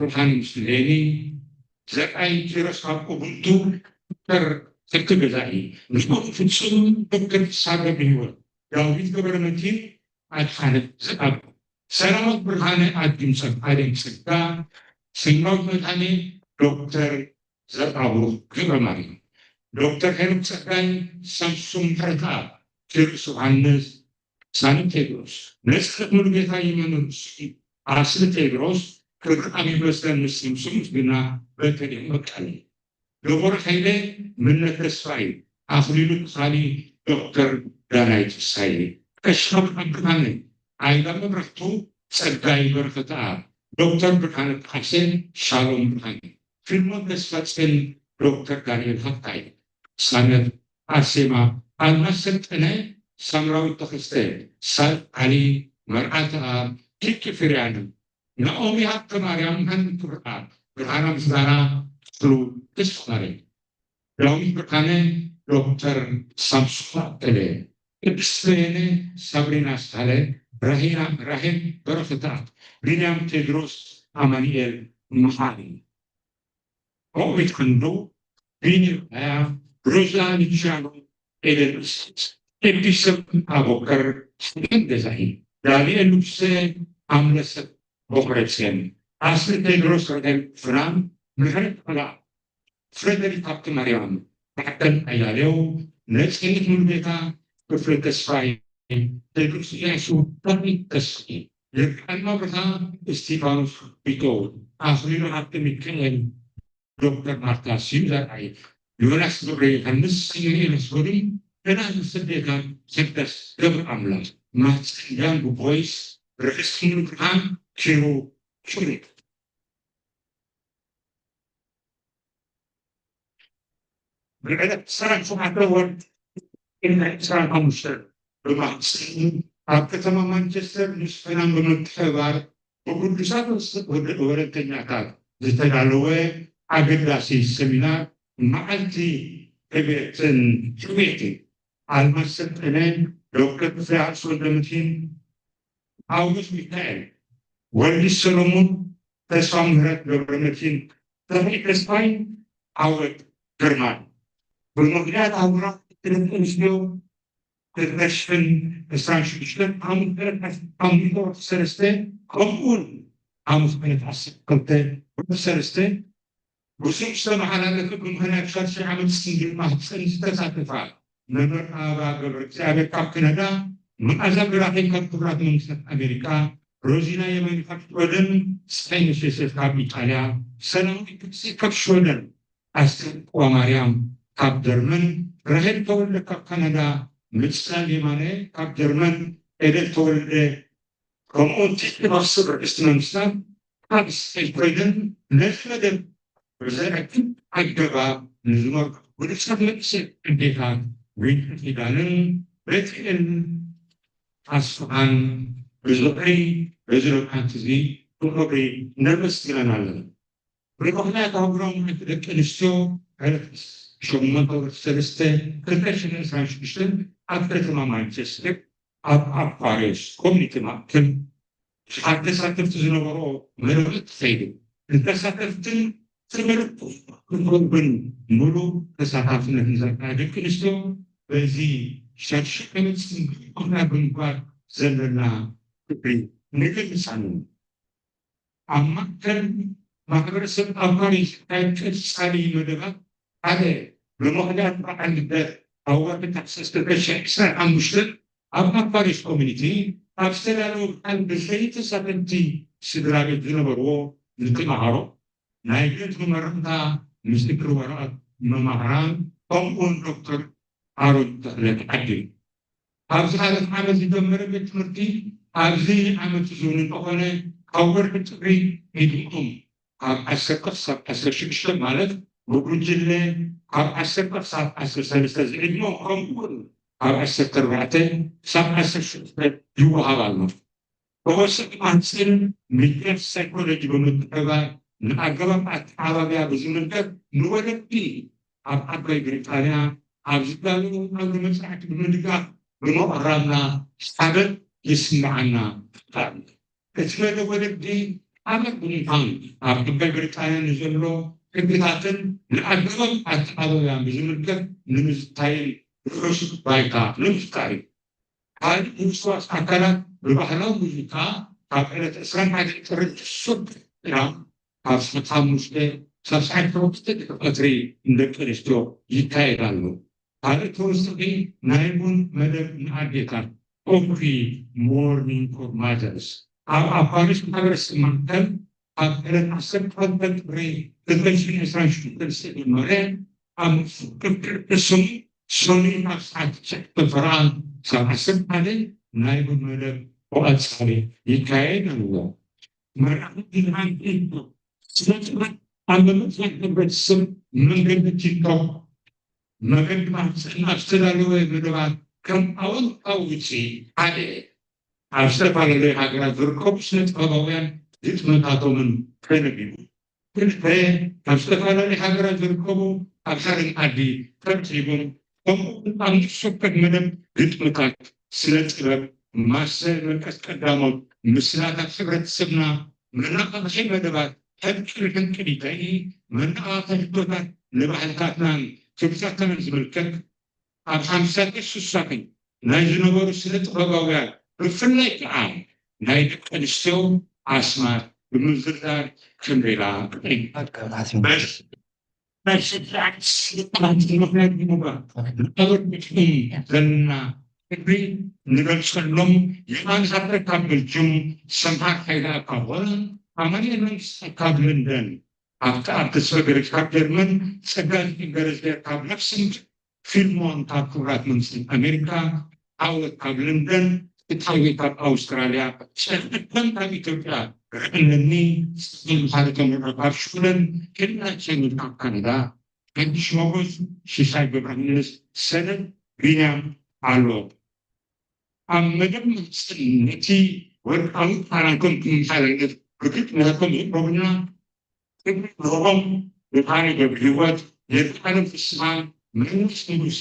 ብርሃነ ምስሌኒ፣ ዘርኣይ ኪሮስ ካብ ኡቡንቱ፣ ዶክተር ከብቲ ገዛኢ፣ ምስኡ ፍጹም ዶክተር ፍስሃ ገብረሂወት፣ ዳዊት ገብረመድህን ኣድሓነ ዘርኣብ፣ ሰላማት ብርሃነ ኣድም ጸግ-፣ ኣደም ጸጋ፣ ሰላማዊት መድሃኔ ዶክተር ዘርኣብሩኽ ገብረማርያም፣ ዶክተር ሄኖክ ጸጋይ፣ ሳምሶም ምሕረተኣብ፣ ኪሮስ ዮሃንስ፣ ሳኒ ቴድሮስ፣ ነጻነት ሙሉጌታ፣ የማነ ርእሲ፣ ኣስሊ ቴድሮስ፣ ክብረኣብ ይመስገን ምስ ሳምሶም ምስግና፣ በተልሔም በቃለ፣ ደቦራ ሃይለ፣ ምነት ተስፋይ፣ ኣኽሊሉ ተኻሊ፣ ዶክተር ዳናይት ፍስሃየ፣ ቀሺ ኣብርሃም ብርሃነ፣ ኣይላ መብራህቱ፣ ጸጋይ በረኸተኣብ፣ ዶክተር ብርሃነ ጣዕሰ፣ ሻሎም ብርሃነ፣ ፊልሞን ተስፋጽዮን፣ ዶክተር ዳንኤል ሃብታይ፣ ሳመር ኣርሴማ፣ ኣልማዝ ሰልጠነ፣ ሳምራዊት ተኸስተ፣ ሳል ዓሊ፣ መርዓተኣብ፣ ኪኪ ፍርያነ፣ ናኦሚ ሃብተማርያም፣ ሃኒ ክብረኣብ፣ ብርሃና ምስጋና፣ ክፍሉ ተስፋማርያም፣ ዳዊት ብርሃነ፣ ዶክተር ሳምሶም ኣከለ፣ ቅድስት በየነ፣ ሳብሪና ኣስካለ፣ ራሄና፣ ራሄል በረኸተኣብ፣ ቢንያም ቴድሮስ፣ ኣማኑኤል መሓሪ፣ ሮቢት ክንዱ፣ ቢኒ ራያ፣ ሮዛ ሉቺያኖ፣ ኤደን እስት፣ ኤዲሰን ኣቦከር፣ ስልጣን ገዛኢ፣ ዳንኤል ንጉሰ፣ ኣምለሰት ቦኽረጽዮን፣ ኣስሊ ቴድሮስ፣ ራሄል ፍናን፣ ምሕረት ኣላ፣ ፍሬደሪክ ሃብተማርያም፣ ታደል ኣያሌው፣ ነጻነት ሙሉጌታ፣ ክፍለ ተስፋይ፣ ቴድሮስ ኢያሱ፣ ዳዊት ተስፋይ፣ ይርጋለም ኣብርሃ፣ እስቲፋኖስ ቢቶ፣ ኣኽሊሉ ሃብተ ሚካኤል፣ ዶክተር ማርታ ስዩም ዘርኣይ፣ ዮናስ ገብረ ዮሃንስ፣ ሳሙኤል ኣስገዶም፣ ገና ንስደታት፣ ሰደስ ገብረ ኣምላኽ፣ ማህፀን ያንግ ቦይስ፣ ርሕስቲ ሙሉብርሃን፣ ኪሩ ሹሪት። ብዕለት ዕስራን ሸውዓተ ወርሒ ዕስራን ሓሙሽተ ብማህፀን ኣብ ከተማ ማንቸስተር ምስ ፈናን ብምትሕብባር ብቅዱሳት ወለንተኛታት ዝተዳለወ ኣገዳሲ ሰሚናር መዓልቲ ዕቤትን ዕቤትን ኣልማዝ ሰልጠነ፣ ዶክተር ክፍለሃብስ ወልደመድህን፣ ጳውሎስ ሚካኤል፣ ወልዲ ሰሎሞን፣ ተስፋ ምህረት ገብረመድህን፣ ተኽሊ ተስፋይ፣ ዓወት ግርማይ። ብምኽንያት ኣህጉራዊ ደቂ ኣንስትዮ ክልተ ሽሕን ዕስራን ሽዱሽተን ሓሙሽተ ወርሒ ሰለስተ፣ ከምኡውን ሓሙስ ዕለት ዓሰርተ ክልተ ወርሒ ሰለስተ ብስም ዝተመሓላለፈ ብምኽንያት ሻድሻይ ዓመት ስንግል ማህፀን ዝተሳተፋ መምህር ኣበባ ገብረ እግዚኣብሔር ካብ ካናዳ፣ መኣዛ ብራኸይ ካብ ክቡራት መንግስታት ኣሜሪካ፣ ሮዚና የማነ ካብ ሽወደን፣ ስታይነሽ ዮሴፍ ካብ ኢጣልያ፣ ሰላማዊት ግብፂ ካብ ሽወደን፣ ኣስቴር ቁዋ ማርያም ካብ ጀርመን፣ ራሄል ተወልደ ካብ ካናዳ፣ ምፅላል የማነ ካብ ጀርመን፣ ኤደን ተወልደ ከምኡውን ቲቲ መኽስብ ርእስቲ መንግስታት ካብ ስፔን ኮይነን ነዚ መደብ ብዘዕግብ ኣገባብ ንዝመርሑ ብሉጻት መንእሰያት ኣዴታት ዊንታ ኪዳነን ቤትኤል ኣስፍሃን ብዝኽሪ በዚ ሎምዓንቲ እዚ ብኽብሪ ነመስግነን ኣለና። ብምኽንያት ኣህጉራዊ መዓልቲ ደቂ ኣንስትዮ ዕለት ሸሞንተ ወርሒ ሰለስተ ክልተ ሽሕን ዕስራን ሽዱሽተን ኣብ ከተማ ማንቸስተር ኣብ ኣኳርዮስ ኮሚኒቲ ማእከል ብዙሓት ተሳተፍቲ ዝነበሮ መደባት ተኻይዱ። ንተሳተፍትን ትምህርቲ ክህብን ምሉእ ተሳታፍነት ንዘርኣያ ደቂ ኣንስትዮ በዚ ሻድሻይ ዓመት ስንግል ኮና ብምግባር ዘለና ክብሪ ንገልጽ ኣለና። ኣብ ማእከል ማሕበረሰብ ኣኳርዮስ ዝካየድ ቀጻሊ መደባት ሓደ ብምኽንያት በዓል ልደት ኣብ ወርሒ ታሕሳስ ክልተ ሽሕን ዕስራን ሓሙሽተን ኣብ ኣኳርዮስ ኮሚኒቲ ኣብ ዝተዳለወ በዓል ብዝሒ ተሳተፍቲ ስድራ ቤት ዝነበርዎ ንተምሃሮ ናይ ቤት መመረቕታ ምስክር ወረቐት መማህራን ከምኡውን ዶክተር ኣሮን ተኽለ ተዓዲሉ። ኣብ ዝሓለፈ ዓመት ዝጀመረ ቤት ትምህርቲ ኣብዚ ዓመት እዚ እውን እንተኾነ ካብ ወርሒ ጥሪ ዕድመኦም ካብ ዓሰርተ ክሳብ ዓሰርተ ሽዱሽተ ማለት ብጉጅለ ካብ ዓሰርተ ክሳብ ዓሰርተ ሰለስተ ዝዕድመኦም ከምኡ እውን ካብ ዓሰርተ ኣርባዕተ ክሳብ ዓሰርተ ሽዱሽተ ይወሃብ ኣሎ። ተወሰኺ ማህፀን ምክያድ ሳይኮሎጂ ብምትሕብባር ንኣገባብ ኣተዓባብያ ብዝምልከት ንወለዲ ኣብ ዓባይ ብሪጣንያ ኣብ ዝዳለዉ ዓውደ መፅናዕቲ ብምድጋፍ ብምቕራብና ሓበን ይስምዓና። እቲ መደብ ወለዲ ኣመር ብምዃን ኣብ ዓባይ ብሪጣንያ ንዘሎ ሕግታትን ንኣገባብ ኣተኣባብያን ብዝምልከት ንምዝታይን ርሑስ ባይታ ንምፍጣር እዩ። ካልእ ምውስዋስ ኣካላት ብባህላዊ ሙዚቃ ካብ ዕለት ዕስራን ሓደን ጥሪ ክሱብ ጥራ ካብ ሰዓት ሓሙሽተ ክሳብ ሰዓት ሸውዓተ ድሕሪ ቀትሪ ንደቂ ኣንስትዮ ይካየድ ኣሎ። ካልእ ተወሳኺ ናይ ቡን መደብ ንኣዴታት፣ ኮፊ ሞርኒንግ ፎር ማዘርስ፣ ኣብ ኣፋሪስ ማሕበረሰብ ማእከል ካብ ዕለት ዓሰርተ ክልተ ጥሪ ክልተ ሽሕን ዕስራን ሽዱሽተን ዝተጀመረ ኣብ ምፍቅር ቅርቂ ስሙ ሰኑይ ካብ ሰዓት ትሽዓተ ፈረቓ ክሳብ ዓሰርተ ሓደ ናይ ቡን መደብ ብቐጻሊ ይካየድ ኣሎ። መርዓ ብርሃን ፊልም ስነ ጥበብ ኣብ ምምዕባል ሕብረተሰብ መንገዲ ቲክቶክ መገዲ ማህፀን ኣብ ዝተዳለወ መደባት ከም ኣወንታዊ ውፅኢት ሓደ ኣብ ዝተፈላለዩ ሃገራት ዝርከቡ ስነ ጥበባውያን ግጥምታቶምን ከነቢቡ። ክልተ ካብ ዝተፈላለዩ ሃገራት ዝርከቡ ኣብ ሓደ መኣዲ ተረኺቦም ከምኡ እውን ኣብ ነፍሲ ወከፍ መደብ ግጥምታት ስነ ጥበብ ማሰ መልቀስ ቀዳሞት ምስላታት ሕብረተሰብና መነቓቕሒ መደባት ሕንቅል ሕንቅሊተይ መነቓቕሒ ሕቶታት ንባህልታትናን ክብታትናን ዝምልከት ኣብ ሓምሳታትን ስሳታትን ናይ ዝነበሩ ስነ ጥበባውያን ብፍላይ ከዓ ናይ ደቂ ኣንስትዮ ኣስማት ብምዝርዛር ክንሪላ ክእል። ናይ ስድራን ስልጣን ምክንያት ብምግባር ንኣበርክትኩም ዘለና ክብሪ ንገልፀሎም። የማን ሃብተ ካብ በልጅም፣ ሰምሃር ሓይለ ካብ ሆላንድ፣ ኣማኑኤል መንግስተ ካብ ለንደን፣ ኣብቲ ኣብ ተስፈ ገረጅ ካብ ጀርመን፣ ጸጋዝጊ ገረዝጊሄር ካብ ላክሰምበርግ፣ ፊልሞን ካብ ክቡራት መንግስታት ኣሜሪካ፣ ዓወት ካብ ለንደን፣ ፍትሓዊ ካብ ኣውስትራልያ፣ ጨርቅተን ካብ ኢትዮጵያ፣ ርዕለኒ፣ ጽጌ መሓሪ ተምሮ ካብ ሽወደን፣ ሄልና ቸንል ካብ ካናዳ፣ ሓድሽ ሞጎስ፣ ሽሻይ ገብረሃንስ፣ ሰነድ፣ ቢንያም ኣሎ። ኣብ መደብ ምሕጽን ነቲ ወርቃዊ ቃላቶም ክመሓላለፍ ብግጥምታቶም የቕረቡልና። ክብሪ ንህቦም ብርሃነ ገብረህይወት፣ የርጋለም ፍስሃ፣ መንግስት ንጉሴ፣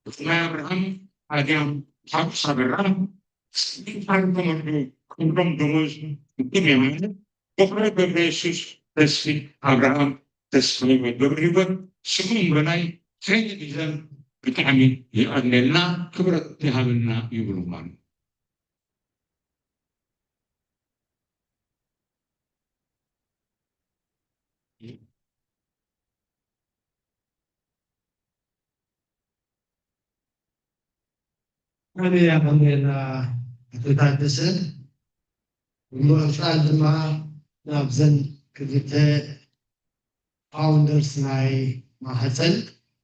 ግርማይ ኣብርሃም፣ ኣድያም ሓጎስ ኣበራ፣ ስሜን ሓይሉ ተመርዶ፣ ክብሮም ደሞዝ፣ ፍጹም የማነ፣ በኹረ ገብረየሱስ፣ ተስፊት ኣብርሃም፣ ተስፋ ህይወት ገብረህይወት፣ ስምኦን በላይ፣ ሓይለ ቢዘን ብጣዕሚ የቐንየልና፣ ክብረት ይሃበልና ይብሉ ማለት። ኣነ ያቐንየልና ኣቶ ታደሰ። ብምቕጻል ድማ ናብዘን ክልተ ፋውንደርስ ናይ ማህፀን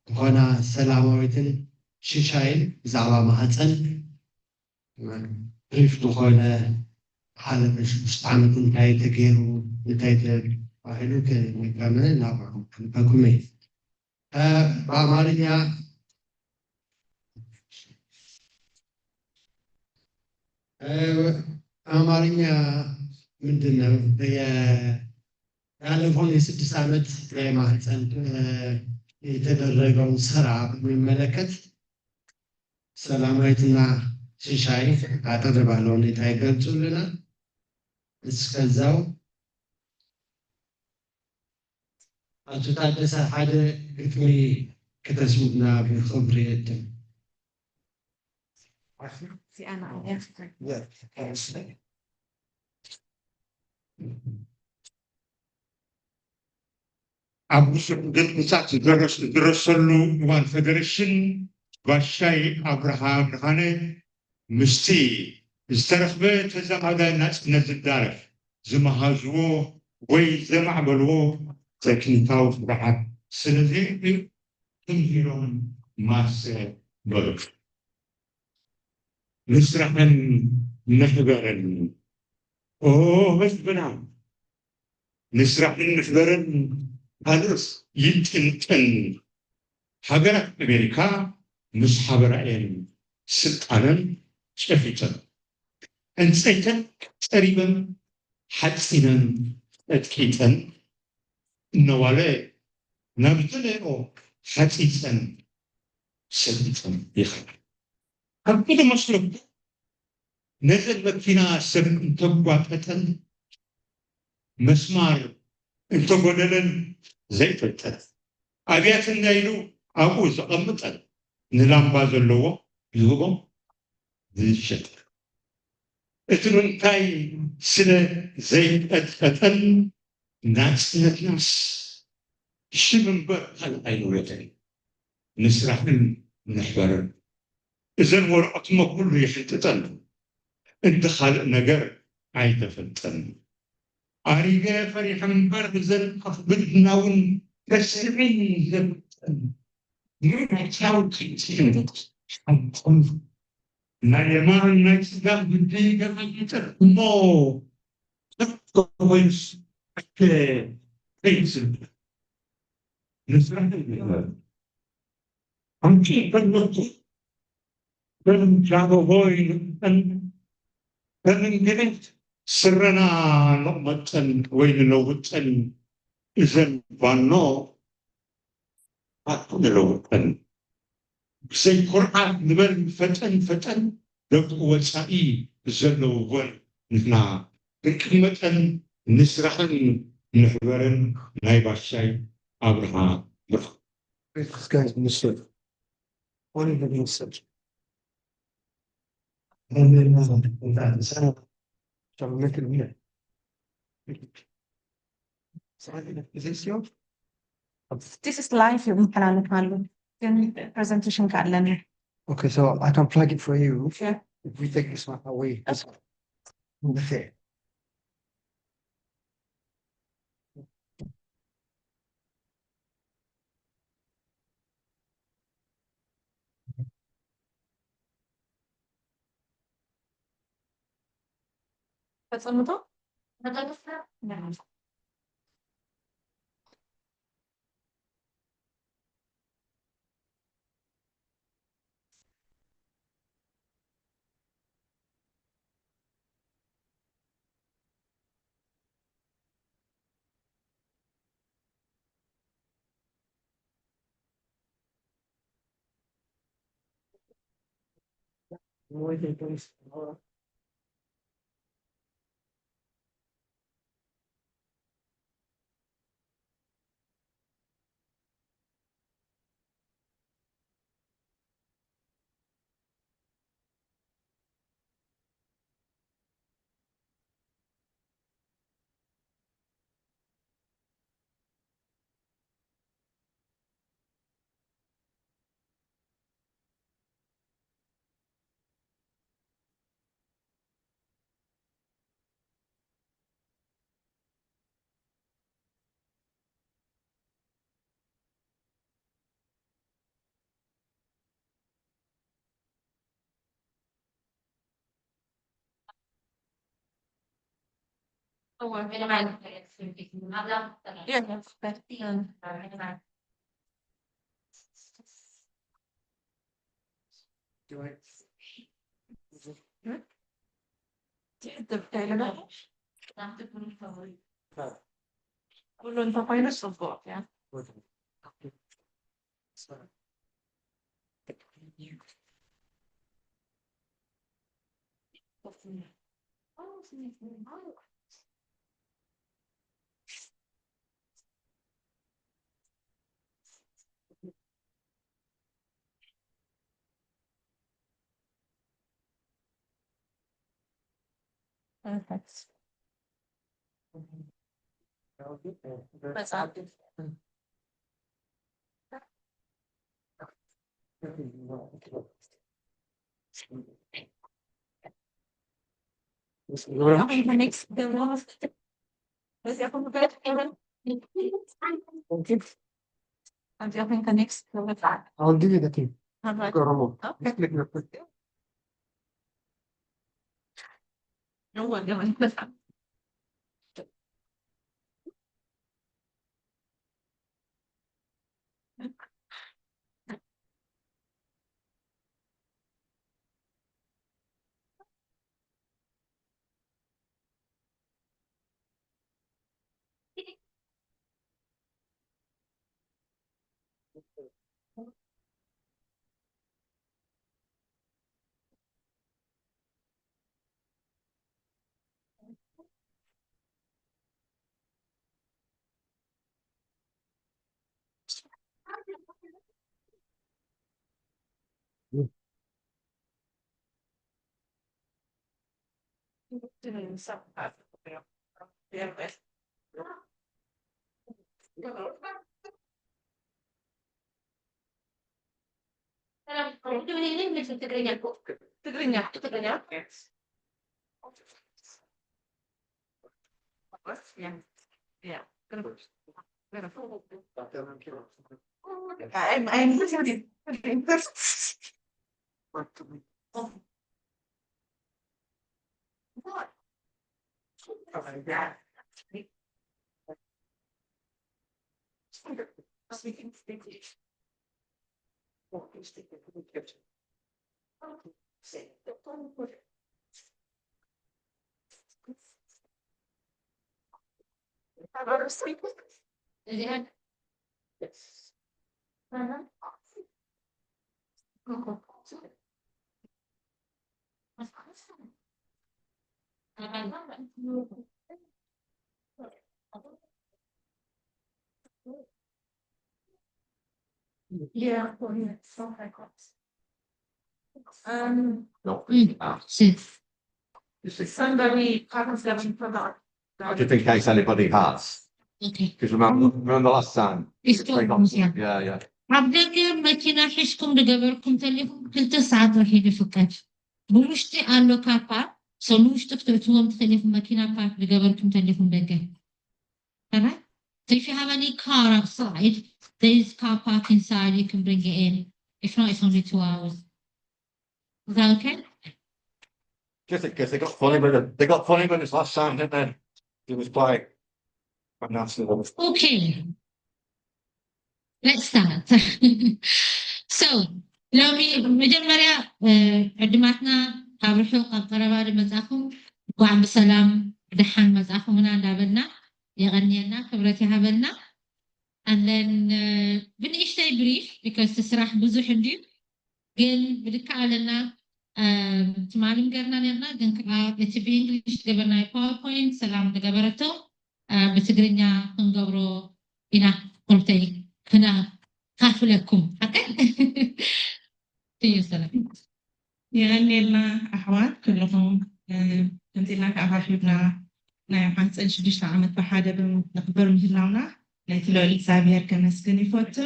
ዝኾና ሰላማዊትን ሽሻይን ብዛዕባ ማህፀን ብሪፍ ዝኾነ ሓለፈ ሽዱሽተ ዓመት እንታይ ተገይሩ፣ እንታይ ተባሂሉ ክነጋመ ናብዕኹም ክንበኩም እየ። እ፣ በአማርኛ፣ እ፣ በአማርኛ ምንድን ነው? የ-፣ ያለፈውን የስድስት ዓመት የማህፀን፣ እ፣ የተደረገውን ስራ በሚመለከት ሰላማዊትና ሽሻይ ኣጠር ባለ ሁኔታ ይገልጹልናል። እስከዛው ኣቶ ታደሰ ሓደ ግጥሚ ክተስምዑና ብኽብሪ እድም። ኣብ ብዙሕ ግጥምታት ዝደረስ-፣ ዝድረሰሉ እዋን ፈደረሽን ባሻይ ኣብርሃ ብርሃነ ምስቲ ዝተረኽበ ተዛማዳይ ናጽነት ዝዳረፍ ዝመሃዝዎ ወይ ዘማዕበልዎ ቴክኒካዊ ስርዓት ስለ ዘይብሉ ትምህሮም ማሰ በሉ። ንስራሕን ንሕበርን ኦ ህዝብና፣ ንስራሕን ንሕበርን ካልኦት ይጥንጥን። ሃገራት ኣሜሪካ ምስ ሓበራ እየን ስልጣነን ጨፊጠን። ዕንፀይተን ፀሪበን ሓፂነን ቀጥቂጠን እናዋለ ናብ ዝደለየኦ ሓፂፀን ሰሊጠን ይኸዳ። ከምቲ ዝመስለኩም ነዘን መኪና ሰብ እንተጓጠጠን መስማር እንተጎደለን ዘይፈልጠን ኣብያትና ኢሉ ኣብኡ ዘቐምጠን ንላምባ ዘለዎ ዝህቦ ዝሸጥ እቲ ምንታይ ስለ ዘይቀጥቀጠን ናጽነትናስ ሽም እምበር ካልእ ኣይነበረን። ንስራሕን ንሕበርን እዘን ወረቐትሞ ኩሉ ይሕንጥጠን እንተ ካልእ ነገር ኣይተፈልጠን። ኣሪገ ፈሪሐ እምበር እዘን ኣኽብድና እውን ከስዕን ዘብጠን ምርጫው ትንትን ሓንቆም ናይ የማን ናይ ስጋብ ግዲ ገማጊጠ እሞ ተኮይስ ኣከ ከይስብ ንስራሕ ይግበር ኣንቲ ፈለኩ ከም ጃበቦይ ንጠን ከም እንግሊዝ ስረና ንቕመጠን ወይ ንለውጠን እዘን ባኖ ኣቱ ንለውጠን ብዘይ ኩርዓት ንበል ፈጠን ፈጠን ደቂ ወፃኢ ዘለውወን ንሕና ክንቅመጠን ንስራሕን ንሕበረን ናይ ባሻይ ኣብርሃ ብርሃ This guy is Mister Only the Mister. This is live ይመሓላለፍ ኣሎ ግን presentation ከኣለኒ Okay, so I can plug it for you. Yeah. If we take this one away. That's all. Okay. ተፀምቶ ኩሉ እንተኮይኑ ፅቡቅ እያ። I'll give you the thing. Go, Ramon. Just click your foot. ትግርኛ ትግርኛ ትግርኛ Somebody, I don't think has anybody has. Because remember, remember last time. Yeah, yeah. ኣብ ደገ መኪና ሒዝኩም ዝገበርኩም ተሊኹም ክልተ ሰዓት ወሒድ ይፍቀድ። ብውሽጢ ኣሎ ካፓ፣ ሰው ንውሽጢ ክትእትዎም ትኽእል ኢኹም። መኪና ፓርክ ዝገበርኩም ተሊኹም ደገ። Alright? So if you have any car outside, there is car park inside, you can bring it in. If not, it's only two hours. Is that okay? Just in case they got funny with it. They got funny with us last time, didn't they? It was quite, quite nasty. Okay. Let's start. So, ሎሚ መጀመርያ ዕድማትና ካብ ርሑቕ ኣብ ቀረባ ዝመጻኹም እንኳዕ ብሰላም ብደሓን መጻኹምና እንዳበልና የቐንየልና፣ ክብረት ይሃበልና። And then ብንእሽተይ ብሪፍ because እቲ ስራሕ ብዙሕ እንድዩ፣ ግን ብድካ ኣለና ትማሊ ገርና ነርና፣ ግን ከዓ እቲ ብእንግሊሽ ገበርናዮ ፓወርፖይንት ሰላም ዝገበረቶ ብትግርኛ ክንገብሮ ኢና። ቁርተይ ክነካፍለኩም ሓቀይ እዩ። ሰላም የቐንየልና ኣሕዋት ኩልኹም ከምዚና ተኣኻኺብና ናይ ማህፀን ሽዱሽተ ዓመት ብሓደ ነኽብር ምህላውና ነቲ ልዑል እግዚኣብሔር ከመስግን ይፈቱ።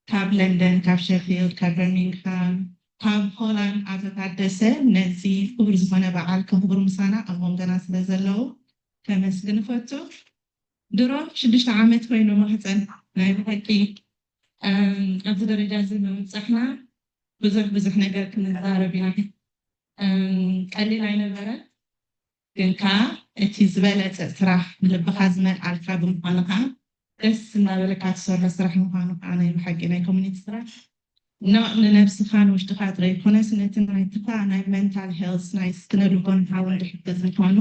ካብ ለንደን፣ ካብ ሸፊልድ፣ ካብ በርሚንግሃም፣ ካብ ሆላንድ ኣቶ ታደሰ ነዚ ክቡር ዝኾነ በዓል ከኽብሩ ምሳና ኣብ መንጎና ስለ ዘለዉ ከመስግን እፈቱ። ድሮ ሽዱሽተ ዓመት ኮይኑ ማህፀን ናይ ብሓቂ ኣብዚ ደረጃ እዚ ብምብፃሕና ብዙሕ ብዙሕ ነገር ክንዛረብ ኢና። ቀሊል ኣይነበረን። ግን ከዓ እቲ ዝበለፀ ስራሕ ንልብካ ዝመልኣልካ ብምኳኑ ከዓ ደስ እናበለካ ትሰርሖ ስራሕ ምኳኑ ከዓ ናይ ብሓቂ ናይ ኮሚኒቲ ስራሕ ኖ ንነብስካ ንውሽጥካ ጥራይ ይኮነስ ነቲ ናይትካ ናይ ሜንታል ሄልስ ናይ ስነ ልቦናካ እውን ዝሕግዝ ምኳኑ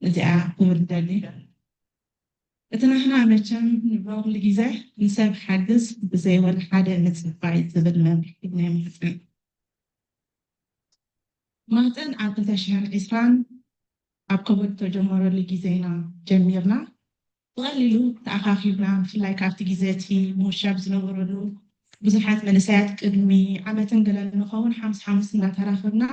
እዚኣ ክብል ደሊ። እቲ ናህና መቸም ንብሎም ግዜ ንሰብ ሓግዝ ብዘይ ወላ ሓደ ምፅባይ ዝብል መምርሒ ናይ ማህፀን። ማህፀን ኣብ ክልተ ሽሕን ዕስራን ኣብ ከበድ ተጀመረሉ ግዜ ኢና ጀሚርና። ብቐሊሉ ተኣኻኺብና፣ ብፍላይ ካብቲ ግዜ እቲ ምውሻብ ዝነበረሉ ብዙሓት መንእሰያት ቅድሚ ዓመትን ገለን ንኸውን ሓሙስ ሓሙስ እንዳተራኸብና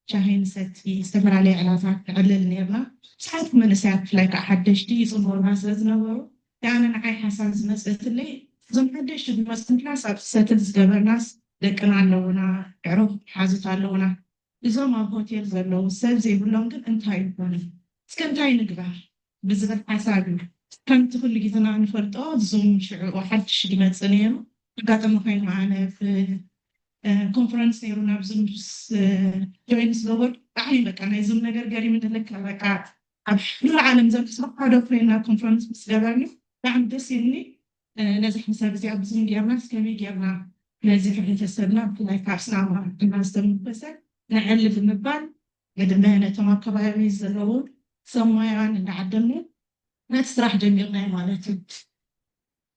ሻሂ ንሰቲ፣ ዝተፈላለየ ዕላታት ነዕልል ነይርና። ብዙሓት መንእሰያት ብፍላይ ከዓ ሓደሽቲ ይፅምቡና ስለ ዝነበሩ እቲኣ ንዓይ ሓሳብ ዝመፀትለይ እዞም ሓደሽቲ ዝመፁ ንሕናስ ኣብ ሰትል ዝገበርናስ ደቅና ኣለውና፣ ኣዕሩኽ ሓዙት ኣለውና። እዞም ኣብ ሆቴል ዘለዉ ሰብ ዘይብሎም ግን እንታይ ይኾኑ? እስከ እንታይ ንግበር ብዝብል ሓሳብ እዩ። ከምቲ ኩሉ ግዜና ንፈልጦ ዙም ሽዑ ሓድሽ ዝመፅእ ነይሩ። ኣጋጣሚ ኮይኑ ኣነ ኮንፈረንስ ነይሩ ናብ ዙም ጆይን ዝገበርኩ ብጣዕሚ በቃ ናይ ዙም ነገር ገሪሙ ንልክዕ በቃ ኣብ ሙሉ ዓለም ዘሎ ሰብ ሓደ ኮይና ኮንፈረንስ ምስ ገበርኒ ብጣዕሚ ደስ ኢሉኒ። ነዚ ሓሳብ እዚ ኣብ ዙም ጌርና እስከመይ ጌርና ነዚ ሕብረተሰብና ብፍላይ ካብ ስናማ እና ዝተመርኮሰ ንዕሊ ብምባል ዕድመ ነቶም ኣብ ከባቢ ዘለዉ ሰብ ሞያን እንዳዓደምና ነቲ ስራሕ ጀሚርናዮ ማለት እዩ።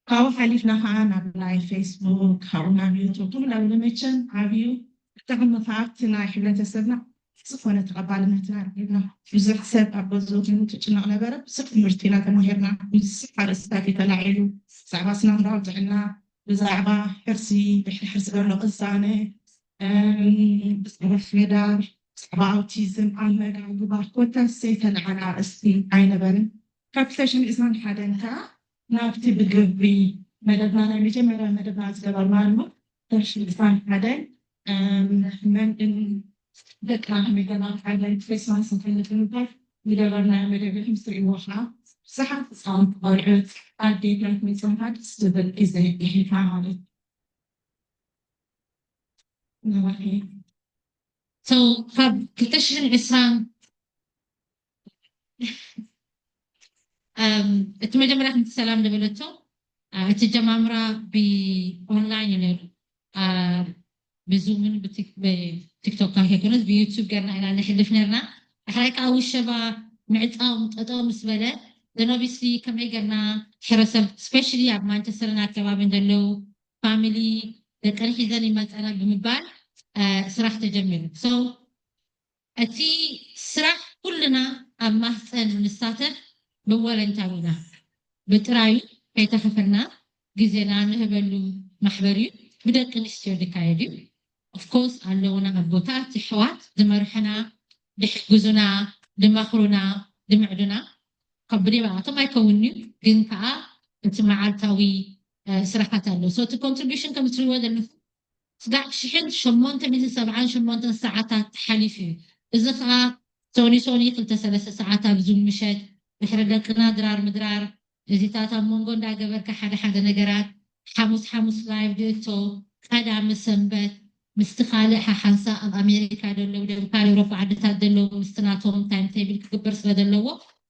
ካብኡ ሓሊፍና ከዓ ናብ ናይ ፌስቡክ ካብኡ ናብ ዩቱብ ከምኡ ናብ መቸም ዓብዩ ብጣዕሚ ከዓ ኣብቲ ናይ ሕብረተሰብና ዝኾነ ተቐባልነትና ረኺብና። ብዙሕ ሰብ ኣብ ገዝኡ ኮይኑ ትጭነቕ ነበረ። ብዙሕ ትምህርቲ ኢና ተማሂርና። ብዙሕ ኣርእስታት እዩ ተላዒሉ። ብዛዕባ ስነ ኣእምራዊ ጥዕና፣ ብዛዕባ ሕርሲ፣ ድሕሪ ሕርሲ ዘሎ ቅሳነ፣ ብዛዕባ ሓዳር፣ ብዛዕባ ኣውቲዝም፣ ኣመጋግባ ኮታስ ዘይተልዓለ ኣርእስቲ ኣይነበርን። ካብ ክልተ ሽሕን ዕስራን ሓደን ከኣ ናብቲ ብግብሪ መደብና፣ ናይ መጀመርያ መደብና ዝገበርናሉ ክልተ ሽሕን ዕስራን ሓደን መን ደቅና ከመይ ገና ሓደን ክሪስማስ ንፈልጥ ንምባል ዝገበርናዮ መደብ እዩ። ምስ ትርእይዎ ከዓ ብዙሓት ህፃውንቲ ቆልዑት ኣዴታት መፅናዕቲ ደስ ዝብል ግዜ ይህልካ ማለት እዩ። ናባኺ። So ካብ ክልተ ሽሕን ዕስራን እቲ መጀመርያ ከምቲ ሰላም ዝበለቶ እቲ ጀማምራ ብኦንላይን እዩ ነይሩ። ብዙምን ብቲክቶክ ከይኮነስ ብዩቱብ ገርና ኢና ንሕልፍ ነርና። ድሕራይ ከዓ ውሸባ ምዕፃው ጠጠው ምስ በለ then obviously ከመይ ገርና ሕብረተሰብ especially ኣብ ማንቸስተርን ኣከባቢን ዘለዉ ፋሚሊ ደቀን ሒዘን ይመፀና ብምባል ስራሕ ተጀሚሩ። So እቲ ስራሕ ኩልና ኣብ ማህፀን ንሳተፍ ብወለንታዊና ብጥራዩ ከይተኸፈልና ግዜና ንህበሉ ማሕበር እዩ። ብደቂ ኣንስትዮ ዝካየድ እዩ። Of course ኣለውና ኣቦታት ኣሕዋት ዝመርሑና ዝሕግዙና ዝመኽሩና ዝምዕዱና ከብድ ይበኣቶም ኣይከውን እዩ ግን ከዓ እቲ መዓልታዊ ስራሓት ኣሎ። So እቲ contribution ከም እትሪእዎ ዘለኹም ስጋዕ ሽሕን ሸሞንተ ሚእትን ሰብዓን ሸሞንተን ሰዓታት ሓሊፉ እዩ። እዚ ከዓ ሶኒ ሶኒ ክልተ ሰለስተ ሰዓት ኣብ ዙም ምሸት ድሕሪ ደቅና ድራር ምድራር እዚታት ኣብ መንጎ እንዳገበርካ ሓደ ሓደ ነገራት ሓሙስ ሓሙስ ላይቭ ድእቶ ቀዳሚ ሰንበት ምስቲ ካልእ ሓሓንሳ ኣብ ኣሜሪካ ዘለዉ ደብካል ኤውሮፓ ዓድታት ዘለዉ ምስቲ ናቶም ታይም ቴብል ክግበር ስለ ዘለዎ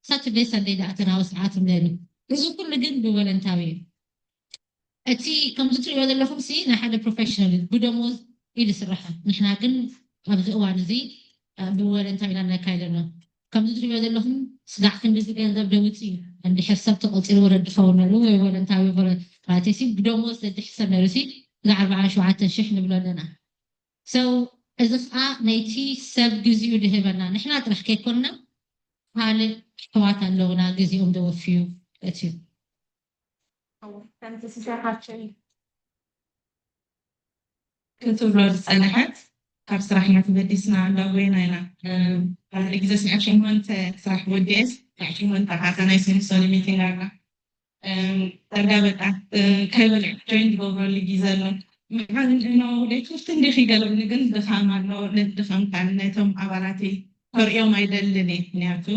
ሳቱርደይ ሰንደይ ደኣተናዊ ሰዓት ነይሩ። እዚ ኩሉ ግን ብወለንታዊ እዩ። እቲ ከምዚ ትሪእዎ ዘለኹም ሲ ናይ ሓደ ፕሮፌሽናል እዩ ብደሞዝ እዩ ዝስራሕ። ንሕና ግን ኣብዚ እዋን እዚ ብወለንታዊ ኢና ነካይድ ኣለና። ከምዚ ትሪእዎ ዘለኹም ስጋዕ ክንድዚ ገንዘብ ደውፅ እዩ እንድሕር ሰብ ተቆፂሩ ወለድ ዝኸውን ነሩ ወይ ወለንታዊ ማለት ሲ ብደሞዝ ዘድሕ ሰብ ነሩ ሲ እዛ ኣርባዓን ሸውዓተን ሽሕ ንብሎ ኣለና። So እዚ ከዓ ነይቲ ሰብ ግዚኡ ዝህበና ንሕና ጥራሕ ከይኮንና ካልእ ኣሕዋት ኣለውና ግዚኦም ዘወፍዩ እቲ ከምቲ ስሰሓችን ክትብሎ ዝፀንሐት ካብ ስራሕና ተበዲስና እንዳጎይና ኢና። ሓደ ግዜ ስራሕ ሸሞንተ ስራሕ ወዲኤስ ስራሕ ሸሞንተ ሓታ ናይ ሶኒ ሶኒ ሚቲንግ ኣላ ዳርጋ በቃ ከይበልዕ ጆይን ዝገብረሉ ግዜ ኣሎ። ምሓን እኖ ደይክፍት እንዲኺ ገለኒ ግን ድኻም ኣሎ። ነቲ ድኻም ከዓ ነቶም ኣባላተይ ከርእዮም ኣይደልን እየ። ምክንያቱ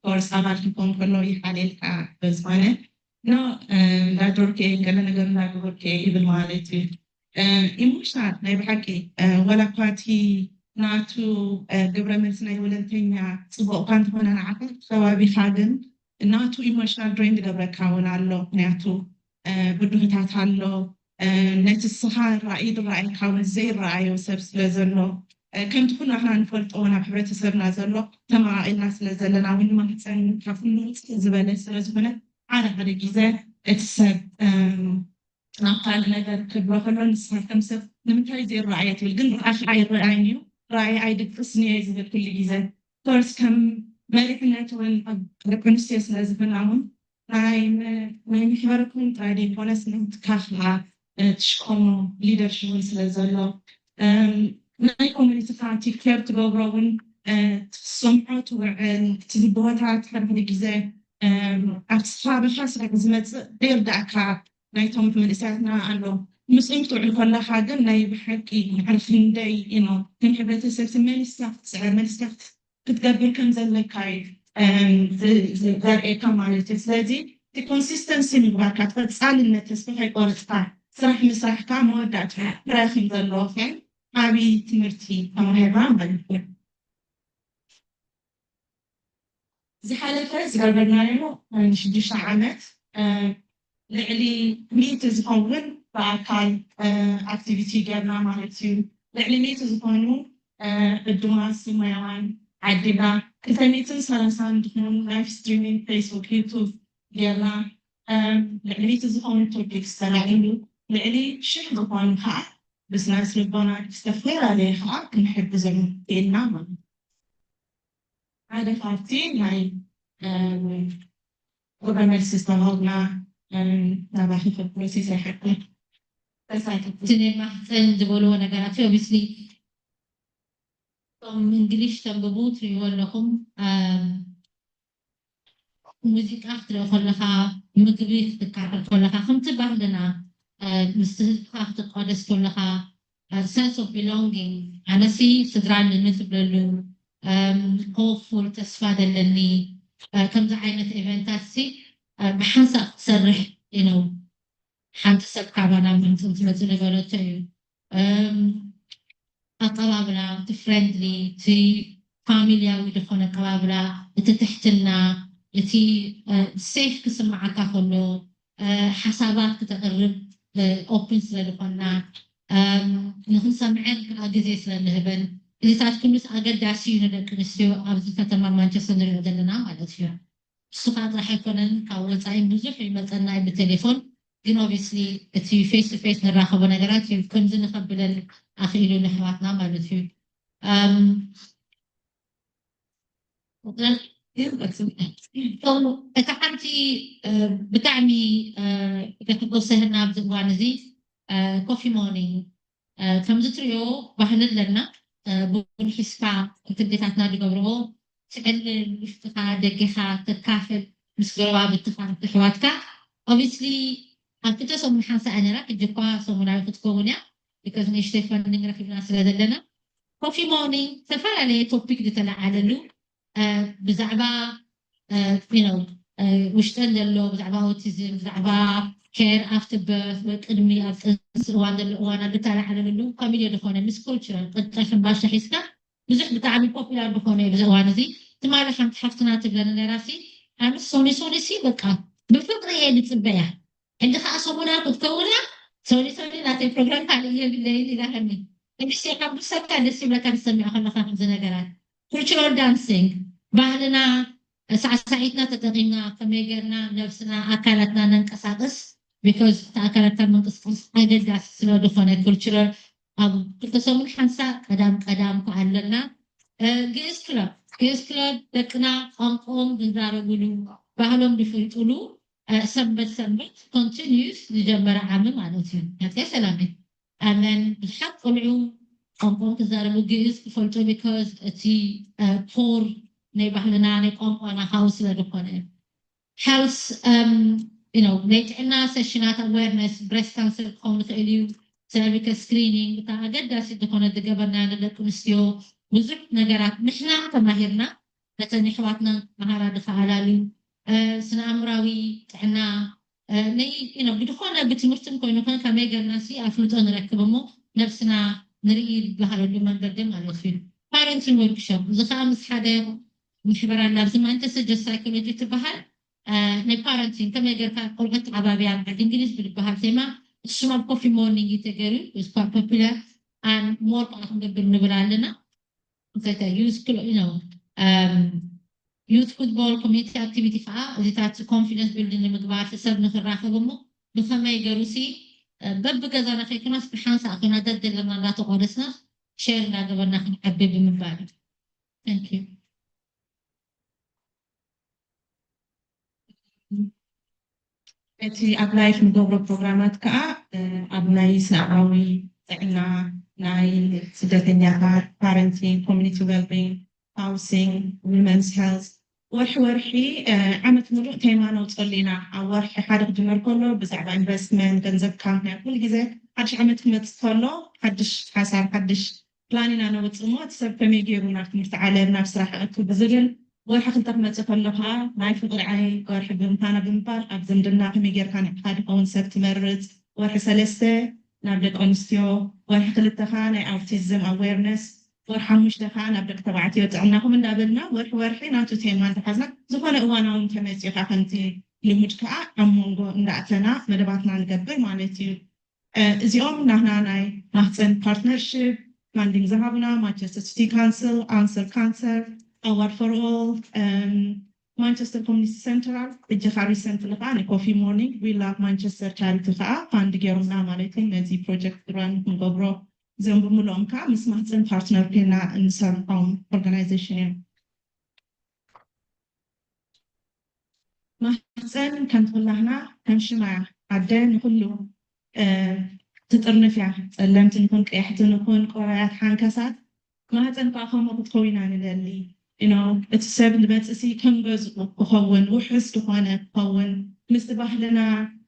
ኮርስ ኣባል ክኾን ከሎ ይሓልየልካ በዝኾነ ኖ እንዳጆርኬ ገለ ነገር እንዳገበርኬ ይብል ማለት እዩ። ኢሞሽናል ናይ ብሓቂ ዋላ እኳ እቲ ናቱ ግብረ መልሲ ናይ ወለንተኛ ፅቡቅ እኳ እንተኾነ ንዓኻ ከባቢኻ ግን ናቱ ኢሞሽናል ድሬን ዝገብረካ እውን ኣሎ። ምክንያቱ ብድሆታት ኣሎ። ነቲ ስኻ ራእይ ዝረኣየካ እውን ዘይረኣዮ ሰብ ስለ ዘሎ ከምቲ ኩሉ ኣሕና ንፈልጦ ናብ ሕብረተሰብና ዘሎ ተመቃቂልና ስለ ዘለና እውን ማህፀን ካብ ኩሉ ውፅእ ዝበለ ስለ ዝኾነ ሓደ ሓደ ግዜ እቲ ሰብ ናብ ካልእ ነገር ክብሎ ከሎ ንስኻ ከም ሰብ ንምንታይ ዘይረኣየ ትብል ግን ረኣኺ ኣይረኣይን እዩ ረኣየ ኣይድቅስን እየ ዝብል ኩሉ ግዜ ኮርስ ከም መሪሕነት እውን ኣብ ደቂ ኣንስትዮ ስለ ዝኮና እውን ናይ ናይ ምሕበረኩም ጥራይ ዘይኮነስ ናትካ ከዓ ትሽከሞ ሊደርሽፕ እውን ስለ ዘሎ ናይ ኮሚኒቲካ እቲ ኬር ትገብሮ እውን ትሰምዖ ትውዕል እቲ ዝብሆታት ሓደ ሓደ ግዜ ኣብቲ ከባቢካ ስራሕ ዝመፅእ ዘይርዳእካ ናይቶም መንእሰያትና ኣሎ ምስኦም ክትውዕል ከለካ ግን ናይ ብሓቂ ማዕረ ክንደይ ኢኖ ከም ሕብረተሰብ መሊስካ ክትስዕር መሊስካ ክትገብር ከም ዘለካ እዩ ዘርእየካ ማለት እዩ ስለዚ እቲ ኮንሲስተንሲ ምግባርካ ቀፃልነት ተስፋ ከይቆረፅካ ስራሕ ምስራሕካ መወዳእታ ፍረ ከም ዘለዎ ከ ዓብይ ትምህርቲ ተማሂርና ማለት እዩ ዝሓለፈ ዝገበርናዮ ንሽዱሽተ ዓመት ልዕሊ ሚእቲ ዝኸውን ብኣካል ኣክቲቪቲ ጌርና ማለት እዩ። ልዕሊ ሚእቲ ዝኾኑ ዕዱማት ሞያውያን ዓዲና ክልተ ሚእትን ሰላሳን ዝኾኑ ላይፍ ስትሪሚንግ ፌስቡክ ዩቱብ ጌርና ልዕሊ ሚእቲ ዝኾኑ ቶፒክስ ተላዒሉ ልዕሊ ሽሕ ዝኾኑ ከዓ ብስነ ልቦና ዝተፈላለየ ከዓ ክንሕግዞም ክኢልና ማለት እዩ። ሓደ ካብቲ ናይ ግብረ መልሲ ዝተዋሃብና ናባኺ ፕሮሴስ ኣይሓቅን ተሳተፍቲ እቲ ናይ ማህፀን ዝበልዎ ነገራት እዩ obviously እንግሊሽ ተንብቡ ትሪእዎ ኣለኹም። ሙዚቃ ክትርኢ ከለኻ፣ ምግቢ ክትካፈል ከለኻ፣ ከምቲ ባህልና ምስቲ ህዝብኻ ክትቋደስ ከለኻ፣ ሰንስ ኦፍ ቢሎንጊንግ፣ ኣነሲ ስድራ ኣለኒ ትብለሉ፣ ሆፕፉል፣ ተስፋ ዘለኒ፣ ከምዚ ዓይነት ኢቨንታት ሲ ብሓንሳእ ክትሰርሕ ኢኖ ሓንቲ ሰብ ካባና ምምፅእ ትመፅእ ነበረቶ እዩ። ኣቀባብላ፣ እቲ ፍሬንድሊ፣ እቲ ፋሚልያዊ ዝኾነ ኣቀባብላ፣ እቲ ትሕትና፣ እቲ ሴፍ ክስምዓካ ከሎ፣ ሓሳባት ክተቕርብ ኦፕን ስለ ዝኾና፣ ንክንሰምዐን ከዓ ግዜ ስለ ንህበን፣ እዚታት ኩሉስ ኣገዳሲ እዩ ንደቂ ኣንስትዮ ኣብዚ ከተማ ማንቸስተር ንሪኦ ዘለና ማለት እዩ። እሱ ከዓ ጥራሕ ኣይኮነን፣ ካብ ወፃኢ ብዙሕ ይመፀና እዩ ብቴሌፎን። ግን ኦብስሊ እቲ ፌስ ቱ ፌስ ንራኸቦ ነገራት እዩ ከምዚ ንኸብለን ኣኽኢሉ ንሕዋትና ማለት እዩ። እታ ሓንቲ ብጣዕሚ ደሕጎሰህና ኣብዚ እዋን እዚ ኮፊ ሞርኒንግ ከምዚ ትሪኦ ባህሊ ኣለና። ቡን ሒዝካ ክልቴታትና ዝገብርዎ ትዕልል፣ ውሽጥኻ ደገኻ ተካፍል ምስ ጎረባብትኻ ምስ ኣሕዋትካ። ኦብስሊ ኣብ ክልተ ሰሙን ሓንሳእ ነራ፣ ሕጂ እኳ ሰሙናዊ ክትከውን እያ። ቢካዝ ንእሽተይ ፈንዲንግ ረኪብና ስለ ዘለና ኮፊ ሞርኒንግ ዝተፈላለየ ቶፒክ ዝተለዓለሉ ብዛዕባ ውሽጠን ዘሎ ብዛዕባ ኦቲዝም፣ ብዛዕባ ኬር ኣፍተር በርት፣ ቅድሚ ኣብ ጥንሲ እዋን ዘሎ እዋን ኣብ ዝተለዓለሉ ፋሚሊ ዝኾነ ምስ ኮልቸራል ቅጫ ሕምባሻ ሒዝካ ብዙሕ ብጣዕሚ ፖፑላር ዝኾነ እዩ። ብዚ እዋን እዚ ትማሊ ሓንቲ ሓፍትና ትብለኒ ነራሲ ኣነስ ሶኒ ሶኒ ሲ በቃ ብፍቅሪ እየ ዝፅበያ። ሕጂ ከዓ ሰሙና ክትከውና ሶኒ ሶኒ ናተይ ፕሮግራም ካልእ የብለይን ኢላትኒ። ሕጂ ሴካ ብሰካ ደስ ይብለካ ዝሰሚዖ ከለካ ከምዚ ነገራት ኩልቸራል ዳንሲንግ ባህልና ሳዕሳዒትና ተጠቂምና ከመይ ገርና ነብስና ኣካላትና ነንቀሳቅስ። ቢካዝ እቲ ኣካላትና ምንቅስቃስ ኣገዳሲ ስለ ዝኾነ ኩልቸራል ኣብ ክልተ ሰሙን ሓንሳ ቀዳም ቀዳም ከዓ ኣለና። ግእዝ ክለብ ግእዝ ክለብ ደቅና ቋንቋኦም ዝዛረብሉ ባህሎም ዝፈልጥሉ ሰንበት ሰንበት ኮንቲኒዩስ ዝጀመረ ዓሚ ማለት እዩ። ናትከ ሰላመይ ኣመን ብዙሓት ቆልዑ ቋንቋኦም ክዛረቡ ግእዝ ክፈልጡ ቢካዝ እቲ ኮር ናይ ባህልና ናይ ቋንቋና ካብኡ ስለ ዝኾነ። ሄልስ ናይ ጥዕና ሰሽናት ኣዌርነስ ብሬስት ካንሰር ክኸውን ይኽእል እዩ። ሰርቪካል ስክሪኒንግ እታ ኣገዳሲ ዝኾነ ዝገበርና ንደቂ ኣንስትዮ ብዙሕ ነገራት ንሕና ተማሂርና ነተን ኣሕዋትና መሃራ ዝኸኣላሉ ስነ ኣእምራዊ ጥዕና ናይ ብድኾነ ብትምህርትን ኮይኑ ከ ከመይ ገርና ሲ ኣፍልጦ ንረክብ እሞ ነብስና ንርኢ ዝበሃለሉ መንገዲ ማለት እዩ። ፓረንቲንግ ወርክሾፕ እዚ ከዓ ምስ ሓደ ምሕበራ ናብ ዝማንተሰ ጀስት ሳይኮሎጂ ትበሃል ናይ ፓረንቲንግ ከመይ ገርካ ቆልዑት ዓባብያ ዓዲ እንግሊዝ ብዝበሃል ቴማ እሱም ኣብ ኮፊ ሞርኒንግ እዩ ተገይሩ። ስኳ ፖፑላር ኣን ሞር ከዓ ክንገብር ንብል ኣለና። እንታይ ዩዝ ክሎ ነው ዩዝ ፉትቦል ኮሚኒቲ ኣክቲቪቲ ከዓ እዚታት ኮንፊደንስ ቢልዲንግ ንምግባር ሰብ ንክራኸብ እሞ ብከመይ ገሩ ሲ በብገዛና ከይኮናስ ብሓንሳእ ኮይና ደደለና እንዳተቋደስና ሼር እንዳገበርና ክንዓቢ ብምባል እዩ። Thank you። እቲ ኣብ ላይፍ ንገብሮ ፕሮግራማት ከዓ ኣብ ናይ ስነ ኣእምራዊ ጥዕና ናይ ስደተኛታት ፓረንቲንግ ኮሚኒቲ ዌልቢንግ ሃውሲንግ ዊመንስ ሄልት ወርሒ ወርሒ ዓመት ሙሉእ ቴማ ነውፀሉ ኢና። ኣብ ወርሒ ሓደ ክጅመር ከሎ ብዛዕባ ኢንቨስትመንት ገንዘብካ ምክንያት ኩሉ ግዜ ሓድሽ ዓመት ክመፅእ ከሎ ሓድሽ ሓሳብ ሓድሽ ፕላን ኢና ነውፅእ እሞ እቲ ሰብ ከመይ ገይሩ ናብ ትምህርቲ ዓለም ናብ ስራሕ ክእቱ ብዝብል ወርሒ ክልተ ክመፅእ ከሎ ከዓ ናይ ፍቅሪ ዓይ ወርሒ ብምዃና ብምባል ኣብ ዝምድና ከመይ ጌርካ ንዕካ ዝኸውን ሰብ ትመርፅ ወርሒ ሰለስተ ናብ ደቂ ኣንስትዮ ወርሒ ክልተ ከዓ ናይ ኣውቲዝም ኣዌርነስ ወርሒ ሓሙሽተ ከዓ ናብ ደቂ ተባዕትዮ ጥዕናኹም እንዳበልና ወርሒ ወርሒ ናቱ ቴማ እንዳሓዝና ዝኾነ እዋናዊ እንተመፅኡ ከዓ ከምቲ ልሙድ ከዓ ኣብ መንጎ እንዳእተና መደባትና ንገብር ማለት እዩ። እዚኦም ናህና ናይ ማህፀን ፓርትነርሽፕ ፋንዲንግ ዝሃቡና ማንቸስተር ሲቲ ካንስል ኣንሰር ካንሰር ኣዋርድ ፎር ኦል ማንቸስተር ኮሚኒቲ ሰንትራል እጂ ካ ሪሰንትሊ ከዓ ንኮፊ ሞርኒንግ ዊ ላቭ ማንቸስተር ቻሪቲ ከዓ ፋንድ ገይሮምና ማለት እዩ። ነዚ ፕሮጀክት ራን ክንገብሮ እዚኦም ብምልኦም ከዓ ምስ ማህፀን ፓርትነር ኮይና እንሰርሖም ኦርጋናይዜሽን እዮም። ማህፀን ከም ኩላህና ከም ሽማ ኣደ ንኩሉ ትጥርንፍ እያ። ፀለምቲ ንኩን ቀያሕቲ ንኩን ቆራያት ሓንከሳት ማህፀን ከዓ ከምኡ ክትከውን ኢና ንደሊ። እቲ ሰብ ንመፅሲ ከም ገዝኡ ክኸውን፣ ውሕስ ዝኾነ ክኸውን፣ ምስቲ ባህልና፣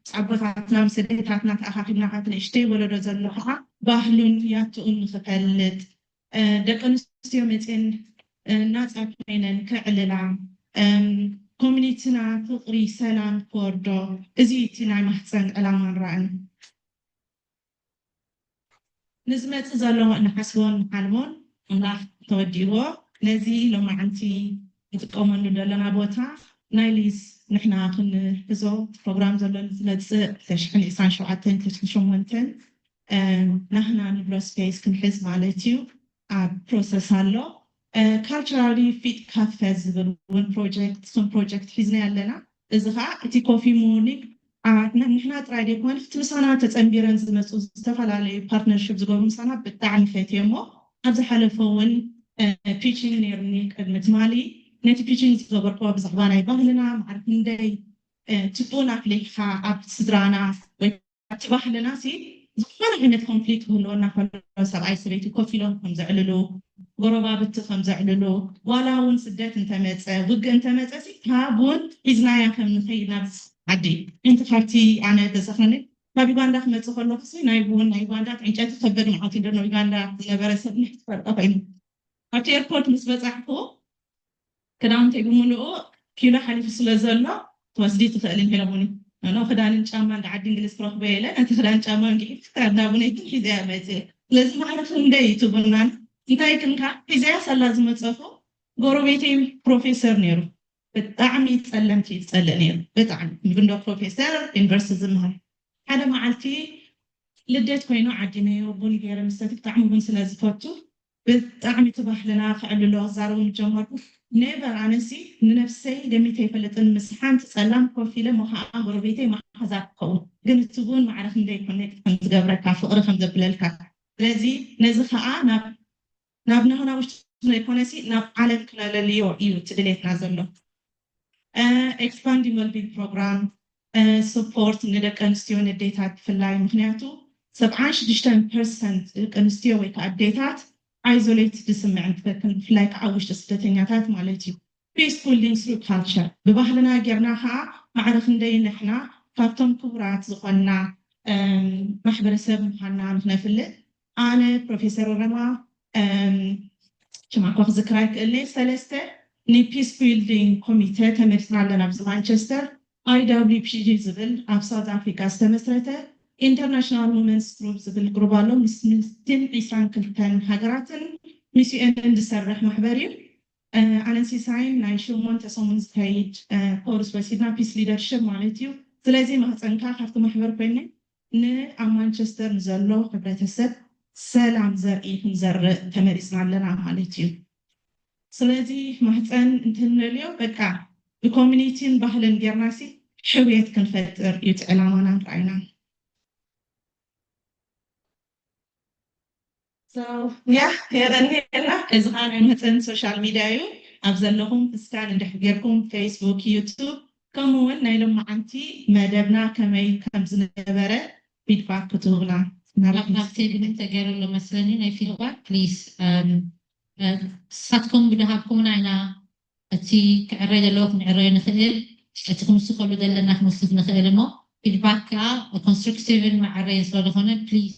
ምስ ኣቦታትና ምስ ኣዴታትና ተኣኻኺብና፣ ካብቲ ንእሽተይ ወለዶ ዘሎ ከዓ ባህሉን ያትኡን ንክፈልጥ፣ ደቂ ኣንስትዮ መፅን ናፃ ኮይነን ክዕልላ፣ ኮሚኒቲና ፍቕሪ፣ ሰላም ክወርዶ፣ እዚ እቲ ናይ ማህፀን ዕላማን ራእን። ንዝመፅእ ዘሎ እንሓስቦን ንሓልሞን ኣምላኽ ተወዲእዎ። ነዚ ሎማዓንቲ ንጥቀመሉ ዘለና ቦታ ናይ ሊዝ ንሕና ክንሕዞ ፕሮግራም ዘሎ ዝመፅእ ክልተ ሽሕን ዕስራን ሸውዓተን ክልተ ሽሕን ሸሞንተን ናህና ንብሎ ስፔስ ክንሕዝ ማለት እዩ። ኣብ ፕሮሰስ ኣሎ። ካልቸራሊ ፊት ካፈ ዝብል እውን ፕሮጀክት፣ እሱም ፕሮጀክት ሒዝና ኣለና። እዚ ከዓ እቲ ኮፊ ሞርኒንግ ንሕና ጥራይ ዘይኮነ እቲ ምሳና ተፀንቢረን ዝመፁ ዝተፈላለዩ ፓርትነርሽፕ ዝገብሩ ምሳና ብጣዕሚ ፈትዮ እሞ፣ ኣብ ዝሓለፈ እውን ፒቺንግ ነይሩኒ። ቅድሚ ትማሊ ነቲ ፒቺንግ ዝገበርክዎ ብዛዕባ ናይ ባህልና ማዕረ ክንደይ ትቡን ኣፍሊሕካ ኣብ ስድራና ወይ ኣብቲ ባህልና ሲ ዝኾነ ዓይነት ኮንፍሊክት ክህልወና ከሎ ሰብኣይ ሰበይቲ ኮፍ ኢሎም ከም ዘዕልሉ፣ ጎረባብቲ ከም ዘዕልሉ፣ ዋላ እውን ስደት እንተመፀ፣ ውግእ እንተመፀ ሲ ካብ ቡን ሒዝናያ ከም ንኸይድ ናብ ዓዲ። እንቲ ካብቲ ኣነ ተዘኽረኒ ካብ ዩጋንዳ ክመፅእ ከለኹ ሲ ናይ ቡን ናይ ዩጋንዳ ዕንጨይቲ ከበድ መዓት እንደ ዩጋንዳ ዝነበረ ሰብ ንሕቲ ፈርቀ ኮይኑ ኣብቲ ኤርፖርት ምስ በፃሕኩ ክዳውንተይ ብምልኡ ኪሎ ሓሊፉ ስለ ዘሎ ትወስዲ ትኽእልን ኢሎምኒ። ኖ ክዳንን ጫማን ዓዲ እንግሊዝ ክረኽቦ የለ፣ ነቲ ክዳን ጫማን ግሒፍ ክዳን ናቡነይ ግን ሒዘያ መፅእ። ስለዚ ማዕረ ክንደይ እዩ ትቡናን እንታይ ክንካ ሒዘያ ሳላ ዝመፀኹ ጎረቤተይ ፕሮፌሰር ነይሩ። ብጣዕሚ ፀለምቲ እዩ ዝፀልእ ነይሩ። ብጣዕሚ ብንዶ ፕሮፌሰር ዩኒቨርሲቲ ዝምሃር ሓደ መዓልቲ ልደት ኮይኑ ዓዲመዮ ቡን ገይረ ምስተቲ ብጣዕሚ ቡን ስለ ዝፈቱ ብጣዕሚ እቲ ባህልና ክዕልሎ ክዛረቦም ጀመርኩ። ኔቨር ኣነሲ ንነብሰይ ደሚተ ኣይፈልጥን ምስ ሓንቲ ፀላም ኮፍ ኢለ ሞ ከዓ ጎረቤተይ መሓዛ ክኸውን ግን እቲ ቡን ማዕረ ክንደይ ኮኔክት ከም ዝገብረካ ፍቅሪ ከም ዘብለልካ ስለዚ ነዚ ከዓ ናብ ናብ ናህና ውሽጢ ዘይኮነሲ ናብ ዓለም ክነለልዮ እዩ እቲ ድሌትና ዘሎ። ኤክስፓንዲንግ ዌልቢንግ ፕሮግራም ሰፖርት ንደቂ ኣንስትዮ ንዴታት ብፍላይ ምክንያቱ ሰብዓን ሽዱሽተን ፐርሰንት ደቂ ኣንስትዮ ወይ ከዓ ኣዴታት ኣይዞሌት ዝስምዕን ትፈክን ብፍላይ ከዓ ውሽጢ ስደተኛታት ማለት እዩ። ፒስ ቢልዲንግ ስሩ ካልቸር ብባህልና ጌርና ከዓ ማዕረ ክንደይ ንሕና ካብቶም ክቡራት ዝኾንና ማሕበረሰብ ምዃንና ንክነፍልጥ ኣነ ፕሮፌሰር ረማ ሽማኳ ክዝክራ ይክእል ሰለስተ ንፒስ ቢልዲንግ ኮሚተ ተመሪፅና ኣለና ኣብዚ ማንቸስተር ኣይዳብሊፒጂ ዝብል ኣብ ሳውት ኣፍሪካ ዝተመስረተ ኢንተርናሽናል ውመንስ ግሩፕ ዝብል ግሩብ ኣሎ ምስ ሚስትን ዒስራን ክልተን ሃገራትን ምስ ዩኤንን ዝሰርሕ ማሕበር እዩ ኣነን ሲሳይን ናይ ሸሞንተ ሰሙን ዝከይድ ኮርስ ወሲድና ፒስ ሊደርሽፕ ማለት እዩ ስለዚ ማህፀንካ ካብቲ ማሕበር ኮይነ ንኣብ ማንቸስተር ንዘሎ ሕብረተሰብ ሰላም ዘርኢ ክንዘርእ ተመሪፅና ኣለና ማለት እዩ ስለዚ ማህፀን እንትንልዮ በቃ ብኮሚኒቲን ባህልን ጌርናሲ ሕውየት ክንፈጥር እዩ እቲ ዕላማናን ራእይናን ያ የረኒና እዚ ከዓ ናይ መፀን ሶሻል ሚድያ እዩ ኣብ ዘለኹም እስካን እንድሕር ጌርኩም ፌስቡክ ዩቱብ ከምኡ እውን ናይ ሎማዓንቲ መደብና ከመይ ከም ዝነበረ ፊድባክ ክትህቡና ናብቲ ግድም ተገይሩ ኣሎ መስለኒ ናይ ፊድባክ ፕሊስ ንሳትኩም ብድሃብኩምና ኢና እቲ ክዕረይ ዘለዎ ክንዕረዮ ንኽእል እቲ ክንውስኸሉ ዘለና ክንውስኽ ንኽእል እሞ ፊድባክ ከዓ ኮንስትሩክቲቭን መዕረይን ስለዝኾነ please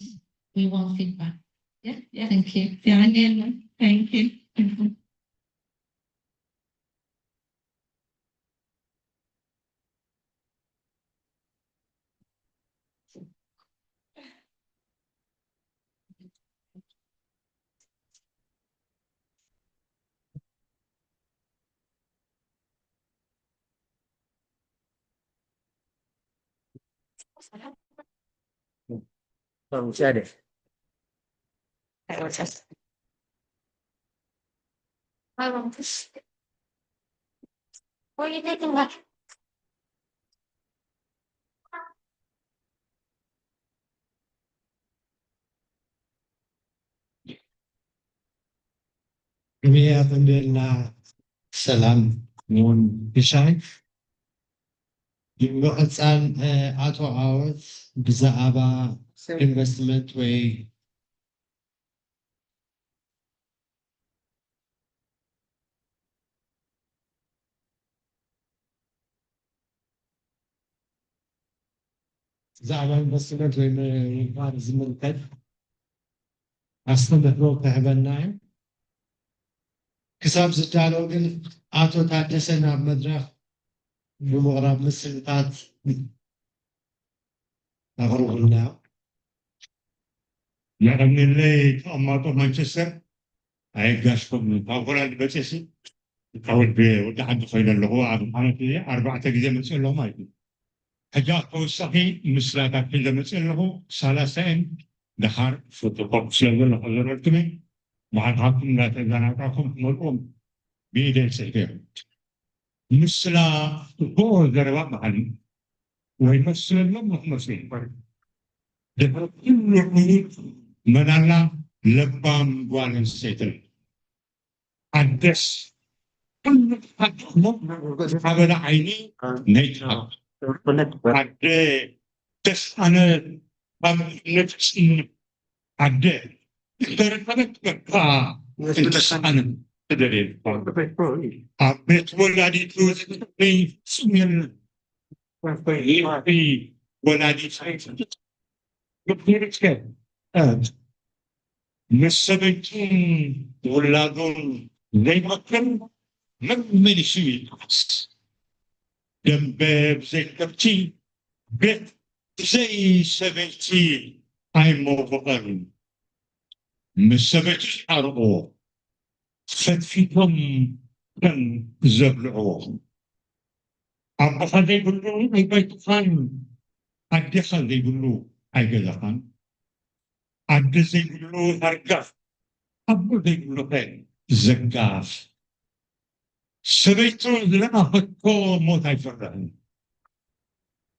we want feedback yeah yeah thank you thank you thank you ከመይ ኣቐንደልና ሰላም ውን ብሻይ ብምቕፃል ኣቶ ኣወት ብዛዕባ ኢንቨስትመንት ወይ ብዛዕባ ኢንቨስትመንት ወይ ምንባር ዝምልከት ኣስተምህሮ ክህበና እዩ። ክሳብ ዝዳሎ ግን ኣቶ ታደሰ ናብ መድረኽ ብምቕራብ ምስልታት ኣቕርቡልና። የቐንየለይ ተቐማጦ ማንቸስተር ኣየጋሽኩም ካብ ሆላንድ መፅሲ ካብ ወዲ ወዲ ዓዲ ኮይነ ኣለኹ ኣብ ዓመት ኣርባዕተ ግዜ መፅእ ኣለኹ ማለት እዩ። ሕጂ ኣብ ተወሳኺ ምስላታት ሒዘ መፅእ ኣለኹ። ሰላሳ እየን። ደሓር ፎቶኮፒ ስለ ዘሎ ከዘረልኩም እየ። ባዕልኻትኩም እንዳተዘናጋዕኩም ትመልኦም ብኢደይ ፅሕፍ እዮም። ምስላ እኮ ዘረባ በዓል ወይ መስለሎም መክመስ ይባል። ድሕሪ ኩሉ መናላ ለባም ጓል ኣንስተይትን ኣደስ ኩሉ ሓደሞ ሓበላ ዓይኒ ነይትሃብ ኣደ ተስኣነ ካብ ነፍስን ኣደ እንተረኸበት በቃ እንተስኣነ ትደልየ ኣብ ቤት ወላዲቱ ዝትፍለይ ፍጹም የለን። ወላዲት ምስ ሰበይቱን ውላዱን ዘይመክር መመሊሱ ይጠዓስ። ደንበ ብዘይ ከብቲ ቤት ብዘይ ሰበይቲ ኣይመወቐን። ምስ ሰበይቱ ዝሓርቕዎ ፈትፊቶም ከም ዘብልዕዎ ኣቦኻ ዘይብሉ ኣይባይትኻን ኣዴኻ ዘይብሉ ኣይገዛኻን ኣደ ዘይብሉ ሃርጋፍ ኣቦ ዘይብሉኸ ዘጋፍ ሰበይቱ ዝለኣኸቶ ሞት ኣይፈርሕን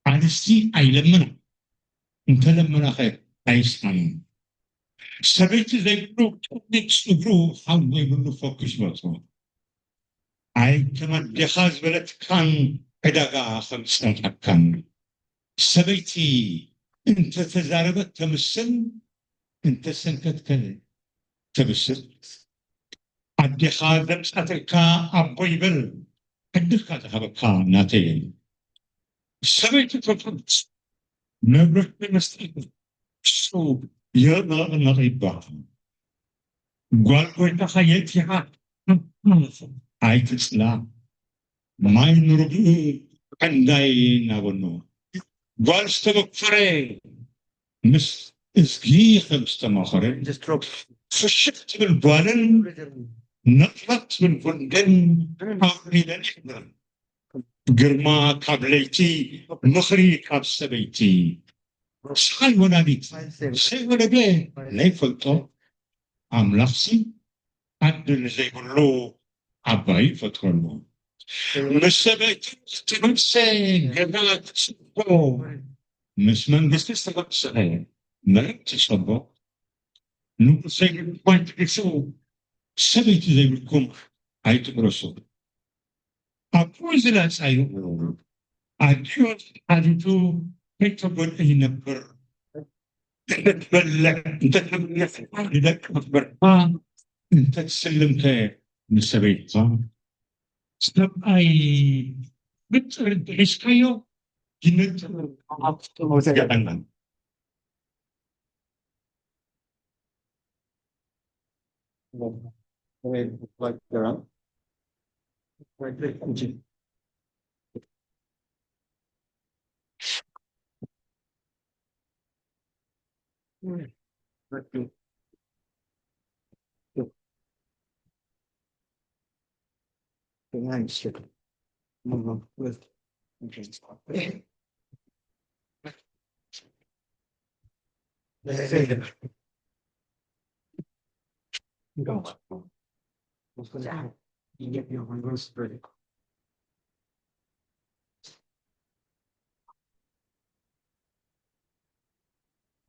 ኣንስቲ ኣይለምና እንተለመናኸ ኣይስኣንን ሰበይቲ ዘይብሉ ቅዲ ፅጉሩ ሓው ዘይብሉ ፈኩስ በልቶ ኣይተመዴኻ ዝበለትካን ዕዳጋ ከም ዝፀንሐካን ሰበይቲ እንተተዛረበት ተምስል እንተሰንከትከ ተብስል ኣዴኻ ዘምፃትልካ ኣቦ ይበል ዕድልካ ዝሃበካ ናተይ ሰበይቲ ተፍርድ ንብረት መስጠት እሱ የቕነቕ ይባሃል ጓል ጎይታኻ የእቲኻ ኣይትፅላ ማይ ንርግኡ ቀንዳይ እናበሉ ጓል ዝተበኮረ ምስ እዝጊ ከም ዝተማኸረ ፍሽኽ ትብል ጓልን ነቕነቕ ትብል ጉንድን ኣውዒለን ይሕብረን ግርማ ካብ ለይቲ ምኽሪ ካብ ሰበይቲ ሰይ ወላዲት ሰይ ወለደ ለይፈልጦ ኣምላኽሲ ዓዲ ንዘይብሉ ዓባይ ይፈጥረሉ ምስ ሰበይቲ ዝተመልሰ ገዛ ትፅቦ ምስ መንግስቲ ዝተመልሰ መሬት ትፀቦ ንጉስ ዘይብሉ እኳ እንተገሱ ሰበይቲ ዘይብልኩም ኣይትጉረሱ ኣብኡ ዝላፃዩ ኣድዮ ሓሊቱ ከይተጎድአ ይነብር እንተትበልዕ እንተትብልዕ ንደቂ ክትበርካ እንተትስልምከ ንሰበይትኻ ሰብኣይ ብጥርዲ ሒዝካዮ ይነጥር የቐናን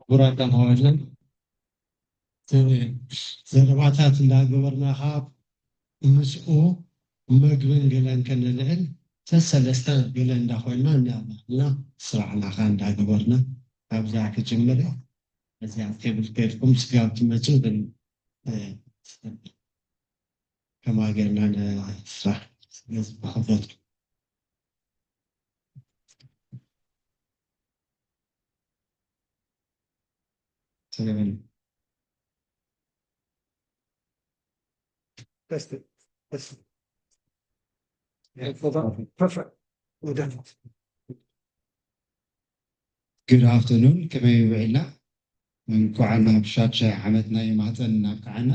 ክቡራት ኣሕዋትና ዘረባታት እንዳገበርና ካብ ምስኡ መግብን ገለን ከነልዕል ሰሰለስተ ገለ እንዳኮይና እንዳበልና ስራሕና ከዓ እንዳገበርና ካብዛ ክጅምር እያ። እዚኣ ቴብል ከድኩም ስጋብ ትመፁ ግን ከማይ ጌርና ንስራሕ ስለዚ ብክብረት። ሰለምን Test it. Test it. Yeah, hold on. Perfect. We're done. Good afternoon፣ ከመይ ውዒልና? እንኳዕ ናብ ሻድሻይ ዓመት ናይ ማህፀን እናብቅዓና።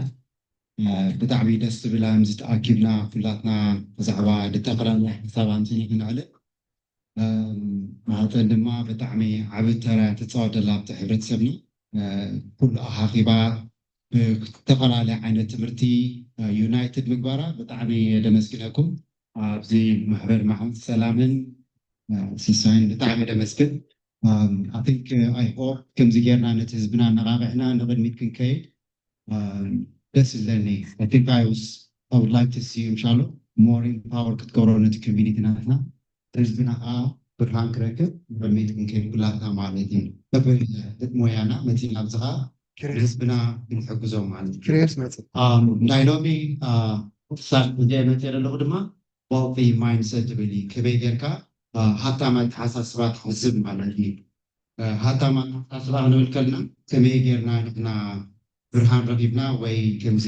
ብጣዕሚ ደስ ዝብል፣ ከምዚ ተኣኪብና ኩላትና ብዛዕባ ዝተፈላለየ ሓሳብ ኣንቲኒ ክንዕልል። ማህፀን ድማ ብጣዕሚ ዓቢ ተራ ትፃወት ዘላ ኣብቲ ሕብረተሰብና። ኩሉ ኣኻኺባ ብዝተፈላለየ ዓይነት ትምህርቲ ዩናይትድ ምግባራ ብጣዕሚ የደመስግነኩም። ኣብዚ ማሕበር ማሕሙድ ሰላምን ሲሳይን ብጣዕሚ የደመስግን። I think I hope ከምዚ ጌርና ነቲ ህዝብና ኣነቓቒሕና ንቕድሚት ክንከይድ ደስ ይብለኒ። I think I was I would like to see you ሻሎ more empower ክትገብሮ ነቲ ኮሚኒቲ ናትና ህዝብና ከዓ ብርሃን ክረክብ ቅድሚት ክንከይድ ኩላትና ማለት እዩ። በብሞያና መፂና ኣብዚ ከዓ ንህዝብና ክንሕግዞም ማለት እዩ። ክሬስ መፅእ ናይ ሎሚ ክሳብ እዚኣ መፅእ ዘለኹ ድማ wealthy mindset ትብል እዩ። ከመይ ጌርካ ሃብታም ኣተሓሳስባ ትሕስብ ማለት እዩ። ሃብታም ኣተሓሳስባ ክንብል ከለና ከመይ ጌርና ንሕና ብርሃን ረኺብና ወይ ከምዚ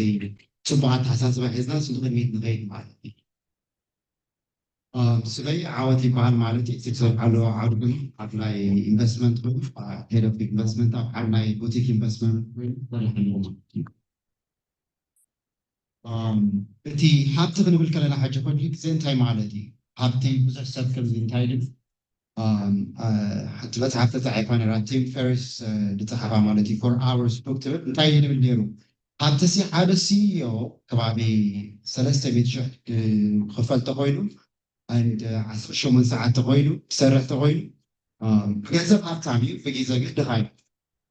ፅቡቅ ኣተሓሳስባ ሒዝና ንቅድሚት ንኸይድ ማለት እዩ። ስመይ ዓወት ይበሃል ማለት እዩ። ዝሰርሓሉ ዓውዲ ኣብ ናይ ኢንቨስትመንት ኮይኑ ሄድ ኦፍ ኢንቨስትመንት ኣብ ሓደ ናይ ቡቲክ ኢንቨስትመንት ኮይኑ ሰርሕ ኣለዎ ማለት እዩ። እቲ ሃብቲ ክንብል ከለና ሕጂ ኮይኑ ግዜ እንታይ ማለት እዩ? ሃብቲ ብዙሕ ሰብ ከምዚ እንታይ ድም ሓንቲ መፅሓፍ ተፃሒፋ ነራ ቲም ፈሪስ ዝፀሓፋ ማለት እዩ ፎር ኣወርስ ቡክ ትብል እንታይ እዩ ድብል ነይሩ? ሃብቲ ሲ ሓደ ሲዮ ከባቢ ሰለስተ ሚእቲ ሽሕ ክኸፈል ተኮይኑ ዓሰርተ ሸሞንተ ሰዓት ተኮይኑ ክሰርሕ ተኮይኑ ብገንዘብ ሃብታም እዩ፣ ብግዜ ግን ድኻ እዩ።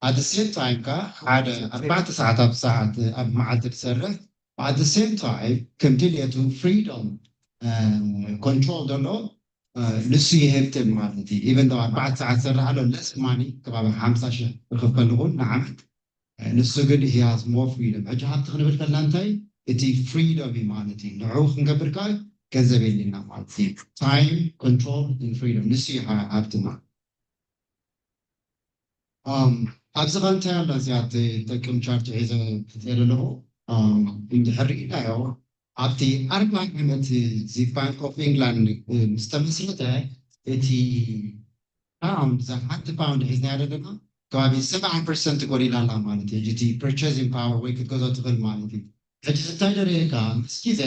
At the same time ከ ሓደ ኣርባዕተ ሰዓት ኣብ ሰዓት ኣብ መዓልቲ ትሰርሕ at the same time ከም ድልየቱ ፍሪዶም ኮንትሮል ዘሎ ንሱ ይህብትን ማለት እዩ። ኢቨን ዶ ኣርባዕተ ሰዓት ዝሰርሕ ኣሎ ለስ ማኒ ከባቢ ሓምሳ ሽሕ ክኽፈል ይኹን ንዓመት ንሱ ግን he has more freedom። ሕጂ ሃብቲ ክንብል ከለና እንታይ እቲ ፍሪዶም እዩ ማለት እዩ። ንዕኡ ክንገብር ከዓ ገንዘብ የድልየና ማለት እዩ። ታይም ኮንትሮል ፍሪዶም ንሱ እዩ ሃብትና። ኣብዚ ኸ እንታይ ኣላ እዚኣ ትጠቅም ቻርት ሒዘ ዘለኹ እንድሕር ርኢናዮ ኣብቲ ኣርባ ዓመት እዚ ባንክ ኦፍ ኢንግላንድ ምስ ተመስረተ እቲ ፓውንድ እዛ ሓንቲ ፓውንድ ሒዝና ዘለና ከባቢ ሰብዓ ፐርሰንት ጎዲላ ኣላ ማለት እዩ። እቲ ፐርቸሲንግ ፓወር ወይ ክትገዞ ትኽእል ማለት እዩ። ሕጂ እንታይ ደረየካ ምስ ግዜ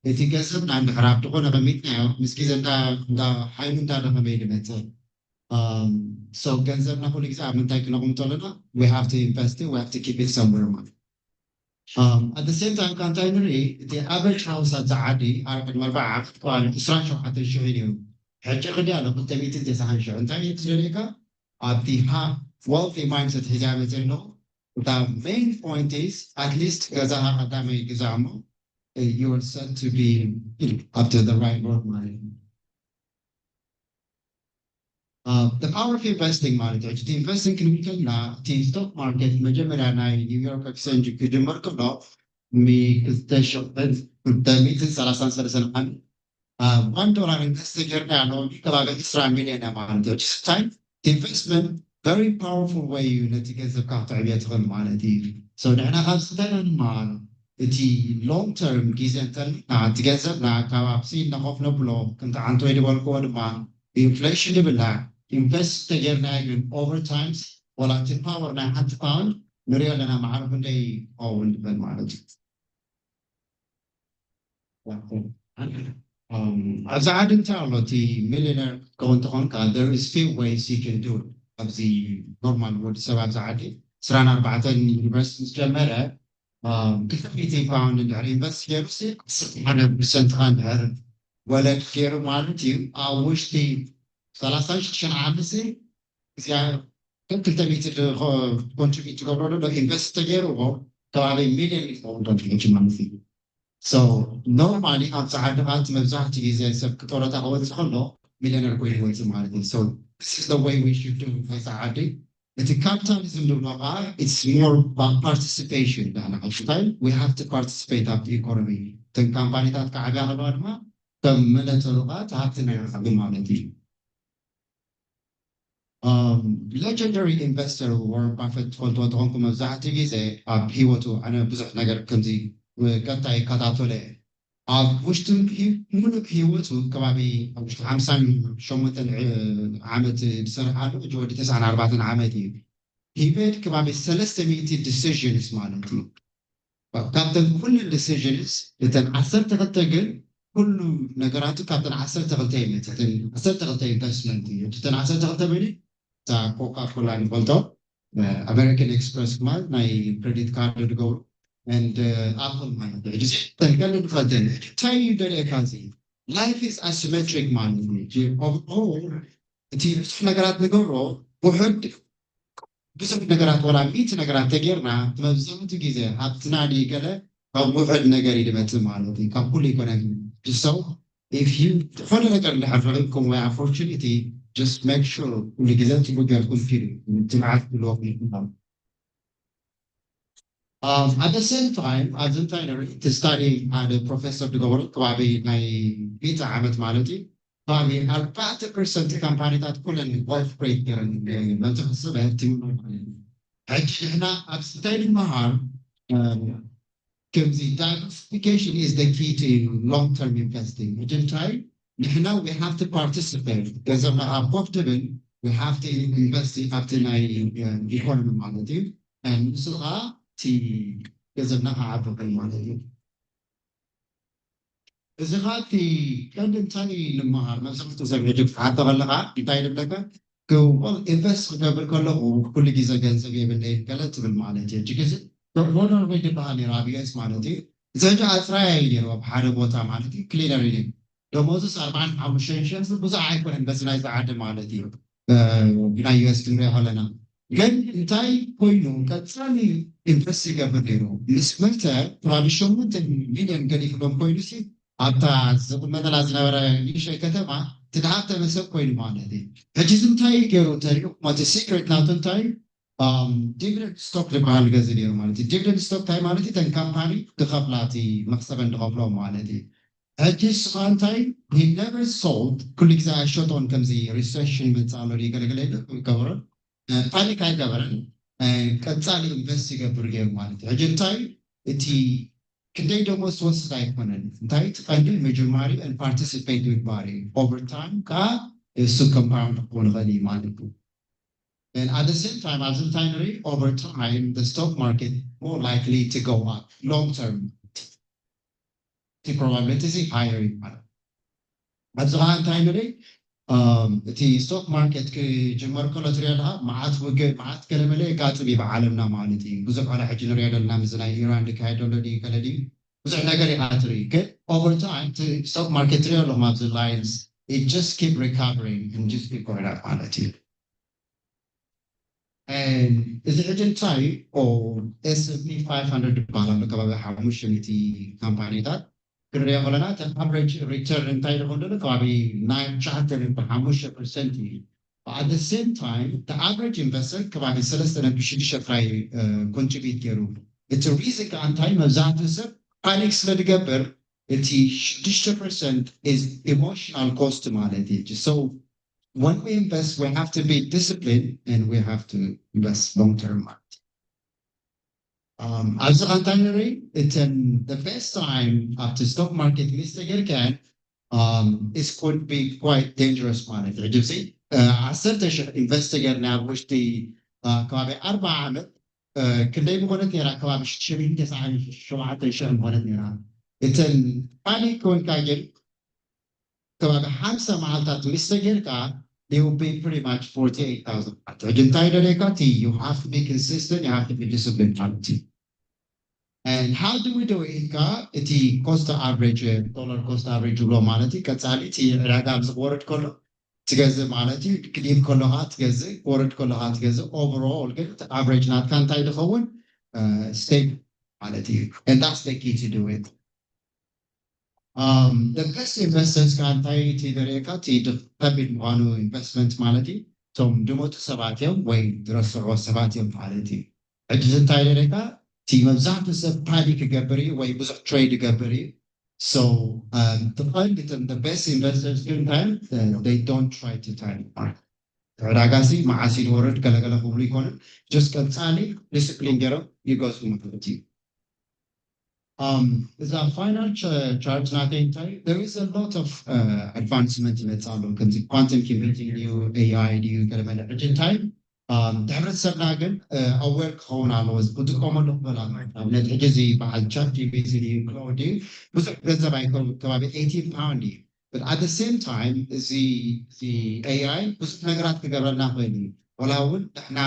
እቲ ገንዘብና እንድሕር ኣብ ዝኾነ ቀሚጥናዮ ምስ ግዜ እንዳ ሓይሉ እንዳደኸመ እዩ ዝመፅእ። So ገንዘብና ኩሉ ግዜ ኣብ ምንታይ ክነቕምጦ ኣለና? We have to invest it, we have to keep it somewhere ማለት at the same time ካብ እንታይ ንርኢ እቲ ኣቨሬጅ ሃውስ ኣብዛ ዓዲ ኣብ ቅድሚ ኣርባዓ ዓመት ከባቢ ዕስራን ሸውዓተን ሽሕ እዩ ነይሩ። ሕጂ ክንደይ ኣሎ ክልተ ሚእትን ተስዓን ሽሕ እንታይ እዩ ዝደልየካ ኣብቲ wealthy mindset ሒዘ መፅእ ኣለኹ እታ main point is at least ገዛኻ ቀዳማይ ግዛእ እሞ you are set to be up to the right road ማለት እዩ። The power of investing ማለት እዩ። እቲ ኢንቨስቲንግ ክንብል ከለና እቲ ስቶክ ማርኬት መጀመርያ ናይ ኒውዮርክ ኤክስቼንጅ ክጅመር ከሎ ክልተ ሚእትን ሰላሳን ሰለስተን ዓመት ዋን ዶላር ኢንቨስት ጌርና ያለው ከባቢ ዕስራ ሚልዮን ማለት እዩ። This time investment very powerful way እዩ ነቲ ገንዘብካ ክተዕብዮ ትኽእል ማለት እዩ። So ንሕና ካብ ዝንተና ንመሃር እቲ ሎንግ ተርም ግዜ እንተልና እቲ ገንዘብና ካብ ኣብዚ ነኾፍ ነብሎ ከምቲ ዓንቶ ዝበልክዎ ድማ ኢንፍሌሽን ይብላ ኢንቨስት ተጌርና ግን ኦቨር ታይምስ ወላ እቲ ፓወር ናይ ሓንቲ ፓውንድ ንሪኦ ኣለና ማዕረ ክንደይ ክኸውን ንበል ማለት እዩ። ኣብዚ ዓዲ እንታይ ኣሎ እቲ ሚሊነር ክትከውን ተኾንካ there is few ways you can do it ኣብዚ ኖርማል ወዲ ሰብ ኣብዚ ዓዲ ዕስራን ኣርባዕተን ዩኒቨርሲቲ ምስ ጀመረ ክልተ ሚእቲ ፓውንድ እንድሕር ኢንቨስት ገይሩ ዓሰርተ ሓደ ፐርሰንት ካ እንድሕር ወለድ ገይሩ ማለት እዩ ኣብ ውሽጢ ሰላሳን ሽዱሽተን ዓመት እዚኣ ከም ክልተ ሚእቲ ኮንትሪቢዩት ትገብሮ ዶ ኢንቨስት ተገይርዎ ከባቢ ሚልዮን ይኸውን ዶ ሕጂ ማለት እዩ። So ኖርማሊ ኣብ ፃዓዲ ቃልቲ መብዛሕትኡ ግዜ ሰብ ክጦረታ ክወፅእ ከሎ ሚልዮነር ኮይኑ ይወፅእ ማለት እዩ። So this is the way we should do ናይ ፃዓዲ እቲ ካፒታሊዝም ንብሎ ከዓ it's more about participation ዳና ስታይል we have to participate ኣብቲ ኢኮኖሚ እተን ካምፓኒታት ክዓብያ ከለዋ ድማ ከም መለተሉ ከዓ እቲ ሃብቲ ናይ ዓቢ ማለት እዩ። legendary investor Warren Buffett ትፈልጥዎ ተኾንኩም፣ መብዛሕትኡ ግዜ ኣብ ህይወቱ፣ ኣነ ብዙሕ ነገር ከምዚ ቀጣይ ይከታተሎ እየ። ኣብ ውሽጢ ህይ- ሙሉእ ህይወቱ ከባቢ ኣብ ውሽጢ ሓምሳን ሸሞንተን ዕ- ዓመት ዝሰርሓሉ፣ ሕጂ ወዲ ተስዓን ኣርባዕተን ዓመት እዩ። He made ከባቢ ሰለስተ ሚእቲ decisions ማለት እዩ። ካብተን ኩሉ decisions እተን ዓሰርተ ክልተ ግን ኩሉ ነገራቱ ካብተን ዓሰርተ ክልተ ይመጽእ። እተን ዓሰርተ ክልተ investment እዩ። እተን ዓሰርተ ክልተ በሊ እታ ኮካ ኮላ ንፈልጦ፣ ኣሜሪካን ኤክስፕረስ ማለት ናይ ክሬዲት ካርድ ዝገብሩ፣ and ኣፕል ማለት እዩ። ሕጂ እተን ቀንዲ ንፈልጠን። እንታይ እዩ ደልየካ እዚ? Life is asymmetric ማለት እዩ። ሕጂ overall እቲ ብዙሕ ነገራት ንገብሮ ውሕድ ብዙሕ ነገራት፣ ዋላ ሚእቲ ነገራት ተጌርና፣ መብዛሕትኡ ግዜ ሃብትና ድዩ ገለ ካብ ውሕድ ነገር እዩ ዝመጽእ ማለት እዩ፣ ካብ ኩሉ ኣይኮነን። So if you ዝኾነ ነገር እንድሕር ረኺብኩም ወይ opportunity, just make sure ኩሉ ግዜ ጽቡቅ ጌርኩም ኪዱ፣ ትብዓት ክህልወኩም ይግባእ። Um, at the same time ኣብዚ እንታይ ንርኢ፣ እቲ study ሓደ ፕሮፌሰር ዝገበሮ ከባቢ ናይ ሚእቲ ዓመት ማለት እዩ፣ ከባቢ ኣርባዕተ ፐርሰንት ካምፓኒታት ኩለን ኦፕሬት ገይረን መብዛሕትኡ ሰብ ኣየትምኖ ማለት እዩ። ሕጂ ንሕና ኣብዚ እንታይ ንመሃር፣ um፣ ከምዚ diversification is the key to long term investing። ሕጂ እንታይ ንሕና we have to participate፣ ገንዘብና ኣብ ኮፍ ትብል፣ we have to invest ኣብቲ ናይ ኢኮኖሚ ማለት እዩ። ንሱ ከዓ እቲ ገንዘብና ክዓቢ ማለት እዩ። እዚ ከዓ እቲ ቀንዲ እንታይ ንምሃር፣ መብዛሕትኡ ሰብ ሕጂ ክትሓቶ ከለካ እንታይ ይብለካ? ኢንቨስት ክገብር ከለኩ ኩሉ ግዜ ገንዘብ የብለይን ገለ ትብል ማለት እዩ። ሕጂ ግዜ ሆኖር ወይ ዝበሃል ነይሩ ኣብ ዩኤስ ማለት እዩ። እዚ ሕጂ ኣፅራይ እዩ ነይሩ ኣብ ሓደ ቦታ ማለት እዩ። ክሊነር እዩ። ደሞዝስ ኣርባዓን ሓሙሽተን ሽሕን ብዙሕ ኣይኮነን በዚ ናይዚ ዓዲ ማለት እዩ። ብናይ ዩኤስ ክንሪኦ ከለና ግን እንታይ ኮይኑ ቀፃሊ ኢንቨስት ይገብር ነይሩ ምስ መተ፣ ሸሞንተ ሚልዮን ገዲፍሎም ኮይኑ ሲ ኣብታ ዝቕመጠላ ዝነበረ ንእሽተይ ከተማ ትድሃብ ተመሰብ ኮይኑ ማለት እዩ። ሕጂ እዚ እንታይ ገይሩ ተሪኡ ማለት ሲክሬት ናቱ እንታይ ዲቪደንድ ስቶክ ዝበሃል ገዚ ነይሩ ማለት እዩ። ዲቪደንድ ስቶክ እንታይ ማለት እዩ? ተን ካምፓኒ ድኸፍላ እቲ መክሰበን ድኸፍሎ ማለት እዩ። ሕጂ ንሱ ከዓ እንታይ never sold፣ ኩሉ ግዜ ኣይሸጦን። ከምዚ ሪሴሽን ይመፅእ ኣሎ ገለገለ ይገበረን፣ ፓኒክ ኣይገበረን፣ ቀፃሊ ኢንቨስት ይገብር ገይሩ ማለት እዩ። ሕጂ እንታይ እቲ ክንደይ ደሞዝ ትወስድ ኣይኮነን፣ እንታይ እቲ ቀንዲ ምጅማሪ ን ፓርቲሲፔት ምግባር እዩ። ኦቨር ታይም ከዓ እሱ ኮምፓውንድ ክኾን ይኽእል እዩ ማለት እዩ። And at the same time ኣብዚ እንታይ ንርኢ፣ over time the stock market more likely to go up long term፣ እቲ probability እዚ higher እዩ ማለት። ኣብዚ ከዓ እንታይ ንርኢ፣ እቲ ስቶክ ማርኬት ክጅመር ከሎ ትሪኦ ኣለካ፣ መዓት ውግእ መዓት ገለመለ የጋጥም እዩ ብዓለምና ማለት እዩ። ብዙሕ ዋላ ሕጂ ንሪኦ ዘለና ምስዚ ናይ ኢራን ዝካየድ ዘሎ ድዩ ገለ ድዩ ብዙሕ ነገር ኢካ ትርኢ፣ ግን over time እቲ ስቶክ ማርኬት ትሪኦ ኣለኹም ኣብዚ ላይንስ it just keep recovering and just keep going up ማለት እዩ። እዚ ሕጂ እንታይ S and P five hundred ይበሃል ኣሎ፣ ከባቢ ሓሙሽተ ሚእቲ ካምፓኒታት ክንሪኦ ከለና እቲ ኣቨሬጅ ሪተርን እንታይ ይኸውን ዘሎ ከባቢ ናይ ትሽዓተ ነጥቢ ሓሙሽተ ፐርሰንት እዩ። At the same time እቲ ኣቨሬጅ ኢንቨስተር ከባቢ ሰለስተ ነጥቢ ሽዱሽተ ጥራይ ኮንትሪቢዩት ገይሩ። እቲ ሪዝን ከዓ እንታይ መብዛሕትኡ ሰብ ፓኒክ ስለ ዝገብር እቲ ሽዱሽተ ፐርሰንት is emotional cost ማለት እዩ። So when we invest we have to be disciplined and we have to invest long term ማለት እዩ። ኣብዚ ከዓ እንታይ ንርኢ እተን the best time ኣብቲ ስቶክ ማርኬት ኢንቨስት ተገይርካን is could be quite dangerous ማለት እዩ። ሕጂ ዓሰርተ ሽሕ ኢንቨስት ተገይርና ኣብ ውሽጢ ከባቢ ኣርባዓ ዓመት ክንደይ ምኾነት ነይራ? ከባቢ ሽዱሽተ ሚእትን ተስዓን ሸውዓተን ሽሕ ምኾነት ነይራ። እተን ፓኒክ ኮንካ ግን ከባቢ ሓምሳ መዓልታት ምስ ተጌርካ they will be pretty much forty-eight thousand። ሕጂ እንታይ ደለካ እቲ you have to be consistent, you have to be disciplined ማለት እዩ። And how do we do it? ኢልካ እቲ cost average፣ dollar cost average ብሎ ማለት እዩ። ቀፃሊ እቲ ዕዳጋ ኣብዚ ክወርድ ከሎ ትገዝእ ማለት እዩ። ክድይብ ከሎ ከዓ ትገዝእ፣ ክወርድ ከሎ ከዓ ትገዝእ። Overall ግን እቲ average ናትካ እንታይ ዝኸውን stable ማለት እዩ። And that's the key to do it. The best investors ከዓ እንታይ እቲ ደሪእካ እቲ ከቢድ ምዃኑ ኢንቨስትመንት ማለት እዩ። እቶም ድሞቱ ሰባት እዮም ወይ ዝረስዑ ሰባት እዮም ማለት እዩ። ሕጂ እንታይ ደሪእካ እቲ መብዛሕትኡ ሰብ ፓኒክ ይገብር እዩ ወይ ብዙሕ ትሬድ ይገብር እዩ። So ትቐንድ እቶም the best investors ግን እንታይ እዮም? They don't try to time ማለት ዕዳጋ ሲ መዓስ ይወርድ ገለገለ ክብሉ ይኮኑ just ቀፃሊ ዲስፕሊን ገይሮም ይገዝኡ ማለት እዩ። እዛ ፋይናል ቻርጅ ናተይ እንታይ there is a lot of advancement ይመፅእ ኣሎ። ከምዚ quantum computing ድዩ AI ድዩ ገለመለ ሕጂ እንታይ እቲ ሕብረተሰብና ግን aware ክኸውን ኣለዎ። እዚ ክጥቀመሉ ክበላ ኣብነት ሕጂ እዚ በዓል ቻት ጂፒቲ ድዩ ክላውድ ድዩ ብዙሕ ገንዘብ ኣይከውን ከባቢ eighteen pound እዩ። But at the same time እዚ AI ብዙሕ ነገራት ክገብረልና ክእል እዩ። ወላ እውን ንሕና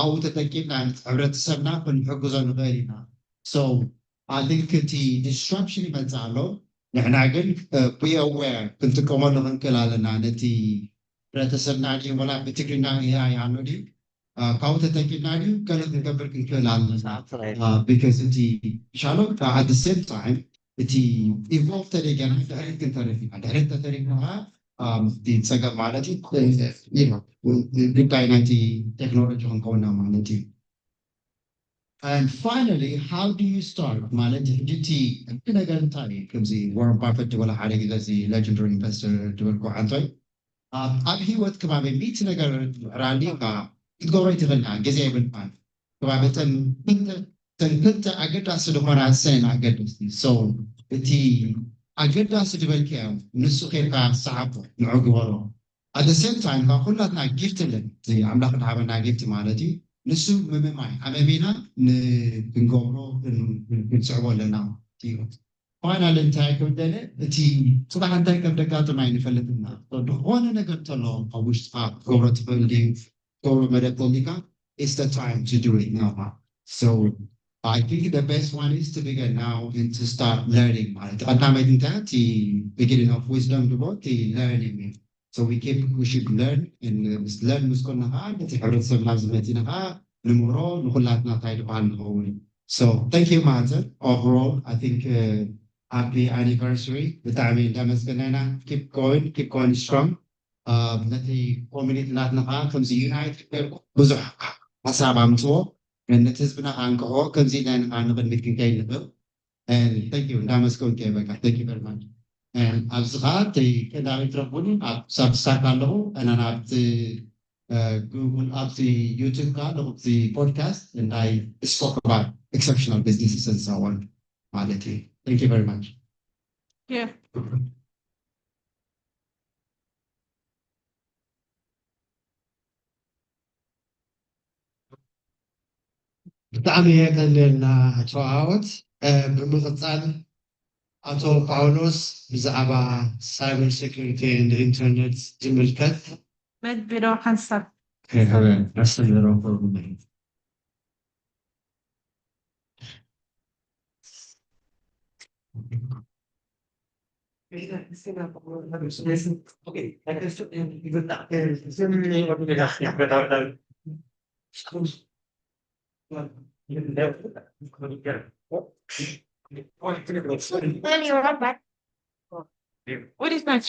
ኣብኡ ተጠቂምና ሕብረተሰብና ክንሕግዞ ንኽእል ኢና። So I think እቲ disruption ይመፅእ ኣሎ። ንሕና ግን be aware ክንጥቀመሉ ክንክእል ኣለና። ነቲ ሕብረተሰብና ድዩ ወላ ብትግርኛ AI ኣሎ ድዩ ካብኡ ተጠቂምና ድዩ ገለ ክንገብር ክንክእል ኣለና። Because እቲ ሻሎም at the same time እቲ evolve ተደገና ድሕሪት ክንተርፍ ኢና። ድሕሪት ተተሪፍና ከዓ እቲ ፀገም ማለት እዩ ጉዳይ ናይቲ ቴክኖሎጂ ክንከውና ማለት እዩ። And finally how do you start ማለት ሕጂ እቲ እቲ ነገር እንታይ እዩ? ከምዚ Warren Buffett ዝበለ ሓደ ግዜ እዚ legendary investor ዝበልኩ ሓንቶይ ኣብ ኣብ ህይወት ከባቢ ሚእቲ ነገር ራሊካ ክትገብሮ ይትኽእልና ግዜ የብልካን። ከባቢ እተን ክልተ እተን ክልተ ኣገዳሲ ዝኾና እሰን ኣገደስቲ so እቲ ኣገዳሲ ዝበልካዮ ንሱ ኬድካ ሰዓቦ ንዑ ግበሮ። At the same time ካብ ኩላትና ጊፍት ኣለን እዚ ኣምላኽ ዝሃበና ጊፍት ማለት እዩ። ንሱ ምምማይ ኣመሚና ክንገብሮ ክንስዕቦ ኣለና። ፋይናል እንታይ ክብል ደለ እቲ ፅባሕ እንታይ ከም ደጋጥም ኣይንፈልጥና። ዝኾነ ነገር ተሎ ኣብ ውሽጥካ ክትገብሮ ትኽእል ድዩ ክትገብሮ መደብ ተሊካ it's the time to do it now. So I think the best one is to begin now and to start learning ማለት ቀዳማይ እንታይ እቲ beginning of wisdom ድቦ እቲ learning እዩ። So we keep we should learn and learn ምስ ኮና ከዓ ነቲ ሕብረተሰብ ናብ ዝመፅና ከዓ ንምሮ ንኩላትና እንታይ ዝበሃል ንኸውን። So thank you ማዘር። Overall I think happy anniversary ብጣዕሚ እንዳመስገናና keep going keep going strong። ነቲ ኮሚኒቲ ናትና ከዓ ከምዚ ዩናይትድ ገርኩ ብዙሕ ሓሳብ ኣምፅዎ ነቲ ህዝብና ከዓ እንቅሕዎ ከምዚ ኢልና ንቅድሚት ክንከይድ ንኽእል። Thank you እንዳመስገንኩ እየ በቃ thank you very much። ኣብዚ ከዓ ቀዳሚ ትረኽቡኒ ኣብ ሳብስታክ ኣለኹ እና ናብቲ ጉግል ኣብዚ ዩቱብ ከዓ ኣለኹ እዚ ፖድካስት እንዳይ ስፖክ about exceptional businesses and so on ማለት እዩ። Thank you very much። ብጣዕሚ የቀንየልና ኣቶ ኣወት። ብምቕፃል ኣቶ ጳውሎስ ብዛዕባ cyber security and internet ዝምልከት መድብሎ ሓንሳብ ከይሃበ ኣስተምህሮ ክህቡ What is that?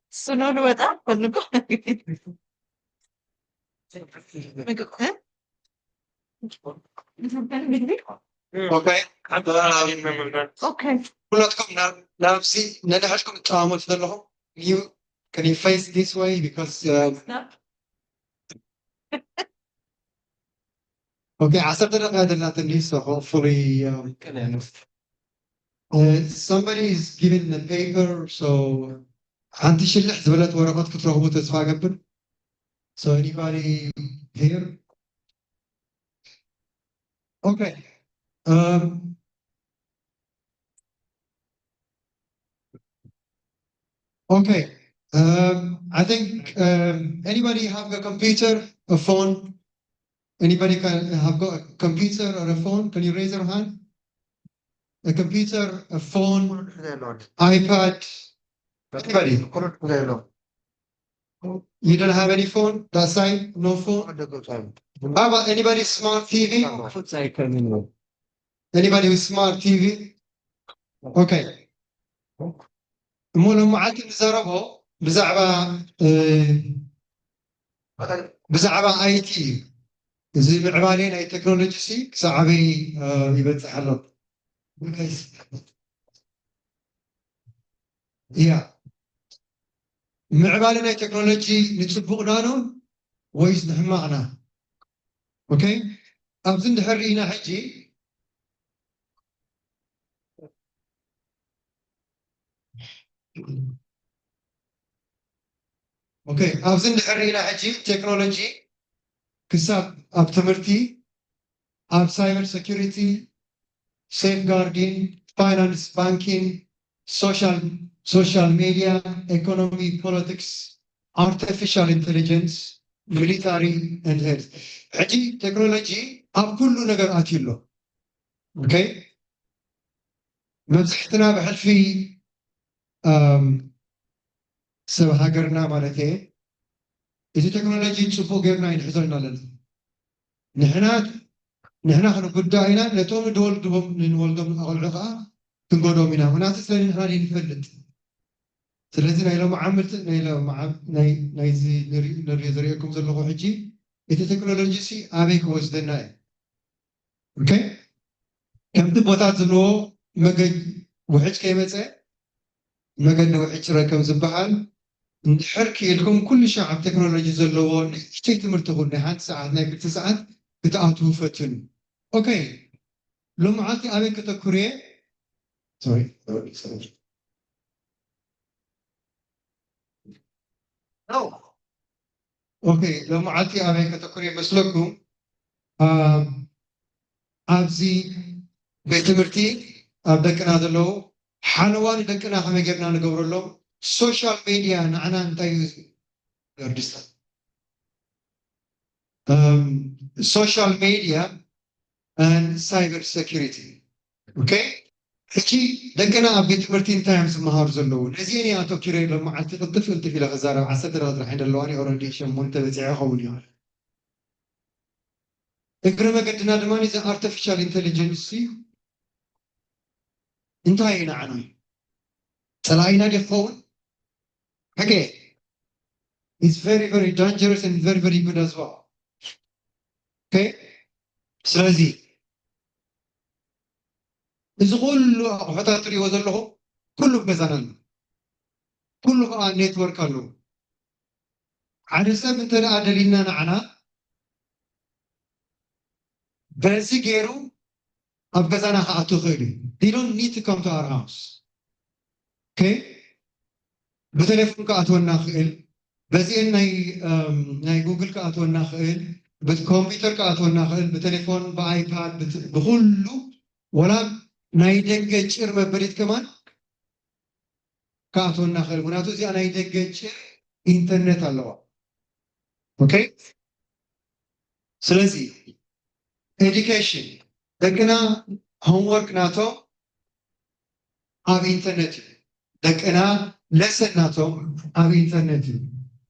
Sono nuota con Okay. Okay. ኩላትኩም ናብዚ ነንሕድኩም ትጠዋሙ ዘለኹም you can you face this way because uh, okay ዓሰርተ ደቂቃ ዘለና ትንሽ so hopefully um, uh, somebody is giving the paper so ሓንቲ ሽልሕ ዝበለት ወረቐት ክትረኽቡ ተስፋ ገብር so anybody here okay um, Okay. Um, I think um, anybody have a computer, a phone? Anybody can have got a computer or a phone? Can you raise your hand? A computer, a phone, iPad. Anybody? You don't have any phone? That side? No phone? How about anybody smart T V? Anybody with smart T V? Okay. እሞ ሎም መዓልቲ ንዘረቦ ብዛዕባ ብዛዕባ ኣይቲ እዩ። እዚ ምዕባሌ ናይ ቴክኖሎጂ ሲ ክሳብ ዓበይ ይበፅሕ ኣሎ? ያ ምዕባለ ናይ ቴክኖሎጂ ንፅቡቕና ዶ ወይስ ንሕማቕና? ኦኬ፣ ኣብዚ እንድሕር ርኢና ሕጂ፣ ኦኬ፣ ኣብዚ እንድሕር ርኢና ሕጂ ቴክኖሎጂ ክሳብ ኣብ ትምህርቲ፣ ኣብ ሳይበር ሴኩሪቲ፣ ሴፍጋርዲን፣ ፋይናንስ፣ ባንኪን፣ ሶሻል ሜዲያ፣ ኢኮኖሚ፣ ፖለቲክስ፣ ኣርቲፊሻል ኢንቴሊጀንስ፣ ሚሊታሪ ኤንድ ሄልት። ሕጂ ቴክኖሎጂ ኣብ ኩሉ ነገር ኣትዩ ኣሎ። ኦኬ፣ መብዛሕትና ብሕልፊ፣ ኣም፣ ሰብ ሃገርና ማለት እየ፣ እቲ ቴክኖሎጂ ፅቡቅ ጌርና ይንሕዞ ኢና ኣለና። ንሕና ንሕና ክንጉዳእ ኢና፣ ነቶም ንወልድዎም ንወልዶም ኣቆልዑ ከዓ ክንጎዶም ኢና። ምክንያቱ ስለ ንሕና ዘይንፈልጥ። ስለዚ ናይ ሎም ዓመት ናይ ሎም ዓም- ናይ ናይዚ ንሪ- ንሪኦ ዝሪኤኩም ዘለኹ ሕጂ እቲ ቴክኖሎጂ ሲ ኣበይ ክወስደና እዩ? ኦኬ፣ ከምቲ ቦታት ዝብልዎ መገድ ውሕጅ ከይመፀ መገዲ ውሕጅ ጭረ ከም ዝበሃል፣ እንድሕር ክኢልኩም ኩሉ ሻዕ ኣብ ቴክኖሎጂ ዘለዎ ንእሽተይ ትምህርቲ ይኹን ናይ ሓንቲ ሰዓት ናይ ክልተ ሰዓት ክትኣትዉ ፈትኑ። ኦኬ፣ ሎመዓልቲ ኣበይ ከተኩርየ? ሶሪ፣ ሶሪ፣ ሶሪ። ኖ። ኦኬ፣ ሎመዓልቲ ኣበይ ከተኩርየ መስለኩም? ኣብ- ኣብዚ ቤት ትምህርቲ ኣብ ደቅና ዘለዉ ሓለዋ ንደቅና ከመይ ጌርና ንገብረሎም? ሶሻል ሜድያ ንዓና እንታይ እዩ ገርድስና? ሶሻል ሜድያ ሳይበር ሴኩሪቲ። ኦኬ፣ ሕጂ ደቅና ኣብ ቤት ትምህርቲ እንታይ እዮም ዝመሃሩ ዘለዉ? ነዚአን እየ ኣተኪረ ኢሎም መዓልቲ ቅልጥፍ ቅልጥፍ ኢለ ክዛረብ። ዓሰርተ ደቂቃ ጥራሕ እየን ዘለዋኒ፣ ኦረዲ ሸሞንተ በፂሐ ይኸውን እዩ። እግረ መገድና ድማ እዚ ኣርቲፊሻል ኢንቴሊጀንስ እንታይ እዩ ንዓና? ፀላኢና ድዩ ክኸውን? ሕገ is very very dangerous and very very good as well። ኦኬ፣ ስለዚ እዚ ኩሉ ኣቑሑታት ትሪእዎ ዘለኹም ኩሉ ኣብ ገዛና ኣሎ። ኩሉ ከዓ ኔትወርክ ኣለዎ። ሓደ ሰብ እንተ ደኣ ደሊልና ንዓና በዚ ገይሩ ኣብ ገዛና ክኣቱ ይኽእል እዩ። They don't need to come to our house. ኦኬ፣ ብቴሌፎን ክኣትወና ይኽእል፣ በዚአን ናይ እም፣ ናይ ጉግል ክኣትወና ይኽእል፣ ብኮምፒውተር ክኣትወና ይኽእል፣ ብቴሌፎን፣ ብኣይፓድ፣ ብት- ብኩሉ፣ ወላ ናይ ደገ ጭር መበሊት ከማን ክኣትወና ይኽእል። ምክንያቱ እዚኣ ናይ ደገ ጭር ኢንተርኔት ኣለዋ። ኦኬ፣ ስለዚ ኤዱኬሽን ደቅና ሆምወርክ ናቶም ኣብ ኢንተርኔት እዩ። ደቅና ለሰን ናቶም ኣብ ኢንተርኔት እዩ።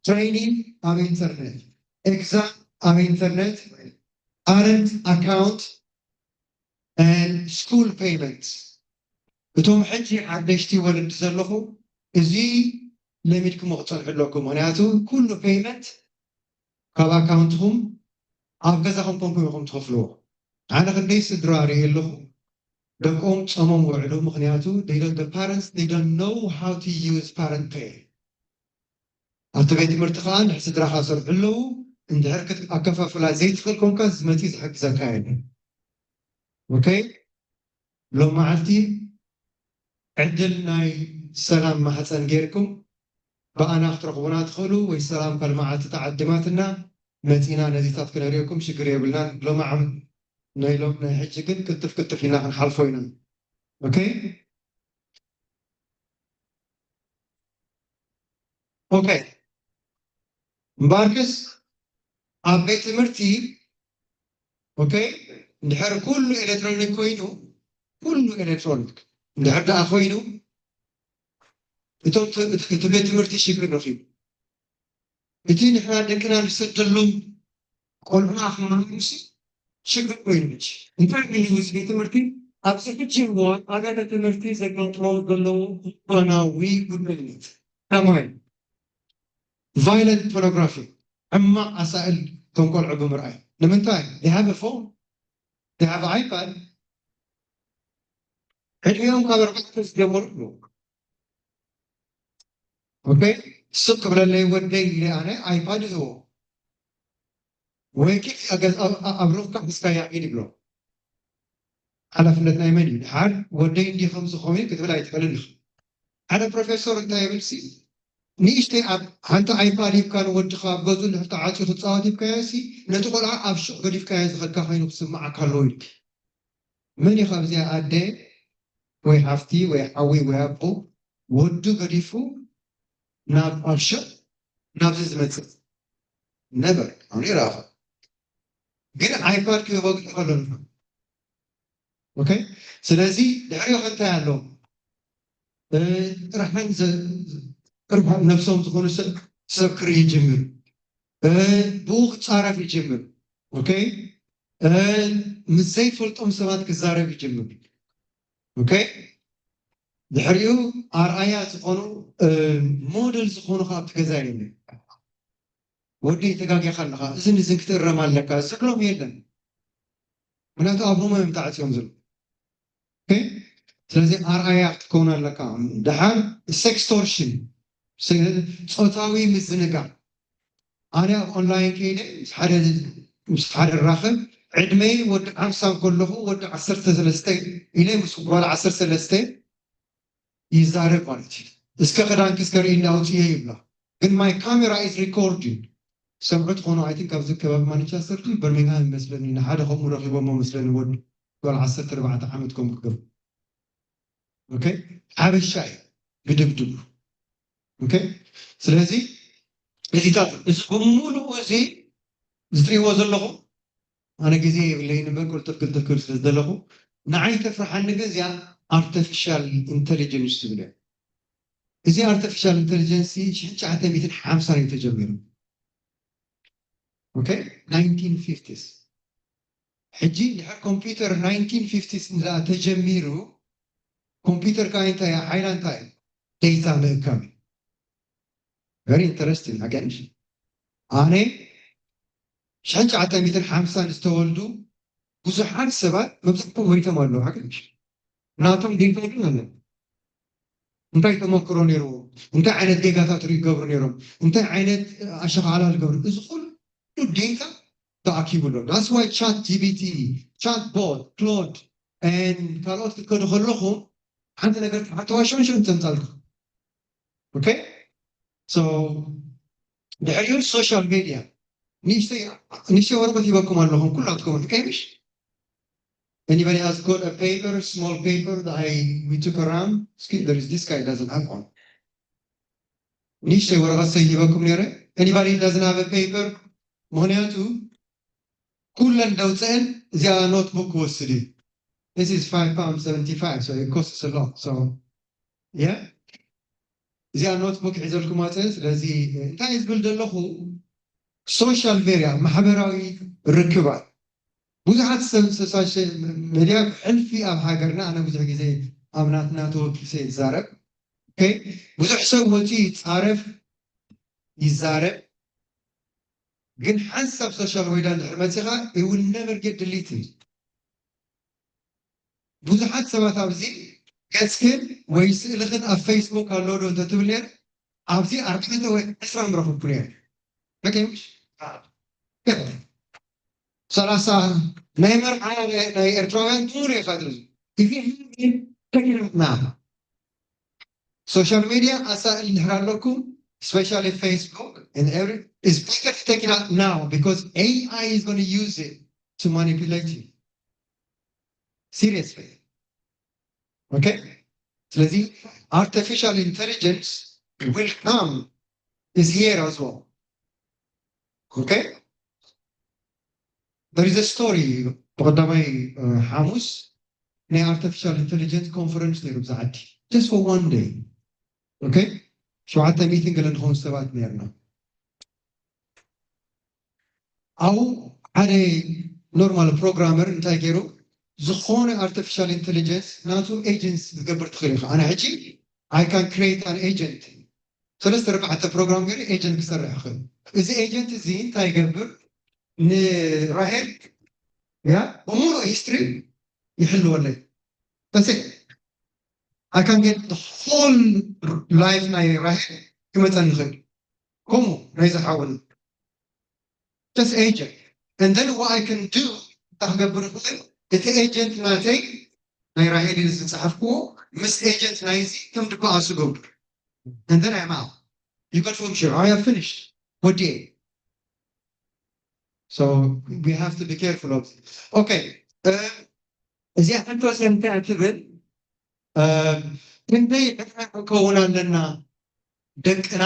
ትሬኒንግ ኣብ ኢንተርኔት፣ ኤግዛም ኣብ ኢንተርኔት፣ ፓረንት ኣካውንት፣ ስኩል ፔይመንት። እቶም ሕጂ ሓደሽቲ ወለዲ ዘለኹ እዚ ለሚድኩሞ ክፀንሑ ኣለኩም። ምክንያቱ ኩሉ ፔይመንት ካብ ኣካውንትኹም ኣብ ገዛኹም ኮንኩም ኢኹም ትኸፍልዎ። ኣነ ክንደይ ስድራ ርእየ ኣለኹ፣ ደቆም ፆሞም ውዕሉ። ምክንያቱ they don't- the parents they don't know how to use parent pay። ኣብቲ ቤት ትምህርቲ ከዓ ንሕ ስድራኻ ሰርሑ ኣለዉ። እንድሕር ክት- ኣከፋፍላ ዘይትኽእል ኮንካ ዝመፂ ዝሕግዘካ የለን። ኦኬ፣ ሎም መዓልቲ ዕድል ናይ ሰላም ማህፀን ጌርኩም ብኣና ክትረኽቡና ትኽእሉ ወይ ሰላም ካልመዓልቲ ተዓዲማትና መፂና ነዚታት ክነርእየኩም ሽግር የብልናን። ሎማዓም ናይ ሎም ናይ ሕጂ ግን ክትፍ ክትፍ ኢና ክንሓልፎ ኢና። ኦኬ፣ ኦኬ፣ እምበኣርክስ ኣብ ቤት ትምህርቲ ኦኬ፣ እንድሕር ኩሉ ኤሌክትሮኒክ ኮይኑ፣ ኩሉ ኤሌክትሮኒክ እንድሕር ደኣ ኮይኑ፣ እቶም ት- እቲ ቤት ትምህርቲ ሽግር ረኺቡ። እቲ ንሕና ደቅና ንሰደሎም ቆልዑና ክመሃሩ ሲ ሽግር ኮይኑ፣ ሕጂ እንታይ ኮይኑ እዚ ቤት ትምህርቲ ኣብዚ ሕጂ እዋን ኣብያተ ትምህርቲ ዘጋጥሞም ዘለዉ እዋናዊ ጉድለይነት ከማይ ቫይለንት ፖርኖግራፊ፣ ሕማቕ ኣሳእል፣ እቶም ቆልዑ ብምርኣይ። ንምንታይ? They have a phone, they have iPad። ዕድሚኦም ካብ ኣርባዕተ ዝጀመሩ ኣለዉ። ኦኬ፣ ስቕ ክብለለይ ወደይ ኢለ ኣነ ኣይፓድ ይህቦ። ወይ ኪድ ኣብ ሩኽካ ሒዝካያ ኪድ ይብሎ። ሓላፍነት ናይ መን እዩ? ድሓር ወደይ እንዲ ከምዚ ኮይኑ ክትብል ኣይትኽእልን ኢኻ። ሓደ ፕሮፌሰር እንታይ ይብል ሲ ንእሽተይ ኣብ ሓንቲ ኣይፓድ ሂብካ ንወድኻ ኣብ ገዝኡ ንድሕር ተዓፅዩ ክፃወት ሂብካዮ ሲ ነቲ ቆልዓ ኣብ ሹቕ ገዲፍካዮ ዝኸድካ ኮይኑ ክስምዓካ ኣለዎ ኢልኪ። መን እዩ ካብዚኣ ኣደ ወይ ሓፍቲ ወይ ሓዊ ወይ ኣቦ ወዱ ገዲፉ ናብ ኣብ ሹቕ ናብዚ ዝመፅእ? ነበር ኣነ ይረኣኹ ግን ኣይፓድ ክህቦ ግን ከሎ ንፋ ኦኬ ስለዚ ድሕሪኡ ከ እንታይ ኣሎ ርሓን ርሓን ነብሶም ዝኾኑ ሰብ ክርኢ ይጅምር ብኡ ክፃረፍ ይጅምር ኦኬ ምስ ዘይፈልጦም ሰባት ክዛረብ ይጅምር ኦኬ ድሕሪኡ ኣርኣያ ዝኾኑ ሞዴል ዝኾኑ ከኣ ኣብቲ ገዛ የለን ወዲ ተጋጊኻ ኣለኻ እዝን እዝን ክትእረም ኣለካ ዝብሎም የለን ምክንያቱ ኣብ ሩማ እዮም ተዓፅዮም ዘሎ ስለዚ ኣርኣያ ክትከውን ኣለካ ደሓር ሴክስቶርሽን ጾታዊ ምዝንጋዕ ኣነ ኣብ ኦንላይን ከይደ ምስ ሓደ ራኽብ ዕድመይ ወዲ ዓምሳ ከለኹ ወዲ ዓሰርተ ሰለስተ ኢለ ምስ ጓል ዓሰርተ ሰለስተ ይዛረብ ማለት እዩ እስከ ክዳንኪ እስከ ርእኒ ኣውፅየ ይብላ ግን my camera is recording ሰምዑ ትኾኑ ኣይ ቲንክ ኣብዚ ከባቢ ማንቸስተር ቱ በርሚንግሃም ይመስለኒ ንሓደ ከምኡ ረኺቦሞ መስለኒ ወዲ ጓል ዓሰርተ ኣርባዕተ ዓመት ከምኡ ክገብሩ ኦኬ ሓበሻ እዩ ብድብድቡ ኦኬ ስለዚ እዚታት እዚ ብምሉኡ እዚ ዝትሪእዎ ዘለኹም ኣነ ግዜ የብለይን እምበር ቅልጥፍ ቅልጥፍ ክብል ስለ ዝደለኹ ንዓይ ተፍርሓኒ ግን እዚኣ ኣርተፊሻል ኢንተሊጀንስ ትብል እያ እዚ ኣርተፊሻል ኢንተሊጀንስ ሽሕን ትሽዓተ ሚእትን ሓምሳን እዩ ተጀሚሩ ኦኬ ናይንቲን ፊፍቲስ ሕጂ ድሕር ኮምፒውተር ናይንቲን ፊፍቲስ እንዳ ተጀሚሩ ኮምፒውተር ከዓ እንታይ ሓይላ እንታይ ዴታ ምእካብ very interesting again ኣነ ሽሕን ትሽዓተ ሚእትን ሓምሳን ዝተወልዱ ብዙሓት ሰባት መብዛሕቶም ሞይቶም ኣለዉ ሓቂ ናቶም ዴታ ግን ኣሎ እንታይ ተመክሮ ነይርዎም እንታይ ዓይነት ጌጋታት ይገብሩ ነይሮም እንታይ ዓይነት ኣሸኻዕላ ዝገብሩ እዚ ኩሉ ዴታ ተኣኪቡ ኣሎ that's why chat gpt chat bot claude ካልኦት ክትከዱ ከለኹም ሓንቲ ነገር ክትሓተዋ ሸንሸን ተምፃልኩም okay so ድሕሪኡ social media ንእሽተይ ወረቀት ሂበኩም ኣለኹም ኩላትኩም okay ምሽ anybody has got a paper small paper that I we took around እስኪ there is this guy doesn't have one ንእሽተይ ወረቀት ሰይ ሂበኩም ነይረ anybody doesn't have a paper ምክንያቱ ኩለን ደውፅአን እዚኣ notebook ክወስድ እዩ this is five pound seventy-five so it costs a lot so yeah እዚኣ notebook ሒዘልኩም ኣፀ ስለዚ እንታይ ዝብል ዘለኹ social media ማሕበራዊ ርክባት ብዙሓት ሰብ social media ብሕልፊ ኣብ ሃገርና ኣነ ብዙሕ ግዜ ኣብ ናትና ተወኪሰ ይዛረብ ብዙሕ ሰብ ወፂኡ ይፃረፍ ይዛረብ ግን ሓንሳብ social media እንድሕር መፂኻ it will never get deleted ብዙሓት ሰባት ኣብዚ ገፅክን ወይ ስእልኽን ኣብ ፌስቡክ ኣሎ ዶ እንተትብል ነይሩ ኣብዚ ኣርባዕተ ወይ ዕስራ ምረኽብኩ ነይሩ መቀምሽ ሰላሳ ናይ መርዓ ናይ ኤርትራውያን ብምሉ ኢኻ ትርኢ if you have it take it out now social media ኣሳእል እንድሕር ኣለኩም especially Facebook and every is better to take it out now because A I is going to use it to manipulate you seriously okay ስለዚ artificial intelligence will come is here as well okay there is a story ብቀዳማይ ሓሙስ ናይ artificial intelligence conference ነይሩ ብዛ ዓዲ just for one day okay ሸውዓተ ሚእትን ገለ ንኸውን ሰባት ነርና ኣብኡ ሓደ normal programmer እንታይ ገይሩ ዝኾነ artificial intelligence ናቱ agents ዝገብር ትኽእል ኢኻ ኣነ ሕጂ I can create an agent ሰለስተ ኣርባዕተ program ገይሩ agent ክሰርሕ ይኽእል እዚ agent እዚ እንታይ ይገብር ንራሄል ያ ብምሉእ history ይሕልወለይ that's it I can get the whole life ናይ ራሄል ክመፀኒ ይኽእል ከምኡ ናይ ዝሓውን just agent and then what I can do እንታይ ክገብር ይኽእል እቲ agent ናተይ ናይ ራሄል ዝፀሓፍክዎ ምስ agent ናይዚ ከም ድበኣሱ ገብር and then I'm out you got from sure I have finished ወዲኤ so we have to be careful of okay እዚኣ ሕቶ ሰምታ ትብል ክንደይ ዕድና ክንከውን ኣለና ደቅና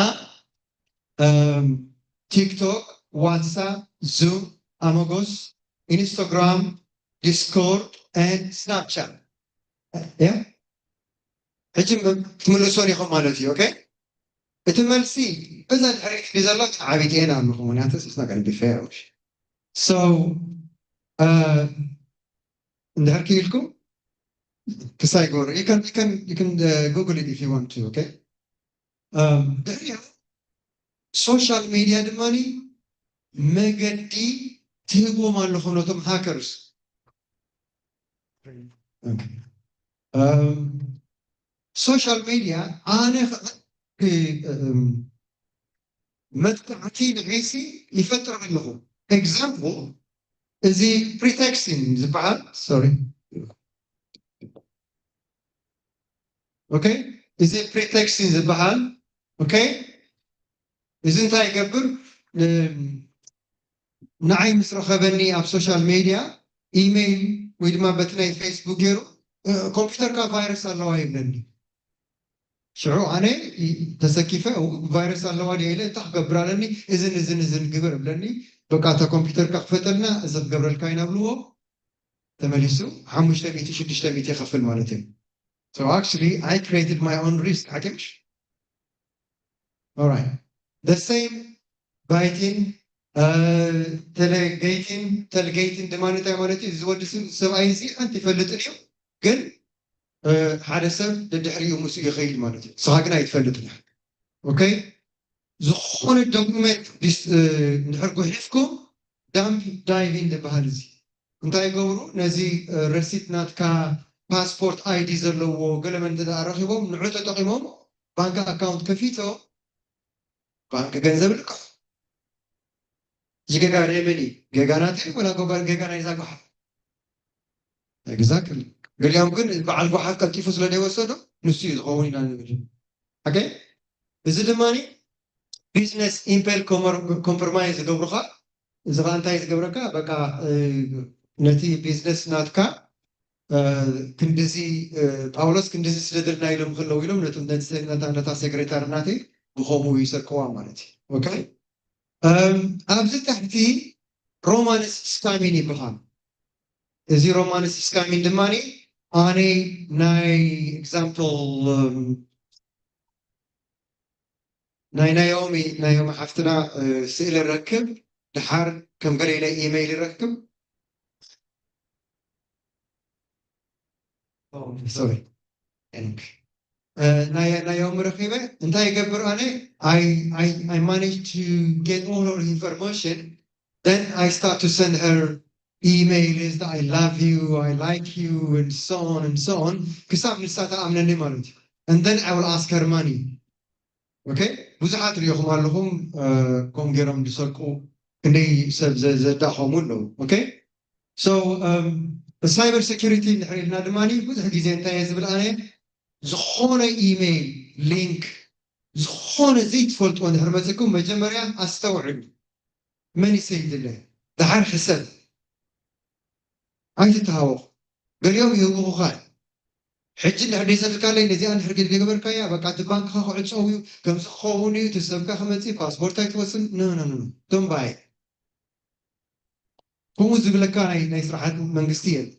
ቲክቶክ ዋትሳፕ ዙም ኣመጎስ ኢንስታግራም ዲስኮርድ and ስናፕቻት ያ ሕጂ ትምልሶን ኢኹም ማለት እዩ okay እቲ መልሲ እዛ ድሕሪት ዘሎ ዓብይቲ እየን ኣለኹ ምክንያቱ ስስና ቀን ቢፈያሽ so እንድሕር ክኢልኩም ክሳይ ጎር you can you can you can uh, google it if you want to okay ድሕሪኡ social media ድማ መገዲ ትህብዎም ኣለኹም ነቶም ሃከርስ social media ኣነ መጥቃዕቲ ንዒሲ ይፈጥር ኣለኹ example እዚ pretexting ዝበሃል sorry okay እዚ pretexting ዝበሃል okay እዚ እንታይ ይገብር ንዓይ ምስ ረኸበኒ ኣብ social media ኢሜይል ወይ ድማ በቲ ናይ ፌስቡክ ገይሩ ኮምፒውተርካ ቫይረስ ኣለዋ ይብለኒ ሽዑ ኣነ ተሰኪፈ ቫይረስ ኣለዋ ድየ ኢለ እንታይ ክገብር ኣለኒ እዝን እዝን እዝን ግበር እብለኒ በቃ እታ ኮምፒውተርካ ክፈተልና እዚ ክገብረልካ ኢና ብልዎ ተመሊሱ ሓሙሽተ ሚእቲ ሽዱሽተ ሚእቲ ይኸፍል ማለት እዩ so actually I created my own risk ሓቂ ምሽ alright the same biting telegating telegating ድማ እንታይ ማለት እዩ እዚ ወዲ ሰብኣይ እዚ ሓንቲ ይፈልጥን እዩ ግን ሓደ ሰብ ደድሕሪኡ ምስኡ ይኸይድ ማለት እዩ ስኻ ግን ኣይትፈልጥን okay ዝኾነ ዶኩመንት እንድሕር ጉሒፍኩም ዳምፕ ዳይቪንግ ዝበሃል እዚ እንታይ ይገብሩ ነዚ ረሲት ናትካ ፓስፖርት ID ዘለዎ ገለመ እንተ ረኺቦም ንዑ ተጠቂሞም ባንክ ኣካውንት ከፊቶም ባንክ ገንዘብ ልክሑ እዚ ገጋ ናይ መን እዩ ገጋ ናተይ ወላ ገጋ ናይዛ ጓሓፍ exactly ገሊኦም ግን በዓል ጓሓፍ ቀልጢፉ ስለ ዘይወሰዶ ንሱ እዩ ዝኸውን ኢና ንብል okay እዚ ድማ business impel compromise ዝገብሩኻ እዚ ከዓ እንታይ ዝገብረካ በቃ ነቲ business ናትካ ክንድዚ ጳውሎስ ክንድዚ ስደደልና ኢሎም ከለዉ ኢሎም ነታ ሴክሬታሪ ናተይ ብኸምኡ ይሰርቅዋ ማለት እዩ okay ኣብዚ ታሕቲ romance scamming ይበሃል እዚ romance scamming ድማ ኣነ ናይ example ናይ ናዮሚ ናዮሚ ሓፍትና ስእሊ ረክብ ድሓር ከም ገለ ኢለ ኢመይል ይረክብ sorry ናዮሚ ረኪበ እንታይ ይገብር ኣነ I I I managed to get all her information then I start to send her email is that I love you I like you and so on and so on ክሳብ ንሳ ተኣምነኒ ማለት እዩ and then I will ask her money okay ብዙሓት ሪኢኹም ኣለኹም ከም ገይሮም ዝሰርቁ ክንደይ ሰብ ዘዳኸሙ ኣለዉ okay so cyber security እንድሕር ኢልና ድማ ብዙሕ ግዜ እንታይ እየ ዝብል ኣነ ዝኾነ ኢሜይል ሊንክ ዝኾነ ዘይትፈልጥዎ እንድሕር መፅኩም መጀመርያ ኣስተውዕሉ መን ይሰይድለ ድሓር ሕሰብ ኣይትተሃወኹ ገሊኦም ይህውኹኻ ሕጂ እንድሕር ደይሰድካለይ ነዚኣ እንድሕር ገይገበርካያ በቃ እቲ ባንክኻ ክዕፀው እዩ ከምዚ ክኸውን እዩ እቲ ሰብካ ክመፅእ ፓስፖርት ኣይትወስን ንንኑ ዶምባይ ከምኡ ዝብለካ ናይ ናይ ስራሓት መንግስቲ የለ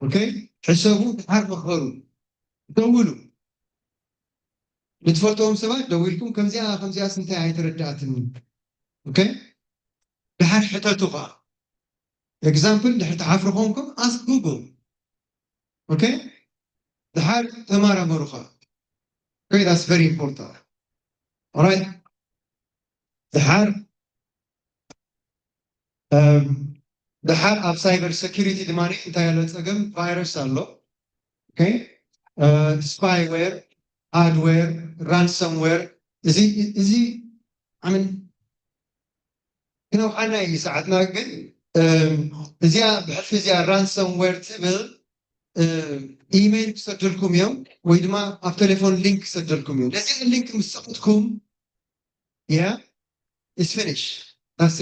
okay ሕሰቡ ድሓር መኸሩ ደውሉ ንትፈልጥዎም ሰባት ደዊልኩም ከምዚኣ ከምዚኣ ስንታይ ኣይተረዳእትኒ okay ድሓር ሕተቱ ከዓ example ድሕር ትሓፍሩ ኮንኩም ask google okay ድሓር ተመራመሩ ከዓ okay that's very important alright ድሓር ድሓር ኣብ cyber security ድማ እንታይ ኣሎ ፀገም ቫይረስ ኣሎ okay spyware adware ransomware እዚ እዚ ምናምን ክነውሓና እዩ ሰዓትና። ግን እዚኣ ብሕልፊ እዚኣ ራንሰምዌር ትብል ኢሜይል ክሰደልኩም እዮም ወይ ድማ ኣብ ቴሌፎን ሊንክ ክሰደልኩም እዮም። ነዚኣ ሊንክ ምስ ሰኽትኩም ያ ኢስ ፊኒሽ ዳሴ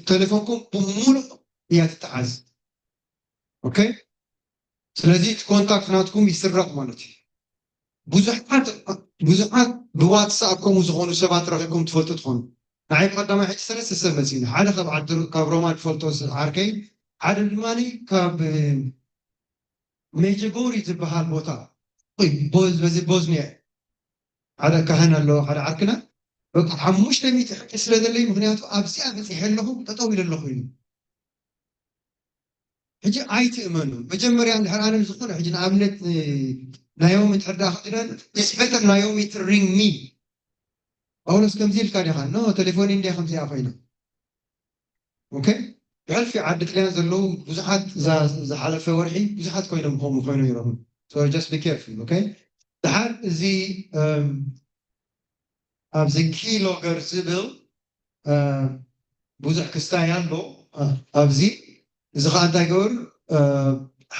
ቴሌፎንኩም ብሙሉእ እያ ትተሓዝ። ኦኬ፣ ስለዚ እቲ ኮንታክት ናትኩም ይስረቕ ማለት እዩ። ብዙሓት ብዙሓት ብዋትሳፕ ከምኡ ዝኾኑ ሰባት ረኺብኩም ትፈልጡ ትኾኑ። ንዓይ ብቐዳማይ ሕጂ ሰለስተ ሰብ መፂኒ። ሓደ ካብ ዓዲ ካብ ሮማ ዝፈልጦ ዓርከይ፣ ሓደ ድማ ካብ ሜጀጎሪ ዝበሃል ቦታ በዚ ቦዝኒያ ሓደ ካህን ኣሎ ሓደ ዓርክና በቃ ሓሙሽተ ሚእቲ ሕጂ ስለ ዘለይ ምክንያቱ ኣብዚኣ በፂሐ ኣለኹ ጠጠው ኢለ ኣለኹ ኢሉ። ሕጂ ኣይትእመኑ። መጀመርያ እንድሕር ኣነ ዝኾነ ሕጂ ንኣብነት ናዮሚ እንድሕር ደኣ ክድረን ስበተር ናዮሚ ትሪንግ ሚ ጳውሎስ ከምዚ ኢልካ ዲኻ ኖ ቴሌፎን እንዲያ ከምዚኣ ኮይና ኦኬ ብሕልፊ ዓዲ ጥልያን ዘለዉ ብዙሓት ዝሓለፈ ወርሒ ብዙሓት ኮይኖም ከምኡ ኮይኖም ይረኽቡ። So just be careful okay። ድሓር እዚ ኣብዚ ኪ ሎገር ዝብል ብዙሕ ክስታይ ኣሎ ኣብዚ። እዚ ከዓ እንታይ ገበሩ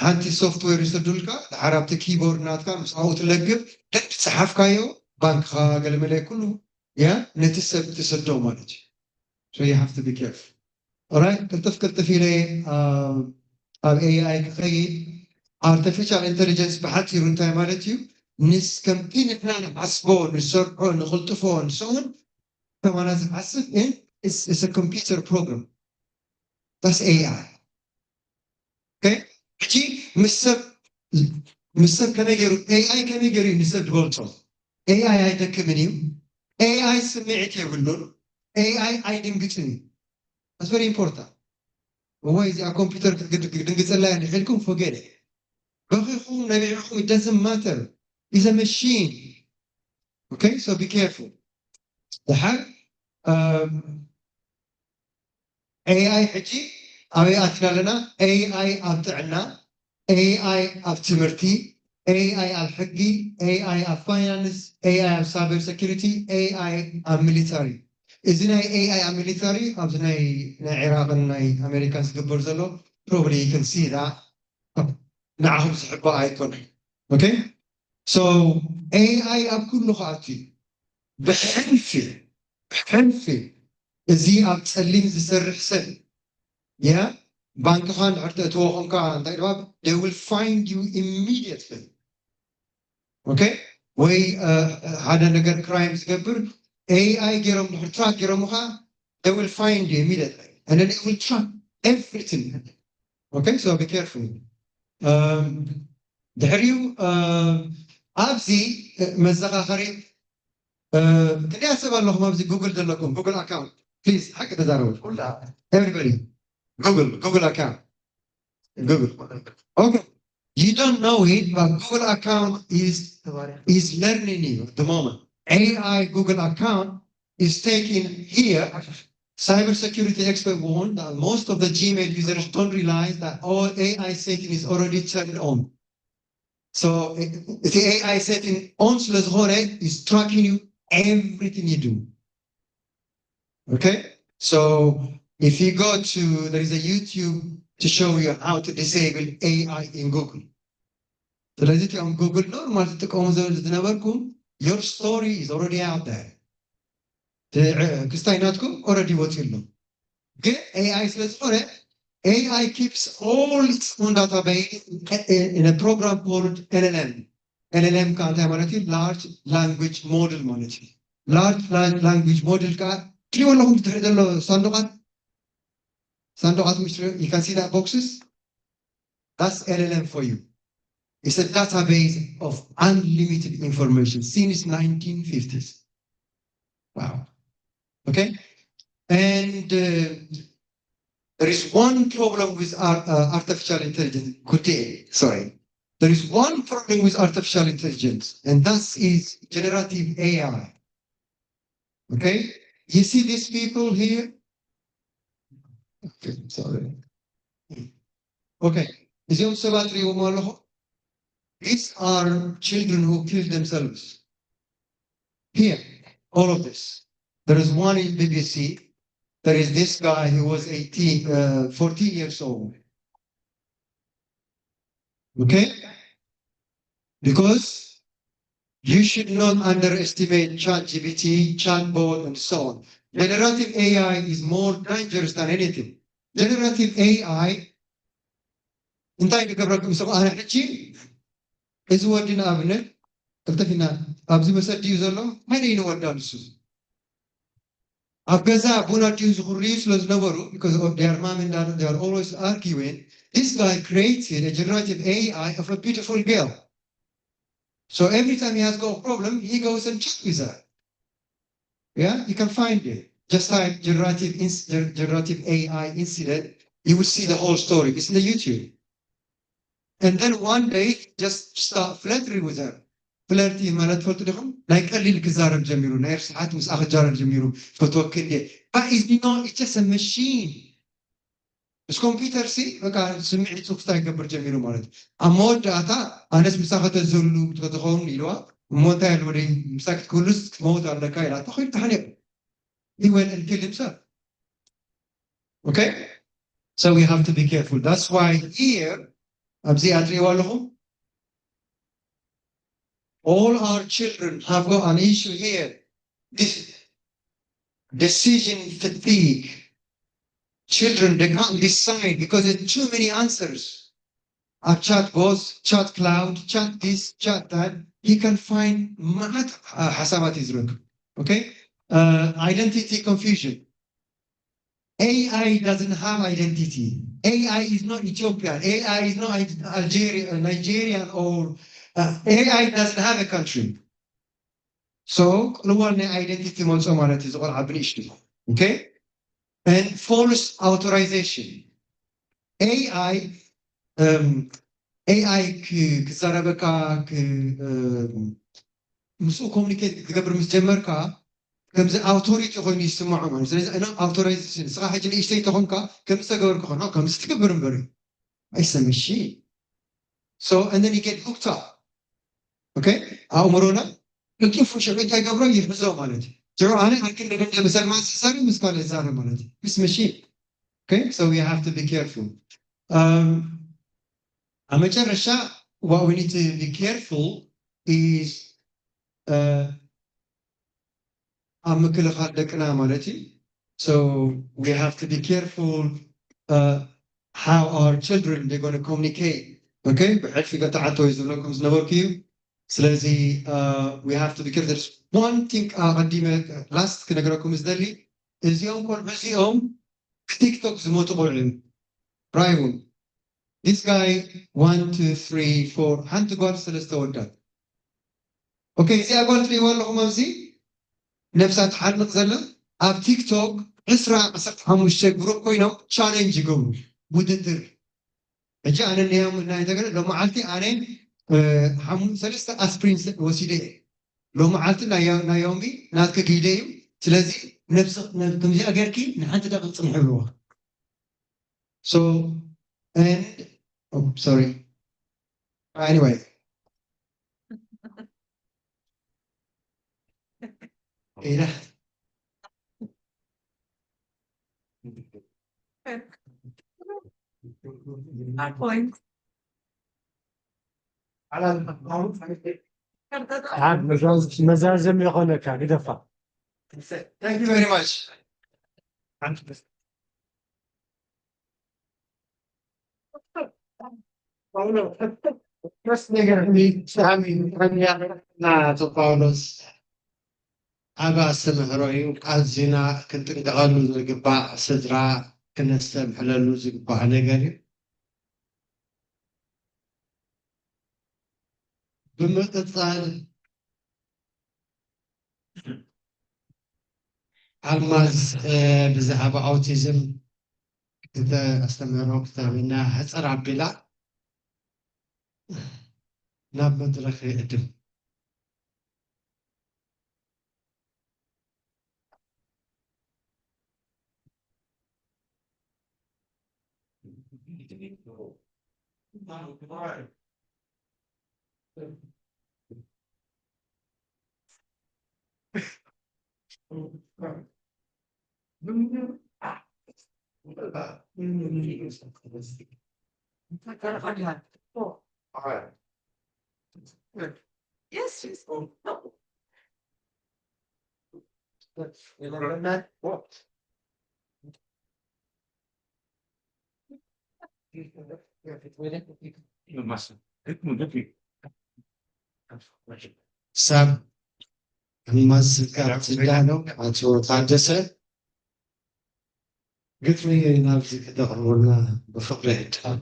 ሓንቲ ሶፍትዌር ይሰዱልካ ድሓር ኣብቲ ኪቦርድ ናትካ ምስ ኣብኡ ትለግብ ደቂ ዝፀሓፍካዮ ባንክካ ገለመለ ኩሉ ያ ነቲ ሰብ ትሰዶ ማለት እዩ። So you have to be careful. Alright፣ ቅልጥፍ ቅልጥፍ ኢለ ኣብ ኤኣይ ክኸይድ። ኣርቲፊሻል ኢንቴሊጀንስ ብሓፂሩ እንታይ ማለት እዩ? ንስ ከምቲ ንሕና ንሓስቦ ንሰርሖ ንቕልጥፎ ንስኡን ከማና ዝሓስብ ግን it's a computer program that's AI okay። ሕጂ ምስ ሰብ ምስ ሰብ ከመይ ገይሩ ኤኣይ ከመይ ገይሩ እዩ ንሰብ ዝበልጾ? ኤኣይ ኣይደክምን እዩ። ኤኣይ ስምዒት የብሉን። ኤኣይ ኣይድንግጽን እዩ። That's very important። እዋይ እዚኣ ኮምፒውተር ክትድንግጸላ እያ ኢልኩም forget it። በኺኹም ነቢዕኹም it doesn't matter is a machine okay so be careful። ድሓር ኤኣይ ሕጂ ኣበይ ኣትና ኣለና? ኤኣይ ኣብ ጥዕና፣ ኤኣይ ኣብ ትምህርቲ፣ ኤኣይ ኣብ ሕጊ፣ ኤኣይ ኣብ ፋይናንስ፣ ኤኣይ ኣብ ሳይበር ሴኩሪቲ፣ ኤኣይ ኣብ ሚሊታሪ። እዚ ናይ ኤኣይ ኣብ ሚሊታሪ ኣብዚ ናይ ናይ ዒራቅን ናይ ኣሜሪካን ዝግበር ዘሎ probably you can see that ንዓኹም ዝሕባእ ኣይኮነን። Okay so ኤኣይ ኣብ ኩሉ ክኣቱ እዩ። ብሕልፊ ብሕልፊ እዚ ኣብ ጸሊም ዝሰርሕ ሰብ ያ ባንክኻ እንድሕር ተእትዎ ኮንካ እንታይ ድባብ they will find you immediately okay ወይ ሓደ ነገር ክራይም ዝገብር ኤኣይ ገይሮም ድሕር ትራክ ገይሮምኻ they will find you immediately and then they will track everything okay so be careful ድሕሪኡ ኣብዚ መዘኻኸሪ ክንደያ ሰብ ኣለኹም ኣብዚ ጉግል ዘለኩም ጉግል ኣካውንት ፕሊዝ ሓቂ ተዛረቡ everybody google google account google okay you don't know it but google account is is learning you at the moment AI google account is taking here cybersecurity expert warned that most of the gmail users don't realize that all AI setting is already turned on so the AI setting on ስለዝኾነ is tracking you everything you do okay so if you go to there is a YouTube to show you how to disable AI in Google ስለዚ እቲኦም ጉግል ኖርማል ትጥቀሙ ዝነበርኩም your story is already out there ክስታይ ናትኩም already ወፂኡ ኣሎ ግን AI ስለ ዝኾነ AI keeps all its own database in a program called LLM LLM ከዓ እንታይ ማለት እዩ large language model ማለት እዩ large language model ከዓ ትሪእዎ ኣለኹም ብድሕሪ ዘሎ ሳንዱቃት ሳንዱቃት ምሽ you can see that boxes that's LLM for you it's a database of unlimited information since nineteen fifties wow okay and uh, there is one problem with art, uh, artificial intelligence Kuti, sorry there is one problem with artificial intelligence and that is generative AI okay you see these people here okay sorry okay እዚኦም ሰባት ሪዎም ኣለኹ these are children who killed themselves here all of this There is one in B B C. There is this guy, he was eighteen, uh, fourteen years old. Okay? Because you should not underestimate ChatGPT, chatbot, and so on. Generative A I is more dangerous than anything. Generative A I እንታይ ክገብረኩም ሰብ ኣነ ሕጂ እዚ ወዲ ንኣብነት ቀልጠፊና ኣብዚ መሰድ ድዩ ዘሎ ሓደ ይንወዳ ንሱ ኣብ ገዛ ቡና ድዩ ዝኽርዩ ስለ ዝነበሩ because of their mom and dad they are always arguing. This guy created a generative A I of a beautiful girl. So every time he has got a problem, he goes and chat with her. Yeah, you can find it. Just type generative, generative A I incident. You will see the whole story. It's in the YouTube. And then one day, just start flirting with her. Flirting ማለት ፈልጡ ዲኹም ናይ ቀሊል ክዛረብ ጀሚሩ ናይ ርስሓት ምስኣ ክጃረብ ጀሚሩ ፈትወክ እንዴ but is not it's just a machine. ምስ ኮምፒውተር ሲ በቃ ስምዒት ጽፍታ ይገብር ጀሚሩ ማለት እዩ። ኣብ መወዳእታ ኣነስ ምሳኸ ተዝህሉ ተትኸውን ኢልዋ እሞ እንታይ ኣለ ወደይ ምሳክ ክትክህሉስ ክትመውት ኣለካ ኢላ ተኸይዱ ተሓኒቑ። He went and killed himself. Okay? So we have to be careful. That's why here ኣብዚ ኣትሪዋ ኣለኹም all our children have got an issue here. This decision fatigue. Children, they can't decide because there's too many answers. A chat boss, chat cloud, chat this, chat that. He can find ማት ሓሳባት ይዝረግ. Okay? Uh, identity confusion. A I doesn't have identity. A I is not Ethiopian. A I is not Algerian, Nigerian, or uh, A I doesn't have a country. So, ቅልዋል ናይ identity መልጾ ማለት እዩ ዝቆልዓ ብንእሽቱ። Okay? And false authorization. A I um, A I ክዛረበካ ምስኡ ኮሚኒኬት ክትገብር ምስ ጀመርካ ከምዚ ኣውቶሪቲ ኮይኑ ይስምዖ ማለት ስለዚ ኖ ኣውቶራይዜሽን ንስኻ ሕጂ ንእሽተይ ተኾንካ ከምዚ ተገበርኩ ኾን ከምዚ ትገብር እምበር ኣይሰምሺ so and then you get hooked up okay ኣእምሮና ቅልጡፍ ሽዑ እንታይ ገብሮ ይሕዞ ማለት እዩ ሽዑ ኣነ ኣክል ደገደ ምሰልማን ዝዛረብ ምስ ካልእ ዝዛረብ ማለት እዩ ምስ መሺን okay so we have to be careful um, ኣብ መጨረሻ what we need to be careful is uh, ኣብ ምክልኻል ደቅና ማለት እዩ so we have to be careful uh, how our children they're going to communicate okay ብሕልፊ ገተዓቶ እዩ ዝብለኩም ዝነበርኩ እዩ ስለዚ uh, we have to be careful there's one thing ኣቐዲመ last ክነግረኩም ዝደሊ እዚኦም ቆልዑ እዚኦም ቲክቶክ ዝሞቱ ቆልዑ እዮም ራይውን this guy one two three four ሓንቲ ጓል ሰለስተ ወዳት okay እዚኣ ጓል ትሪእዋ ኣለኹም ኣብዚ ነብሳ ትሓንቕ ዘላ ኣብ ቲክቶክ ዕስራ ዓሰርተ ሓሙሽተ ግሩፕ ኮይኖም ቻሌንጅ ይገብሩ ውድድር ሕጂ ኣነ ናይ ተገለ ሎመዓልቲ ኣነ ሰለስተ ኣስፕሪን ወሲደ እየ ሎመዓልቲ ናዮሚ ናትኪ ግይደ እዩ ስለዚ ነብሲ ከምዚኣ ገርኪ ንሓንቲ ደቂቕ ፅንሒ ብልዋ so and oh, sorry anyway إيه ده؟ መዛዘም የኾነካ ግደፋ። Thank you very much. ስ ነገር ሳሚ ከንያና ኣቶ ጳውሎስ ኣብ ኣስተምህሮ እዩ ኣዝና ክንጥንቀቐሉ ዝግባእ ስድራ ክነስተምሕለሉ ዝግባእ ነገር እዩ ብምቕፃል ኣልማዝ ብዛዕባ ኣውቲዝም ክተ ኣስተምህሮ ክተህበና ሕፅር ኣቢላ ናብ መድረኽ ይዕድም። Yes, yes. ሳብ ሕማስ ስጋብ ዝዳሎ ኣቶ ታደሰ ግጥሚ ናብዚ ክተቕርቡልና ብፍቕሪ ይሕትት።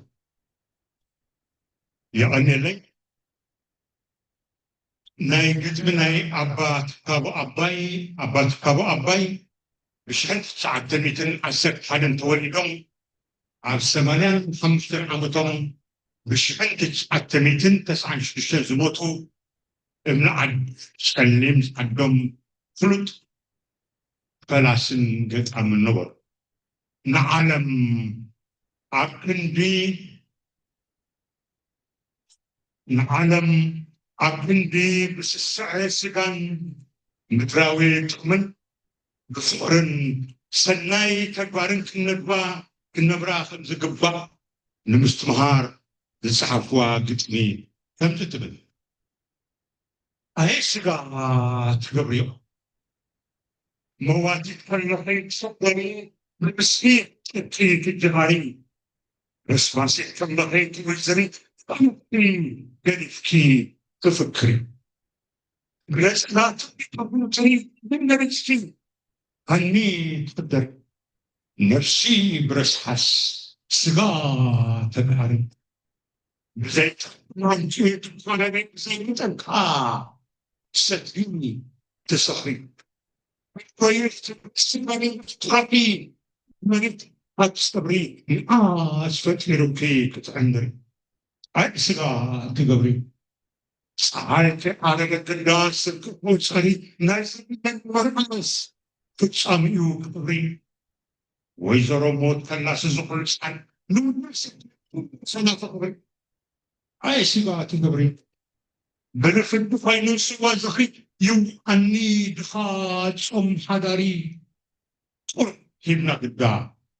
የቐንየለይ። ናይ ግጥሚ ናይ ኣባ ትካቦ ኣባይ ኣባ ትካቦ ኣባይ ብሽሕን ትሽዓተ ሚእትን ዓሰርተ ሓደን ተወሊዶም ኣብ ሰማንያን ሓሙሽተን ዓመቶም ብሽሕን ትሽዓተ ሚእትን ተስዓን ሽዱሽተን ዝሞቱ እብነ ዓድ ጸሊም ዓዶም ፍሉጥ ፈላስን ገጣምን ነበሩ። ንዓለም ኣብ ክንዲ ንዓለም ኣብ ክንዲ ብስስዐ ስጋን ምድራዊ ጥቕምን ብፍቕርን ሰናይ ተግባርን ክንነግባ ክንነብራ ከም ዝግባእ ንምስትምሃር ዝጸሓፍዋ ግጥሚ ከምዚ ትብል። ኣየ ስጋ ትገብርዮ መዋቲት ከለኸይ ትሰበሪ ብስኒ ጥቲ ትጀሃሪ በስባሲት ከለኸይ ትወይዘሪ ጣንቲ ገዲፍኪ ትፍክሪ ረስናት ትሪ ብነብስኪ ሃኒ ትፍደሪ ነፍሲ ብረስሓስ ስጋ ተጋሪ ብዘይትናንቱ ትኮነኒ ብዘይምጠንካ ሰትሪ ትሰኽሪ ኮይፍ ትስመኒ ትኻፊ መሪት ኣትሰብሪ ንኣስ ፈጢሩኪ ክትዕንድሪ ኣይ ስጋ ትገብሪ ፀሓይ ከይዓረገት እንዳ ስርቂ መውፀሪ ናይ ዘመን መርዓስ ፍፃምኡ ክብሪ ወይዘሮ ሞት ከላስ እዚ ኩሉ ፃን ንውድብ ሰና ፍቕሪ ኣየ ስጋ ትገብሪ ብርፍዲ ኮይኑ ስዋ ዝኺ ይውዓኒ ድኻ ጾም ሓዳሪ ጡር ሂብና ግዳ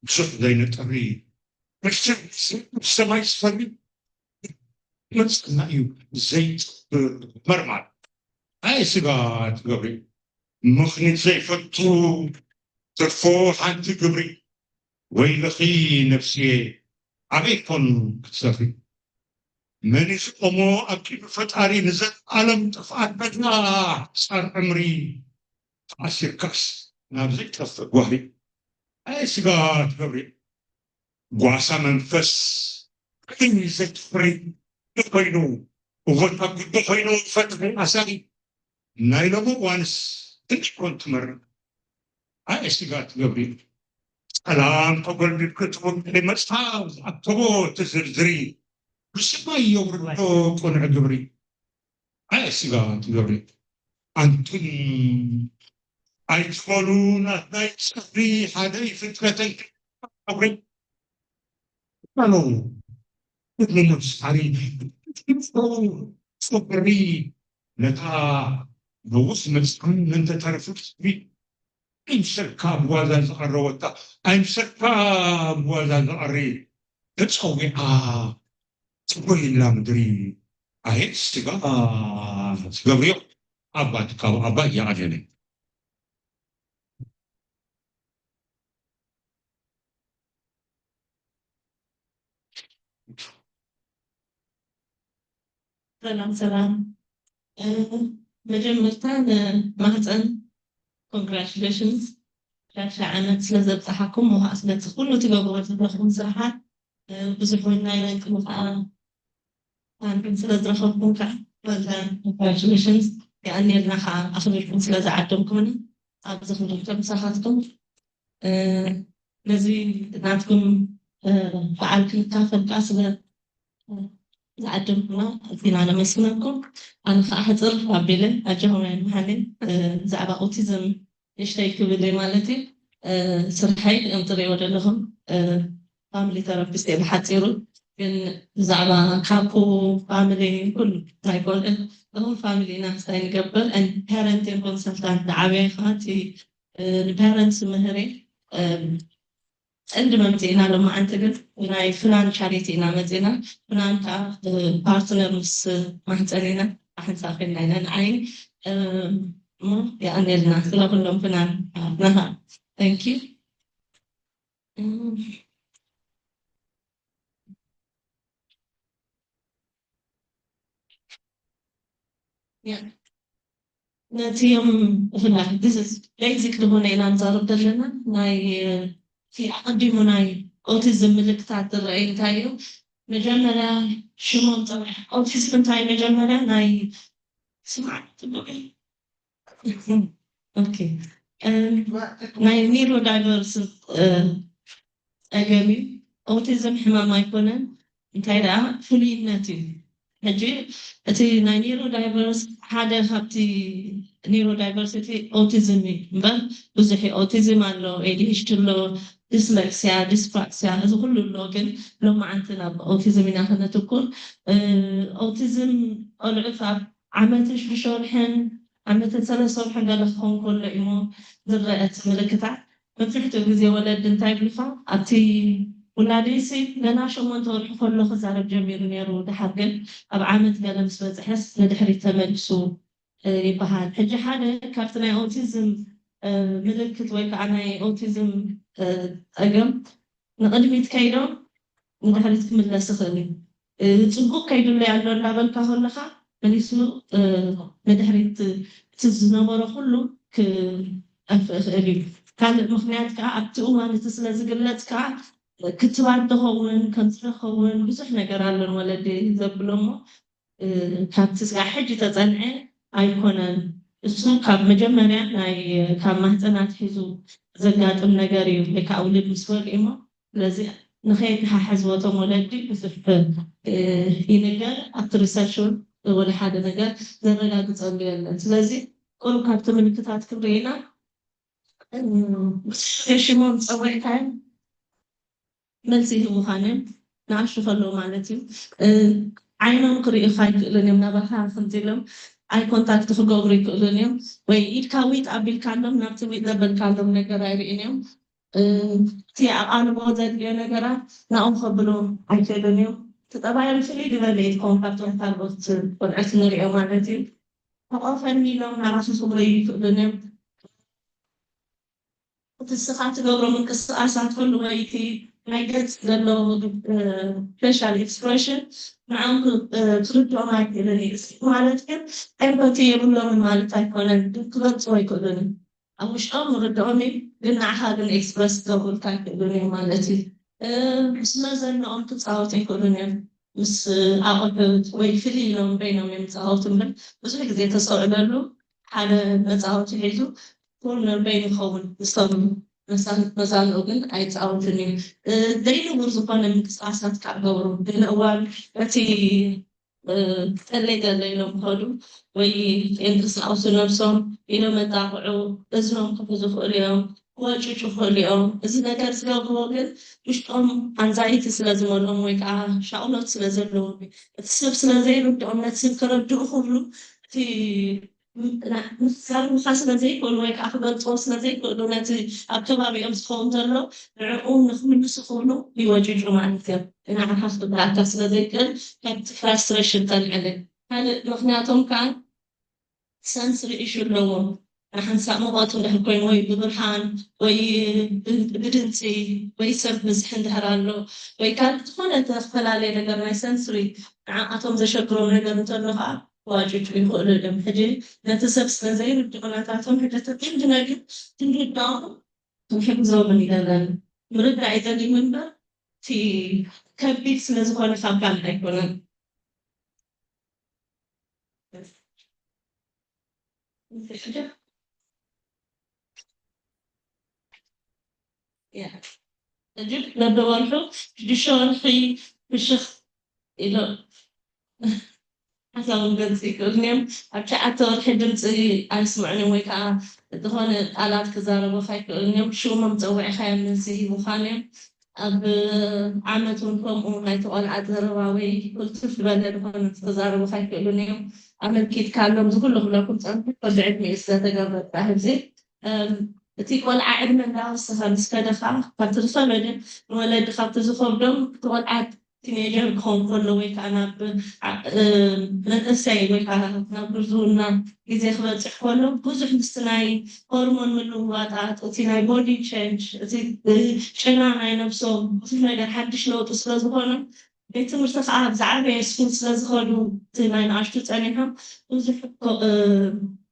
ብዙሕ ዘይንጠሪ ብስብ ሰማይ ዝፈሪ መፅና እዩ ዘይጥብር መርማር ኣይ ስጋ ትገብሪ ምኽኒት ዘይፈቱ ትርፎ ሓንቲ ግብሪ ወይልኺ ነፍስየ ኣበይ ኮን ክትሰፍሪ መን እዩ ዝቆሞ ኣብ ቂዱ ፈጣሪ ንዘለኣለም ጥፍኣት በድና ፃር ዕምሪ ተኣሲርካስ ናብ ዘይጠፍእ ጓህሪ ኣይ ስጋ ትገብሪ ጓሳ መንፈስ ዓይኒ ዘትፍሪ ኮይኑ እወታ ጉዲ ኮይኑ ፈትሒ ኣሳሪ ናይ ሎሚ እዋንስ ትንሽ ኮን ትመርር ኣይ ስጋ ትገብሪ ጸላም ተጎልቢብኪ ትውቅዒ መጽሓፍ ዝኣከቦ ትዝርዝሪ ብስማይ የውርዶ ቁኑዕ ግብሪ ኣይ ስጋ ትገብሪ ኣንቱም ኣይትበሉ ናትናይ ጸፍሪ ሓደ ይፍጥረተይ ጸጉሪ ጸሎ ክትምሙት ሳሪ ጽፍሪ ነታ ነውስ መጽሓን እንተተረፉ ጸፍሪ ኣይምሰልካ ብዋዛ ዝቐረወታ ኣይምሰልካ ብዋዛ ዝቐሪ ተጸዊዓ ትጎይላ ምድሪ ኣየ ስጋ ትገብርዮ ኣባ ትካቡ ኣባ እያኣደነ ሰላም ሰላም መጀመርታ ንማህፀን congratulations ሻሻ ዓመት ስለዘብፅሓኩም ውሃ ስለቲ ኩሉ ትገብርዎ ዘለኹም ስራሓት ብዙሕ እውን ናይ ለውጢ ከዓ ኣንቱም ስለ ዝረኸብኩም ከዓ well done congratulations የቐንየልና ከዓ ኣኽቢርኩም ስለ ዝዓደምኩምና ኣብዚ ክንረከብ ምሳኻትኩም ነዚ ናትኩም በዓል ክንካፈል ከዓ ስለ ዝዓደምኩምና ኣዚና ነመስግነኩም ኣነ ከዓ ሕፅር ኣቢለ ኣጆኹም ኣይመሃልን ብዛዕባ ኦቲዝም ንእሽተይ ክብል እየ ማለት እዩ ስርሐይ ከም ትሪእዎ ዘለኹም family therapist እየ ብሓፂሩ ግን ብዛዕባ ካፑ family ኩሉ ናይ ቆልዑ እኹም family ኢና ስታይ ንገብር and parent and consultant ዝዓበየ ከዓ እቲ ንፓረንትስ ምህር ቀንዲ መምፅኢና። ሎማዓንቲ ግን ናይ ፍናን ቻሪቲ ኢና መፂና። ፍናን ከዓ ፓርትነር ምስ ማሕፀን ኢና ሓንሳብ ኮይና ኢና ንዓይ እሞ የቐንየልና ስለ ኩሎም ፍናን ናኻ። Thank you። ነቲ ዮም ብፍላይ ቤዚክ ዝኾነ ኢና ንዛረብ ዘለና። ናይ እቲ ኣቐዲሙ ናይ ኦቲዝም ምልክታት ዝረኣዩ እንታይ እዩ? መጀመርያ ሽሞም ፀውዕ። ኦቲዝም እንታይ መጀመርያ ናይ ስማዕ ፅቡቅ እዩ። ኦኬ። ናይ ኒሮ ዳይቨርስ ጸገም እዩ። ኦቲዝም ሕማም ኣይኮነን፣ እንታይ ደኣ ፍሉይነት እዩ። ሕጂ እቲ ናይ ኒሮ ዳይቨርስ ሓደ ካብቲ ኒሮ ዳይቨርሲቲ ኦቲዝም እዩ እምበር ብዙሕ እዩ። ኦቲዝም ኣሎ፣ ኤዲኤችዲ ኣሎ፣ ዲስሌክሲያ፣ ዲስፕራክሲያ፣ እዚ ኩሉ ኣሎ። ግን ሎማዓንቲ ናብ ኦቲዝም ኢና ክነትኩር። ኦቲዝም ቆልዑት ኣብ ዓመትን ሽዱሽተ ወርሕን ዓመትን ሰለስተ ወርሕን ገለ ክኸውን ከሎ እሞ ዝረአ እቲ ምልክታት። መብዛሕትኡ ግዜ ወለዲ እንታይ ይብሉኻ? ኣብቲ ውላደይሲ ገና ሸሞንተ ወርሒ ከሎ ክዛረብ ጀሚሩ ነይሩ፣ ድሓር ግን ኣብ ዓመት ገለ ምስ በፅሐስ ንድሕሪት ተመሊሱ ይበሃል። ሕጂ ሓደ ካብቲ ናይ ኦቲዝም ምልክት ወይ ከዓ ናይ ኦቲዝም ፀገም ንቕድሚት ከይዶም ንድሕሪት ክምለስ ይኽእል እዩ። ጽቡቕ ከይዱለይ ኣሎ እናበልካ ከለኻ መሊሱ ንድሕሪት እቲ ዝነበሮ ኩሉ ክጠፍእ ይኽእል እዩ። ካልእ ምኽንያት ከዓ ኣብቲ እዋን እቲ ስለ ዝግለጽ ከዓ ክትባት ተኸውን ከምዚ ተኸውን ብዙሕ ነገር ኣለን ወለዲ ዘብሎ እሞ ካብቲ ስጋዕ ሕጂ ተጸንዐ ኣይኮነን። እሱ ካብ መጀመርያ ናይ ካብ ማህፀን ኣትሒዙ ዘጋጥም ነገር እዩ። ወይ ከዓ ውልድ ምስ ወድእሞ ስለዚ ንኸየተሓሕዝዎ እቶም ወለዲ ብዙሕ ይንገር። ኣብቲ ሪሰርች እውን ወላ ሓደ ነገር ዘረጋግፀሉ የለን። ስለዚ ቁሩብ ካብቲ ምልክታት ክንርኢና ሽሞም ፀዊዕካዮም መልሲ ይህቡኻን እዮም። ንኣሽቱ ከለዉ ማለት እዩ። ዓይኖም ክርእዩኻ ኣይክእሉን እዮም። ናባኻ ከምዚ ኢሎም ኣይ ኮንታክት ክገብሩ ይክእሉን እዮም። ወይ ኢድካ ዊጥ ኣቢልካሎም ናብቲ ዊጥ ዘበልካሎም ነገር ኣይርእን እዮም። እቲ ኣቓልቦ ዘድልዮ ነገራት ናኦም ከብሉ ኣይክእሉን እዮም። እቲ ጠባዮም ፍልይ ዝበለ እዩ ዝኸውን ካብቶም ካልኦት ቆልዑት ንሪኦ ማለት እዩ። ተቆፈኒ ኢሎም ናባኻ ክብሉ ይክእሉን እዮም። እቲ ንስኻ ትገብሮ ምንቅስቃሳት ኩሉ ወይ እቲ ናይ ገጽ ዘሎ ፌሻል ኤክስፕሬሽን ንዕኦም ክርድኦም ኣይክእልን እዩ። እዚ ማለት ግን ኤምፓቲ የብሎምን ማለት ኣይኮነን፣ ግን ክገልጽዎ ኣይክእሉን። ኣብ ውሽጦም ምርድኦም እዩ፣ ግን ንዓኻ ግን ኤክስፕረስ ክገብሩልካ ኣይክእሉን እዮም ማለት እዩ። ምስ መዘንኦም ክጻወቱ ኣይክእሉን እዮም። ምስ ኣቑሑት ወይ ፍልይ ኢሎም በይኖም እዮም ዝጻወቱ እምበር ብዙሕ ግዜ ተስተውዕለሉ ሓደ መጻወቲ ሒዙ ኩሉ በይኑ ይኸውን። ምስቶም መሳንት መዛንኡ ግን ኣይጻወትን እዩ። ዘይንቡር ዝኾነ ምንቅስቃሳት ካብ ገብሩ ገለ እዋን እቲ ጠለይ ገለ ኢሎም ከዱ ወይ የንቀሳቕሱ ነብሶም ኢሎም መጣቕዑ እዝኖም ክሕዙ ይኽእሉ እዮም። ክወጭጩ ይኽእሉ እዮም። እዚ ነገር ዝገብርዎ ግን ውሽጦም ኣንዛይቲ ስለ ዝመልኦም ወይ ከዓ ሻቕሎት ስለ ዘለዎም እቲ ሰብ ስለ ዘይርድኦም ነቲ ሰብ ክረድኡ ክብሉ እቲ ምዛርቡኻ ስለ ዘይክእሉ ወይ ከዓ ክገልፅዎ ስለ ዘይክእሉ ነቲ ኣብ ከባቢኦም ዝኸውን ዘሎ ንዕኡ ንክምልሱ ክብሉ ይወጭጩ ማለት እዮም። ንዓኻ ክብላካ ስለ ዘይክእል ካብቲ ፍራስትሬሽን ተልዕለ ካልእ ምክንያቶም ከዓ ሰንስሪ ኢሹ ኣለዎም። ንሓንሳእ ሙቐት እንድሕር ኮይኑ ወይ ብብርሃን ወይ ብድምፂ ወይ ሰብ ብዝሒ እንድሕር ኣሎ ወይ ካልእ ዝኾነ ዝተፈላለየ ነገር ናይ ሰንስሪ ንዓኣቶም ዘሸግሮም ነገር እንተሎ ከዓ ክዋጭጩ ይኽእሉ እዮም። ሕጂ ነቲ ሰብ ስለ ዘይርድኡ ናታቶም ሕጂ እቲ ክንዲ ነገር ክንርድኦም ክንሕግዞምን ይደለን ምርዳእ ይደልዩ እምበር እቲ ከቢድ ስለ ዝኾነ ካብ ካልእ ኣይኮነን። ሕጂ ነዶ ወርሑ ሽዱሽተ ወርሒ ፍሽኽ ኢሎ ሓሳቦም ገልፂ ይክእሉን እዮም። ኣብ ትሽዓተ ወርሒ ድምፂ ኣይስምዑን እዮም ወይ ከዓ ዝኾነ ቃላት ክዛረቡካ ይክእሉን እዮም። ሽሞም ፀዊዕካዮም መልሲ ሂቡኻን እዮም። ኣብ ዓመት እውን ከምኡ ናይቲ ቆልዓ ዘረባ ወይ ክልቱፍ ዝበለ ዝኾነ ክዛረቡካ ይክእሉን እዮም። ኣመልኪትካሎም ዝኩሉ ክብለኩም ፀንሑ ብዕድሚኡ ስለተገብረ ጥራሕ እዚ እቲ ቆልዓ ዕድመ እንዳወሰኸ ምስ ከደ ከዓ ካብቲ ዝኸበደ ንወለዲ ካብቲ ዝኸብዶም እቲ ቆልዓ ቲኔጀር ክኸውን ከሎ ወይ ከዓ ናብ መንእሰይ ወይ ከዓ ናብ ግርዝውና ግዜ ክበፅሕ ከሎ ብዙሕ ምስቲ ናይ ሆርሞን ምልውዋጣት እቲ ናይ ቦዲ ቸንጅ እቲ ጨና ናይ ነብሶም ብዙሕ ነገር ሓድሽ ለውጢ ስለዝኾነ ቤት ትምህርቲ ከዓ ኣብ ዝዓበየ ስኩል ስለዝኸዱ እቲ ናይ ንኣሽቱ ፀኒሖም ብዙሕ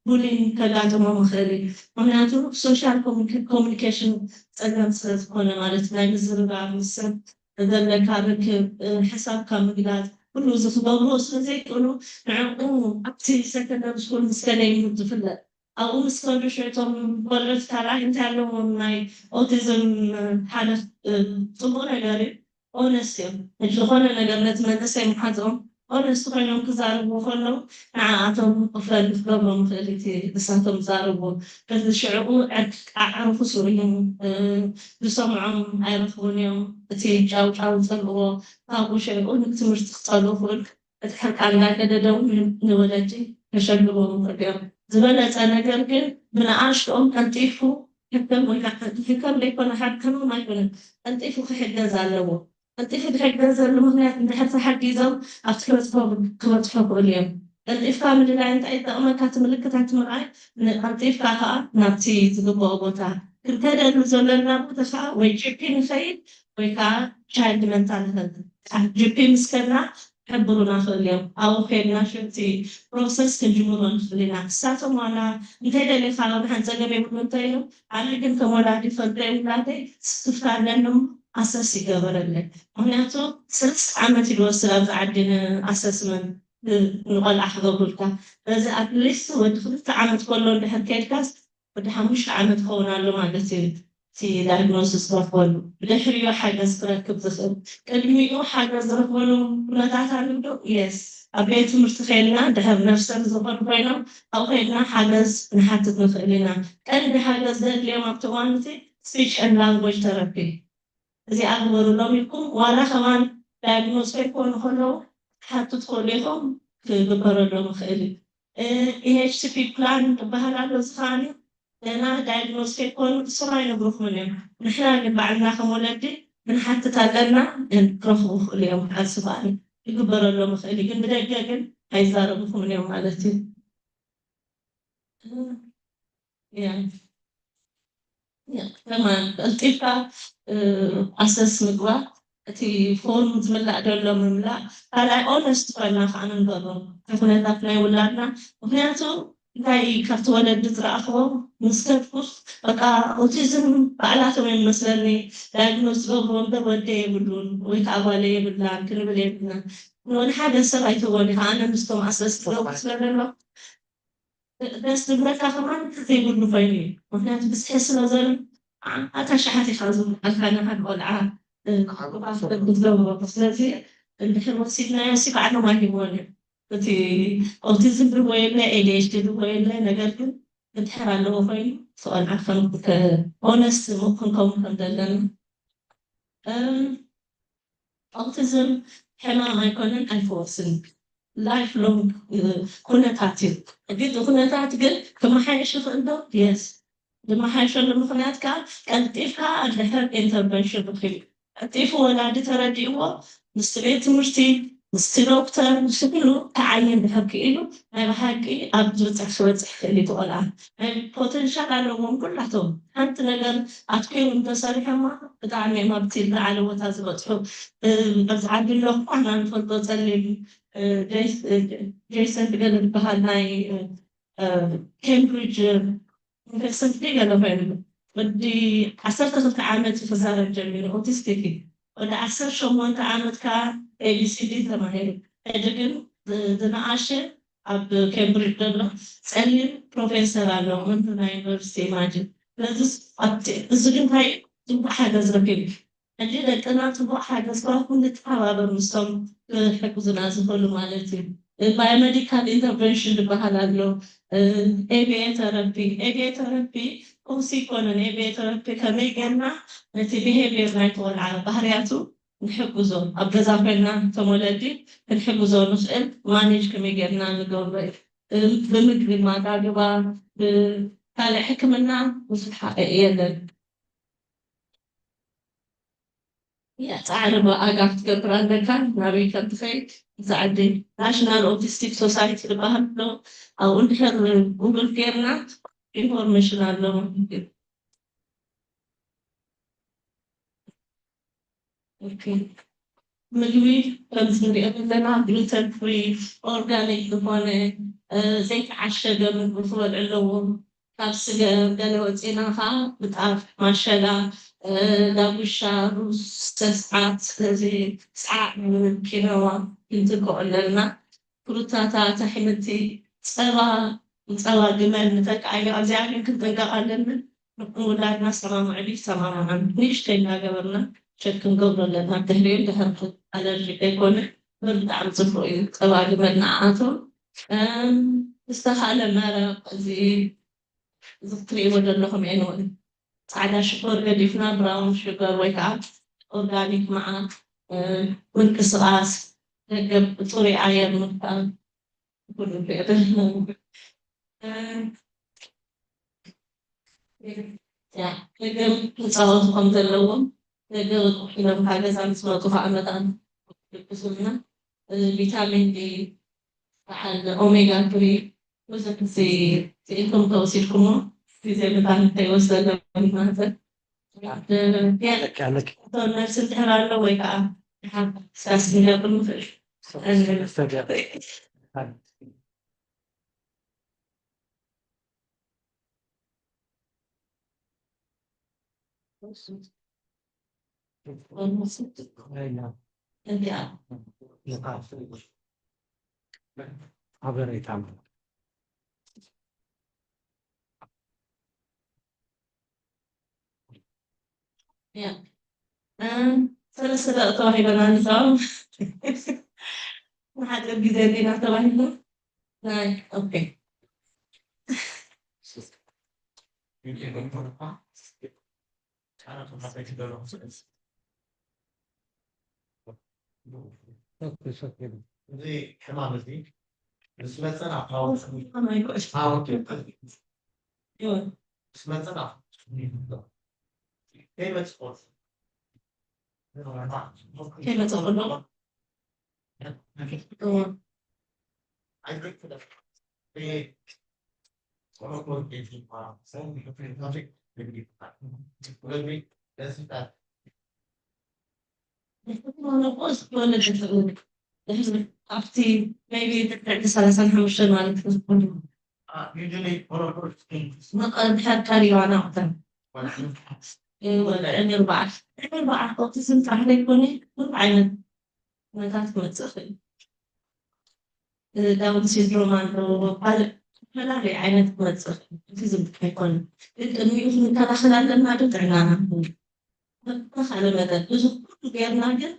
ቡሊን ከጋጥሞም ይኽእል እዩ። ምክንያቱ ሶሻል ኮሚኒኬሽን ፀገም ስለዝኾነ ማለት ናይ ምዝርራብ ምስ ሰብ ዘለካ ርክብ ሓሳብካ ምግላፅ ኩሉ እዚ ክገብርዎ ስለዘይክእሉ ንዕኡ ኣብቲ ሰከንደሪ ስኩል ምስ ከደ እዩ ዝፍለጥ። ኣብኡ ምስ ከዱ ሽቶም ቆልዑት ካልኣይ እንታይ ኣለዎም ናይ ኦቲዝም ሓደ ፅቡቅ ነገር እዩ። ኦነስት እዮም። ዝኾነ ነገር ነቲ መንእሰይ ምሓዝኦም ኦነስት ኮይኖም ክዛረቡ ከለዉ ንዓኣቶም ክፈልጥ ክገብሮም ይኽእል እቲ ንሳቶም ዝዛረብዎ። በዚ ሽዕኡ ዕርቂ ኣዕርኹ ስኡ እዮም። ዝሰምዖም ኣይረኽቡን እዮም። እቲ ጫውጫው ዝጸልእዎ ካብኡ ሽዕኡ ንትምህርቲ ክጸልኡ ክብል እቲ ሕርቃን እንዳገደደ እውን ንወለዲ ከሸግርዎም ይኽእሉ እዮም። ዝበለጸ ነገር ግን ብንኣሽትኦም ቀልጢፉ ሕከም ወይ ከዓ ሕከም ዘይኮነ ሕከምም ኣይኮነን ቀልጢፉ ክሕገዝ ኣለዎ። ቀልጢፉ ዝሕገዘሉ ምኽንያት እንድሕር ተሓጊዞም ኣብቲ ክበፅሑ ክበፅሑ ይኽእሉ እዮም። ቀልጢፍካ ምልላይ እንታይ ይጠቕመካ? እቲ ምልክታት ምርኣይ ቀልጢፍካ ከዓ ናብቲ ዝግበኦ ቦታ ክንከደሉ ዘለና ቦታ ከዓ ወይ ጂፒ ንኸይድ ወይ ከዓ ቻይልድ መንታል ሄልት ጂፒ ምስ ከድና ክሕብሩና ክእል እዮም። ኣብኡ ከድና ሽንቲ ፕሮሰስ ክንጅምሮ ንኽእል ኢና። ንሳቶም ዋላ እንታይ ደሊኻ ብሓን ፀገም የብሉ እንታይ ኢሎም ኣነ ግን ከም ወላዲ ፈልጠ ውላደይ ስክፍታ ኣለኒ ኣሰስ ይገበረለይ። ምክንያቱ ሰለስተ ዓመት እዩ ዝወስድ ኣብዚ ዓዲ ንኣሰስመንት ንቆልዓ ክገብሩልካ። በዚ ኣትሊስት ወዲ ክልተ ዓመት ከሎ እንድሕር ከድካስ ወዲ ሓሙሽተ ዓመት ክኸውን ኣሎ ማለት እዩ። እቲ ዳያግኖሲስ ክረክበሉ ብድሕሪኡ ሓገዝ ክረክብ ዝኽእል ቅድሚኡ ሓገዝ ዝረክበሉ ኩነታት ኣሎ ዶ? የስ ኣብ ቤት ትምህርቲ ከይልና ድሕር ነርሰሪ ዝኾኑ ኮይኖም ኣብኡ ከይልና ሓገዝ ንሓትት ንኽእል ኢና። ቀንዲ ሓገዝ ዘድልዮም ኣብቲ እዋን እቲ ስፒች ኤንድ ላንጎጅ ተረፒ እዚኣ ግበሩሎም ኢልኩም ዋላ ከማን ዳያግኖስ ከይኮኑ ከለዉ ክትሓቱ ትኽእሉ ኢኹም። ክግበረሎም ይኽእል እዩ። ኢኤችሲፒ ፕላን ዝበሃል ኣሎ። እዚ ከዓኒ ገና ዳያግኖስ ከይኮኑ እሶም ኣይነግሩኹምን እዮም። ንሕና ግን ባዕልና ከም ወለዲ ክንሓትት ኣለና። ክረኽቡ ይኽእሉ እዮም። ብቃልሲ ከዓኒ ክግበረሎም ይኽእል እዩ። ግን ብደገ ግን ኣይዛረብኹምን እዮም ማለት እዩ። ከማን ቀልጢፍካ ኣሰስ ምግባር እቲ ፎርም ዝምላእ ዘሎ ምምላእ ካልኣይ ኦነስት ኮይና ከዓ ንንገሮም እቲ ኩነታት ናይ ውላድና ምክንያቱ እንታይ ካብቲ ወለዲ ዝረኣኽዎ ምስ ከድኩስ በቃ ኦቲዝም ባዕላቶም እዮም መስለኒ ዳያግኖስ ዝገብርዎ እምበር ወደ የብሉን ወይ ከዓ ጓለ የብላን ክንብል የብልና ንሓደ ሰብ ኣይትህቦን ኢኻ ኣነ ምስቶም ኣሰስ ትገብሩ ስለዘሎ ደስ ዝብለካ ከማን ዘይብሉ ኮይኑ እዩ ምክንያቱ ብዝሒ ስለዘሎ ኣታ ሸሓት ኢኻ ዝብልካ ንሓደ ቆልዓ ክትገብሮ ስለዚ እንድሕር ወሲድናዮ ሲ ባዕሎም ኣይህብዎን እዮም እቲ ኦቲዝም ድቦ የለ ኤዲኤችዲ ድቦ የለ ነገር ግን እንድሕር ኣለዎ ኮይኑ እቲ ቆልዓ ከም ኦነስት ክንከውን ከም ዘለና ኦቲዝም ሕማም ኣይኮነን ኣይፈወስን ላይፍ ሎንግ ኩነታት እዩ። ግን ኩነታት ግን ክመሓየሽ ይኽእል ዶ? የስ ዝመሓየሸሉ ምኽንያት ከዓ ቀልጢፍካ ድሕር ኢንተርቨንሽን ረኺቡ ቀልጢፉ ወላዲ ተረዲእዎ ምስቲ ቤት ትምህርቲ ምስቲ ዶክተር ምስቲ ኩሉ ክዓይን ድሕር ክኢሉ ናይ ብሓቂ ኣብ ዝበፅሕ ክበፅሕ ክእል እዩ ቆልዓ ናይ ፖተንሻል ኣለዎም ኩላቶም ሓንቲ ነገር ኣትኪሩ እንተሰሪሖማ ብጣዕሚ እዮም ኣብቲ ዝለዓለ ቦታ ዝበፅሑ ኣብዚ ዓዲ ኣለኹ ኣና ንፈልጦ ፀሊም ጀይሰን ገለ ዝበሃል ናይ ኬምብሪጅ ዩኒቨርሲቲ ገለ ኮይኑ ወዲ ዓሰርተ ክልተ ዓመት ክዛረብ ጀሚሩ ኦቲስቲክ እዩ ወዲ ዓሰርተ ሸሞንተ ዓመት ከዓ ኤቢሲዲ ተማሂሩ ሕጂ ግን ዝነኣሸ ኣብ ኬምብሪጅ ዘሎ ፀሊም ፕሮፌሰር ኣሎ ምንትና ዩኒቨርሲቲ ኢማጅን ስለዚ እዚ ግን እንታይ ፅቡቅ ሓገዝ ረኪቡ ሕጂ ደቅና ፅቡቅ ሓገዝ ክረክቡ ንተሓባበር ምስቶም ክሕግዙና ዝኽእሉ ማለት እዩ ባዮሜዲካል ኢንተርቨንሽን ዝበሃል ኣሎ ኤቢኤ ተረፒ ኤቢኤ ተረፒ ቁርሲ ይኮነን ኤቢኤ ተረፒ ከመይ ገርና ነቲ ቢሄቪየር ናይ ተወልዓ ባህርያቱ ንሕግዞ ኣብ ገዛ ኮይና ተመለዲ ክንሕግዞ ንኽእል ማኔጅ ከመይ ገርና ንገብሮ እዩ ብምግቢ ማጋግባ ካልእ ሕክምና ብዙሕ የለን። ያ ጻዕሪ ብኣጋ ክትገብር ኣለካ። ናበይ ከም ትኸይድ፣ እዛ ዓዲ ናሽናል ኦቲስቲክ ሶሳይቲ ዝበሃል ኣሎ። ኣብኡ እንድሕር ጉግል ጌርና ኢንፎርሜሽን ኣለዎ። ኦኬ። ምግቢ ከምዚ ንሪኦ ዘለና ግሉተን ፍሪ፣ ኦርጋኒክ ዝኾነ፣ እ፣ ዘይተዓሸገ ምግቢ ክበልዑ ኣለዎም። ካብ ስገም ገለ ወፂና ከዓ ምጣፍ፣ ማሸላ፣ እ፣ ዳጉሻ፣ ሩዝ፣ ሰስዓት፣ ስለዚ ፃዕ፣ ኪነዋ ክንትክኦ ኣለና። ፍሩታታት፣ ኣሕምልቲ፣ ፀባ፣ ንፀባ ግመል ንጠንቀቕ፣ ኣብዚኣ ግን ክንጥንቀቕ ኣለና። ንውላድና ሰማምዕሉ ይሰማምዖም። ንእሽተይ እናገበርና ቸክ ክንገብሮ ኣለና። ድሕሪኡ ድሕር ኣለርጂ ከይኮነ ብጣዕሚ ፅቡቅ እዩ። ፀባ ግመል ንዓኣቶም። እም፣ ዝተኻለ መረቕ፣ እዚ እዚ ክትሪእዎ ዘለኹም ኤንወይ ጻዕዳ ሽኮር ገዲፍና ብራውን ሽገር ወይ ከዓ ኦርጋኒክ መዓር፣ እ፣ ምንቅስቃስ፣ ደገ ብፅሩይ ኣየር ምርካብ፣ ኩሉ ክእለት። እ፣ ያ፣ ደገ ክፃወቱ ከም ዘለዎም፣ ደገ ውዒሎም ካብ ገዛ ምስ መፁ ከዓ መጠን ይድቅሱልና። እ፣ ቪታሚን ዲ፣ በዓል ኦሜጋ ትሪ ብዙሕ ግዜ ስኢልኩም ተወሲድኩሞ ግዜ ብጣዕሚ ከይወስደሎም ይማህፀን። እ፣ ያ፣ ለካ፣ ለካ። ነርስ እንድሕር ኣሎ ወይ ከዓ ድሓር ዲስካስ ክንገብር ንኽእል። ሓበሬታ። ያ። እ፣ ሰለስተ ደቂ ተባሂሎና ንሳኦም። ንሓፂር ግዜ እንዲና ተባሂልና። ናይ፣ ኦኬ። እዚ ሕማም እዚ ምስ መፀና ኣብ ሓወልቲ፣ ሓወልቲ ምስ መፀና ከይመፅእ ከሎ፣ ከይመፅእ ከሎ፣ ኣብቲ maybe ልዕሊ ሰላሳን ሓሙሽተን ማለት እዩ። መቐ-፣ ድሕር ካሪባና ወተን። ወላ ዕድመ ኣርባዓ። ዕድመ ኣርባዓ ኦቲዝም ጥራሕ ዘይኮነ፣ ኩሉ ዓይነት ኩነታት ክመጽእ ይኽእል። ዳውን ሲንድሮም ኣሎ፣ ካልእ ዝተፈላለየ ዓይነት ክመጽእ ይኽእል። ኦቲዝም ጥራሕ ኣይኮነን። ግን ቅድሚኡ ክንከላኸል ኣለና ዶ ጥዕናና? ብዝተኻለ መጠን፣ እዚ ኩሉ ጌርና ግን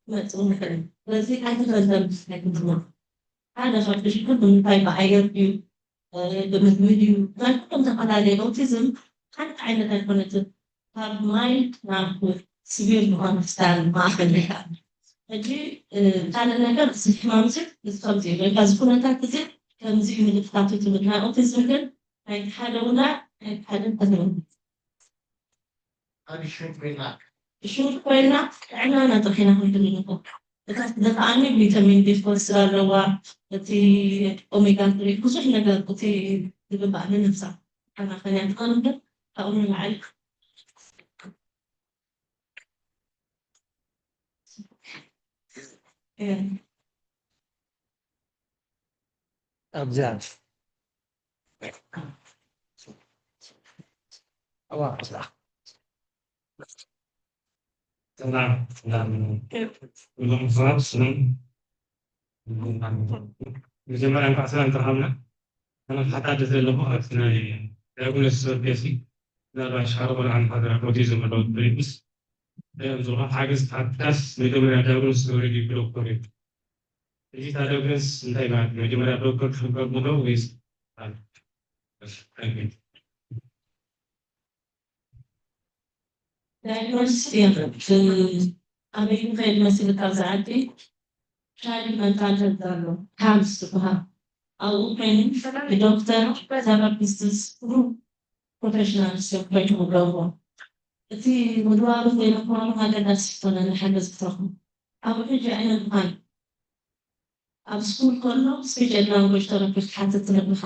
ክመጽእ ይኽእል። ስለዚ ኣይተፈለጠን ብስታይ ክንድማ። ሓደ ካብ ሽግር ብምንታይ ብኣየር ድዩ፣ እ፣ ብምግቢ ድዩ፣ ናይ ኩሎም ተፈላለየ። ኦቲዝም ሓንቲ ዓይነት ኣይኮነትን። ካብ ማይልድ ናብ ሲቪር ዝኾነ ክስታል ማእከል ይከኣል። ሕጂ፣ እ፣ ካልእ ነገር፣ እዚ ሕማም እዚ፣ እዚ ከምዚ እዩ፣ ወይ ከዓ እዚ ኩነታት እዚ ከምዚ እዩ ምልክታቱ ትብል። ናይ ኦቲዝም ግን ናይቲ ሓደ ውላድ፣ ናይቲ ሓደ ተለምዶ። ኣብ ሽም ኮይና፣ ሽም ኮይና ጥዕናና ጥራሕ ኢና ክንብል ንኽእል። እታ ትደፍኣኒ ቪታሚን ዲ ክወስድ ኣለዋ፣ እቲ ኦሜጋ ትሪ፣ ብዙሕ ነገር እቲ ዝግባእ ንነብሳ። ኣና ከኛ ትኾን እምበር፣ ካብኡ ንላዕሊ። እ። ኣብዚኣ። ሰላም፣ ሰላም። ኩሎም ሰባት ስም። መጀመርያ እንኳዕ ሰላም ተረኸብና። ኣነ ክሓታደስ ዘለኹ ኣብቲ ናይ ዳያግኖስ ሰርፌሲ፣ ምናልባት ሽኻሮ ቆልዓ ንሓገር ኣቦቲ ዘመለወት ብሪምስ፣ እዮም ዝኾን ሓገዝ ሓታስ መጀመርያ ዳያግኖስ ተወሪድ ይብሎ ኮሪድ። እዚ ዳያግኖስ እንታይ ማለት እዩ? መጀመርያ ዶክተር ክሕበር ምዶ ወይስ? እሺ፣ thank you። ዳያግኖስ የብሉን። ኣበይ ንኸይድ መሲልካ ኣብዚ ዓዲ ቻይልድ መንታል ሄልዝ ኣሎ፣ ካምስ ዝበሃል። ኣብኡ ኮይኑ ብዶክተር፣ ተራፒስትስ፣ ፕሮፌሽናልስ እዮም ኮይኑ ዝገብሩ። እቲ ምድዋሩ ዘይምድዋሩ ኣገዳሲ ይኮነ ንሓገዝ ክትረኽቡ። ኣብ ሕጂ ዓይነት ምዃን ኣብ ስኩል ከሎ ስፔሻል ላንጉጅ ተረፒ ክትሓትት ትኽእል ኢኻ።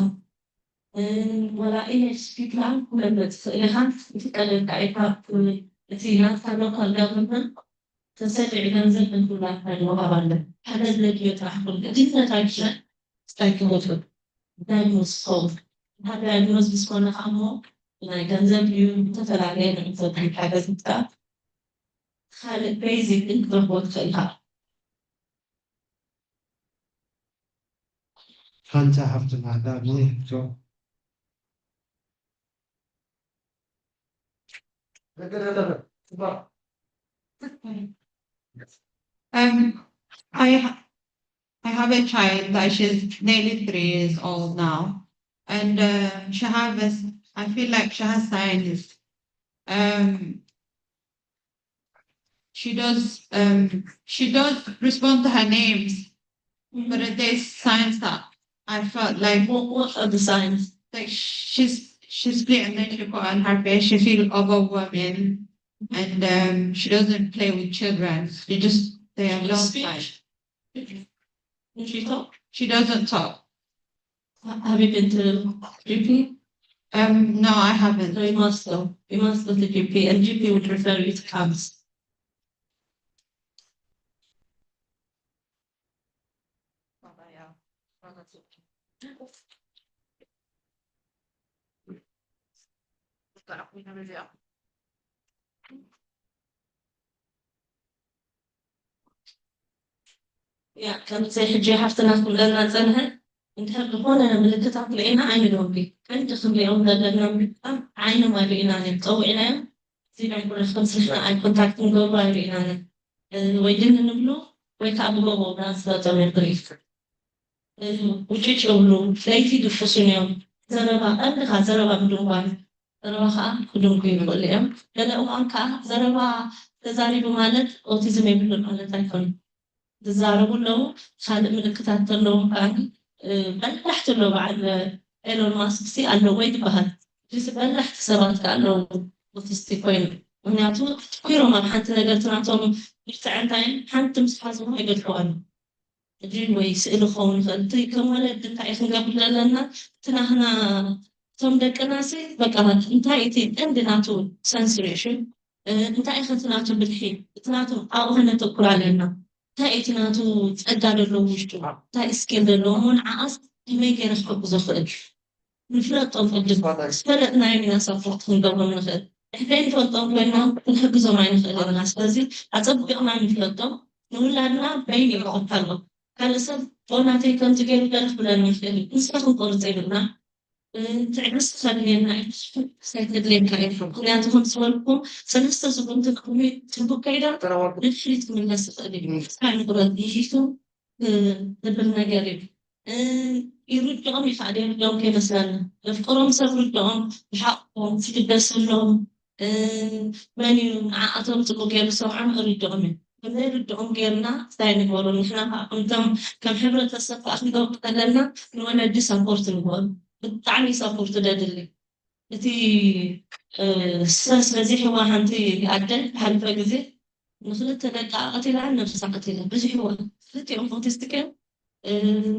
ወላ ኢንግሊሽ ስፒክ ላን ክመልመድ ትኽእል ኢኻ። ይፍቀደልካ እዩ። ካብ እቲ ናትካ ሎካል ጋቨርንመንት ተሰሪዑ ገንዘብ እንክብላካ ይወሃብ ኣሎ። ሓደ ዘድልዮ ጥራሕ ኩሉ ግድነት ኣይኮነን። እንታይ ክወፍር እንታይ ክወስድ ክኸውን። ሓደ ዳያግኖዝ ምስ ኮነ ከዓ እሞ ናይ ገንዘብ እዩ። ዝተፈላለየ ንዕንፈት ሓገዝ ምጥቃም ካልእ ቤዚክ ግን ክትረኽቦ ትኽእል ኢኻ። ሓንቲ ሃፍትና ዳግማይ ሕቶ። Um, I ha- I have a child that she's nearly three years old now, and uh, she has. I feel like she has signs. Um, she does. Um, she does respond to her names, but there's signs that I felt like What, what are the signs? Like she's she's split and then she got on her bed. She feels overwhelming, and um, she doesn't play with children. She just they are She lost. speak? Did she talk? She doesn't talk. Ha- Have you been to G P? Um, no, I haven't. No, you must go. You must go to G P, and G P would refer you to CAMHS. ያ ከምቲ ሕጂ ሓፍትና ክብለና ፀንሐ እንድሕር ዝኾነ ምልክታት ርኢና ኣይንደውል። ቀንዲ ክንሪኦም ዘለና ምልክታት ዓይኖም ኣይርኢናን እዮም። ፀዊዕናዮም እዚ ናይ ኩሉ ከም ስልሕና ኣይ ኮንታክት ንገብሩ ኣይርኢናን ወይ ድን ንብሉ ወይ ከዓ ብጎቦ ብርሃን ዝፈጠሩ ንርኢ። ውጭጭ ይብሉ፣ ለይቲ ድፉሱን እዮም። ዘረባ ቀንድኻ ዘረባ ምድንጓይ፣ ዘረባ ከዓ ክድንጉ ይኽእሉ እዮም። ገለ እዋን ከዓ ዘረባ ተዛሪቡ ማለት ኦቲዝም የብሉን ማለት ኣይኮኑን። ዝዛረቡ ኣለዉ፣ ካልእ ምልክታት ተለዎም ከዓ በላሕቲ ኣለዉ። በዓል ኤሎን ማስክ ሲ ኣለዎ ይትበሃል። እዚ በላሕቲ ሰባት ከዓ ኣለዉ ኦቲስቲክ ኮይኑ። ምክንያቱ ትኩሮም ኣብ ሓንቲ ነገር ትናቶም ብርትዐ እንታይ ሓንቲ ምስ ሓዝሞ ይገድፍዋ ኣለዉ። ሕጂ ወይ ስእሊ ክኸውን ይኽእል። እቲ ከም ወለዲ እንታይ እዩ ክንገብር ዘለና? እቲ ናህና እቶም ደቅና ሲ በቃ እንታይ እቲ ቀንዲ ናቱ ሰንስሬሽን እንታይ እዩ እቲ ናቱ ብልሒ እቲ ናቱ ኣብኡ ከነተኩር ኣለና። እንታይ እቲ ናቱ ጸጋ ዘለዎ ውሽጡ እንታይ ስኪል ዘለዎ እሞ ንዓኣስ ከመይ ገይረ ክሕግዞ ክእል ንፍለጦም ቅድም ዝፈለጥናዮም ኢና ሳፖርት ክንገብሮም ንኽእል። ድሕደይ ንፈልጦም ኮይና ክንሕግዞም ኣይንኽእል ኢና። ስለዚ ኣጸቢቕና ንፍለጦም ንውላድና በይኑ ይቐታሎ ካልእ ሰብ ጦናተይ ከምዚ ገይሩ ገለ ክብለና ይኽእል እዩ። ንስኻ ክንቆርጽ የብልና። ትዕግስቲ ከድልየና እዩ። ሳይከድልየካ እዩ። ምክንያቱ ከም ዝበልኩም ሰለስተ ስጉምቲ ቅድሚ ትንኩ ከይዳ ንድሕሪት ክምለስ ይኽእል እዩ። ስካ ንቁረጥ ይሒቱ ዝብል ነገር እዩ። ይርድኦም እዩ ከዓ ደይርድኦም ከይመስለና። ዘፍቅሮም ሰብ ርድኦም፣ ብሓቆም ዝግደሰሎም መን እዩ ንዓኣቶም ፅቡቅ ገይሩ ዝሰምዖም ይርድኦም እዩ። ከምዘይርድኦም ገይርና እንታይ ንግበሩ? ንሕና ከዓ ከምቶም ከም ሕብረተሰብ ከዓ ክንገብር ከለና ንወለዲ ሳፖርት ንግበሩ። ብጣዕሚ ሳፖርት ደድሊ እቲ ስትረስ በዚሕዋ ሓንቲ ኣደ ሓለፈ ግዜ ንክልተ ደቃ ቀቲላ ነብሳ ቀቲላ በዚሕዋ ክልቲኦም ኦቲስቲክ እዮም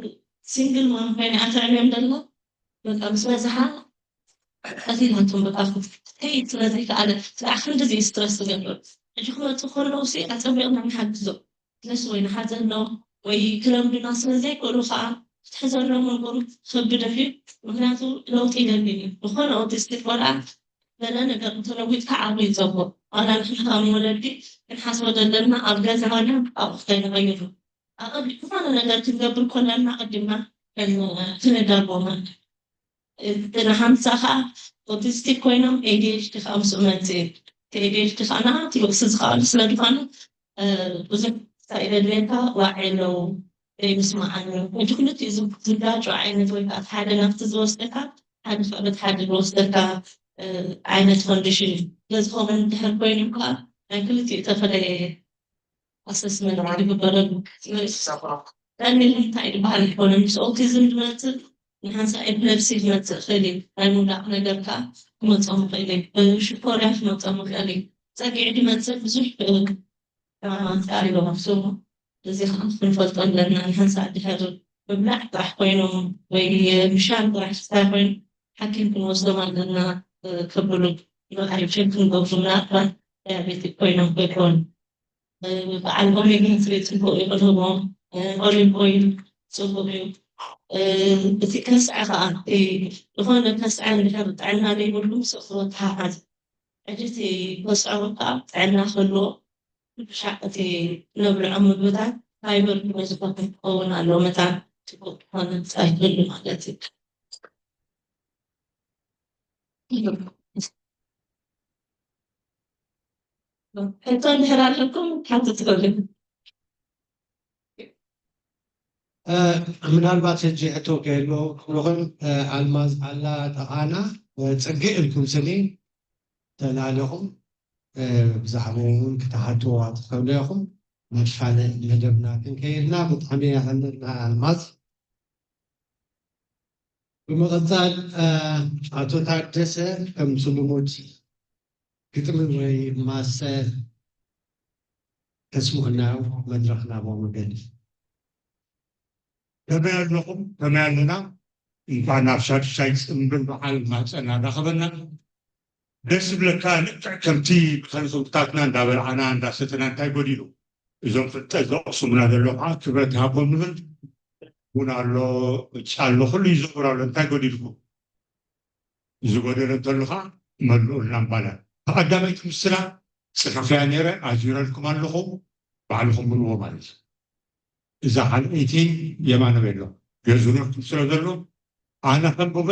ሲንግል ማም ኮይና ኣትዕብዮም ደላ በቃ ምስ በዝሓ ቀቲላቶም በቃ ክትከይድ ስለዘይከኣለ ከዓ ክንድዚ ስትረስ ዝገብር ሕጂ ክመፁ ከለዉ ሲ ኣፀቢቕና ንሓግዞም ስለስ ወይ ንሓዘሎም ወይ ክለምዱና ስለዘይክእሉ ከዓ ክትሕዘሎም እውን ከቢድ እዩ ምክንያቱ ለውጢ ይደሊ እዩ ዝኾነ ኦቲስቲክ ቆልዓ ገለ ነገር እንተለዊጥካ ዓቕሊ ይፀቦ ዋላ ንሕና ከም ወለዲ ክንሓስቦ ዘለና ኣብ ገዛ ዋላ ኣብኡ ከይንቐይሩ ኣቐዲም ዝኾነ ነገር ክንገብር ከለና ኣቐዲምና ክንዳርቦ ማለት ንሓምሳ ከዓ ኦቲስቲክ ኮይኖም ኤዲኤችዲ ከዓ ምስኡ መፅእ ኤዲኤችዲ ከዓ ናሃንቲ ርእሲ ዝኸኣሉ ስለ ዝኾነ ብዙሕ ሳኢደድሌካ ዋዒ ኣለዉ ዘይምስማዓኒ ሕጂ ክልቲኡ ዝጋጩ ዓይነት ወይ ከዓ ሓደ ናብቲ ዝወስደካ ሓደ ከዓ በቲ ሓደ ዝወስደካ ዓይነት ኮንዲሽን እዩ ስለዝኸውን ድሕር ኮይኑ ከዓ ናይ ክልቲኡ ተፈለየ ኣሰስመንት ዝግበረሉ ቀሊል እንታይ ዝበሃል ኣይኮነን። ምስ ኦቲዝም ዝመፅእ ንሓንሳእ ኤፕለፕሲ ክመፅእ ይኽእል እዩ። ናይ ምውዳቕ ነገር ከዓ ክመፆም ይኽእል እዩ። ሽኮርያ ክመፆም ይኽእል እዩ። ፀጊዒ ዝመፅእ ብዙሕ ሕማማት ከዓ ኣለዎ። So እዚ ከዓ ክንፈልጦ ኣለና። ንሓንሳእ ድሕር ምብላዕ ጥራሕ ኮይኖም ወይ ምሻን ጥራሕ ስታይ ኮይኑ ሓኪም ክንወስዶም ኣለና ክብሉ ሪፈር ክንገብሩ ምናልባት ዳያቤቲክ ኮይኖም ከይኮኑ በዓል ኦሜጋ ስሪ ፅቡቅ እዩ ክንህቦም፣ ኦሊቭ ኦይል ፅቡቅ እዩ። እቲ ከስዐ ከዓ ዝኾነ ከስዐ እንድሕር ጥዕና ዘይብሉ ምስ እግሩ ተሓሓዝ። ሕጂ እቲ ከስዐ ከዓ ጥዕና ክህልዎ ብሻዕ እቲ ነብልዖም ምግብታት ፋይበር ብዝኾነ ክኸውን ኣለዎ። መታን ፅቡቅ ዝኾነ ፀርግሉ ማለት እዩ። ሕቶ እንድሕር ኣለኩም ሓንቲ ትኽእሉ። ምናልባት ሕጂ ሕቶ ከየሎ ክብልኹም ኣልማዝ ኣላ ጠቓና ፅግእ ኢልኩም ስኒ ተላሊኹም ብዛዕባኡ እውን ክትሓትዋ ትኽእሉ ኢኹም። መሻለ መደብና ክንከይድና ብጣዕሚ የቐንልና ኣልማዝ። ብምቕፃል ኣቶ ታደሰ ከምቲ ልሙድ ግጥሚ ወይ ማሰ ከስምዑና እዮም። መድረኽ ናቦም እገድፍ። ከመይ ኣለኹም? ከመይ ኣለና? እንኳን ናብ ሻዱሻይ ፅምብል በዓል ማህፀና ኣራኸበና። ደስ ዝብለካ ልክዕ ከምቲ ብኸንፈታትና እንዳበላዕና እንዳሰተና እንታይ ጎዲሉ? እዞም ፍልጠት ዘቕስሙና ዘለዉ ከዓ ክብረት ይሃቦም ንብል። ቡን ኣሎ፣ ቅጫ ኣሎ፣ ኩሉ ይዘውር ኣሎ። እንታይ ጎዲልኩም? ዝጎደለ እንተሎ ከዓ መልኡልና እምባላ። ብቐዳመይቲ ምስላ ፅሒፈያ ነይረ፣ ኣዝዩረልኩም ኣለኹ፣ ባዕልኹም ምልዎ ማለት እዩ። እዛ ካልኣይቲ የማነ ቤሎ የዙረልኩም ስለ ዘሎ ኣነ ከንብበ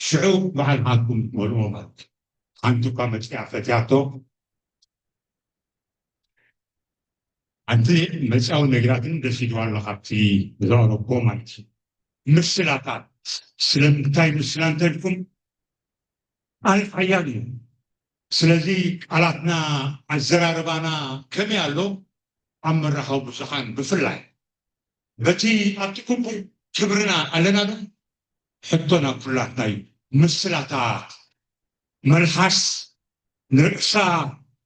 ሽዑ ባዕልኻትኩም ትመልዎ ማለት እዩ። ሓንቲ እኳ መፅያ ፈትያቶ ሓንቲ መፅያዊ ነግራትን ደስ ኢልዋ ኣሎ ካብቲ ዘቕረብክዎ ማለት እዩ። ምስላታት ስለምንታይ ምስላ እንተልኩም ቃል ሓያል እዩ። ስለዚ ቃላትና ኣዘራርባና ከመይ ኣሎ ኣብ መራኸቢ ብዙሓን ብፍላይ በቲ ኣብቲ ግቡእ ክብርና ኣለና ዶ? ሕቶና ኩላትና እዩ። ምስላታት መልሓስ ንርእሳ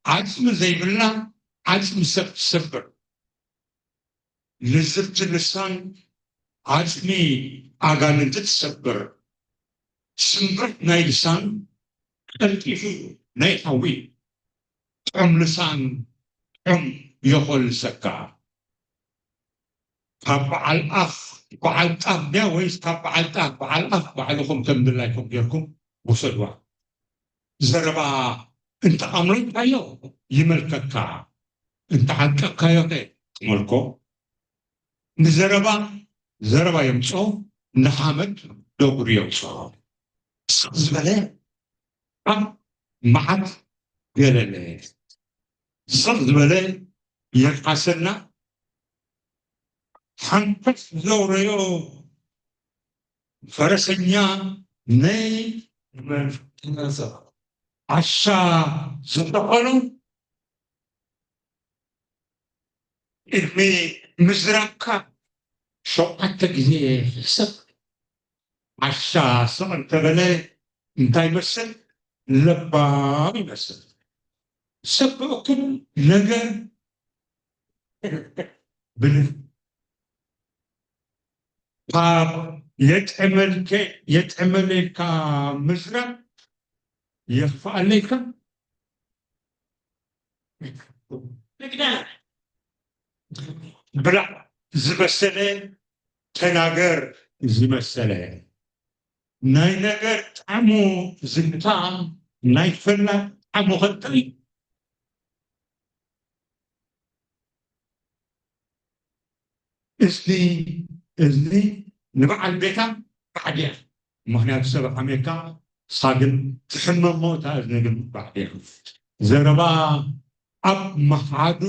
ዓፅሚ ዘይብልና ዓፅሚ ሰብ ትሰብር። ልዝብቲ ልሳን ዓፅሚ ኣጋንንቲ ትሰብር። ስምብርት ናይ ልሳን ቀልጢፉ ናይ ሓዊ ጥዑም ልሳን ጥዑም የኾልሰካ። ካብ በዓል ኣፍ በዓል ጣፍ ድያ ወይስ ካብ በዓል ጣፍ በዓል ኣፍ ባዕልኹም ከም ድላይኩም ጌርኩም ውሰድዋ። ዘረባ እንተ ኣምረትካዮ ይመልከካ፣ እንተ ዓቀብካዮ ከ ትመልኮ። ንዘረባ ዘረባ የምፅኦ፣ ንሓመድ ደጉሪ የውፅኦ። ስቕ ዝበለ ካብ መዓት ገለለ፣ ስቕ ዝበለ የልሓሰና። ሓንፈስ ዘውረዮ ፈረሰኛ ናይ ዓሻ ዝተኸሎ ቅድሚ ምዝራብካ ሸውዓተ ግዜ ሕሰብ። ዓሻ ስቕ እንተበለ እንታይ ይመስል? ለባም ይመስል። ሰብ ብእኩል ነገር ብልብ ካብ የጥዕመልከ የጥዕመለልካ ምዝራብ የኽፍኣለይካ ብላዕ ዝበሰለ ተናገር ዝመሰለ ናይ ነገር ጣዕሙ ዝንታ ናይ ፈላጥ ጣዕሙ ኸጥሪ እዝኒ እዝኒ ንበዓል ቤታ ባዕድያ ምኽንያቱ ሰብ ሓሜካ ሳግን ትሕመሞ እታ እዝኒ ግን ባዕድያ ዘረባ ኣብ መሓዱ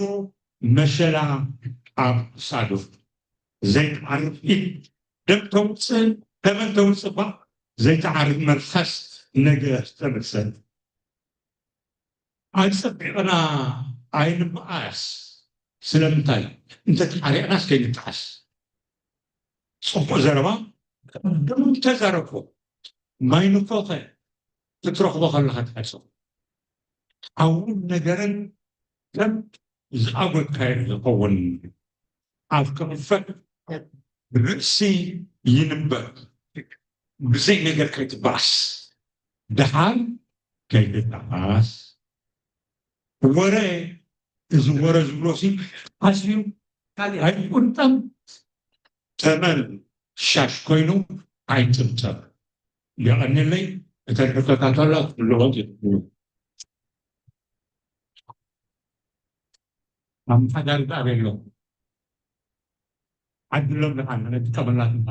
መሸላ ኣብ ክሳዱ ዘይትዓርፍ ኢድ ደም ተውፅእ ተመን ተውፅእ እባ ዘይትዓርፍ መልሓስ ነገ ተምርሰን ኣፀቢቕና ኣይንበኣስ ስለምንታይ እንተተሓሪቕናስ ከይንጠዓስ ጽቡቕ ዘረባ ቅድም ተዛረብኩ። ማይ ንኮኸ ክትረኽቦ ከለኻ ትሓስብ። ሓውን ነገርን ከም ዝኣጎድካዮ ዝኸውን። ኣብ ክኽፈት ርእሲ ይንበር። ብዘይ ነገር ከይትበኣስ። ደሓር ከይትበኣስ። ወረ፣ እዚ ወረ ዝብሎ ሲ ኣዝዩ ኣይቁንጠም። ተመን ሻሽ ኮይኑ ኣይጥብጠብ። የቐንለይ። እተን ሕቶታት ኣላ ክትልወጥ ይኽእሉ። ኣመሓዳሪ ኣበይ ኣሎ? ዓድሎም ደሓን ነቲ ቀበላትና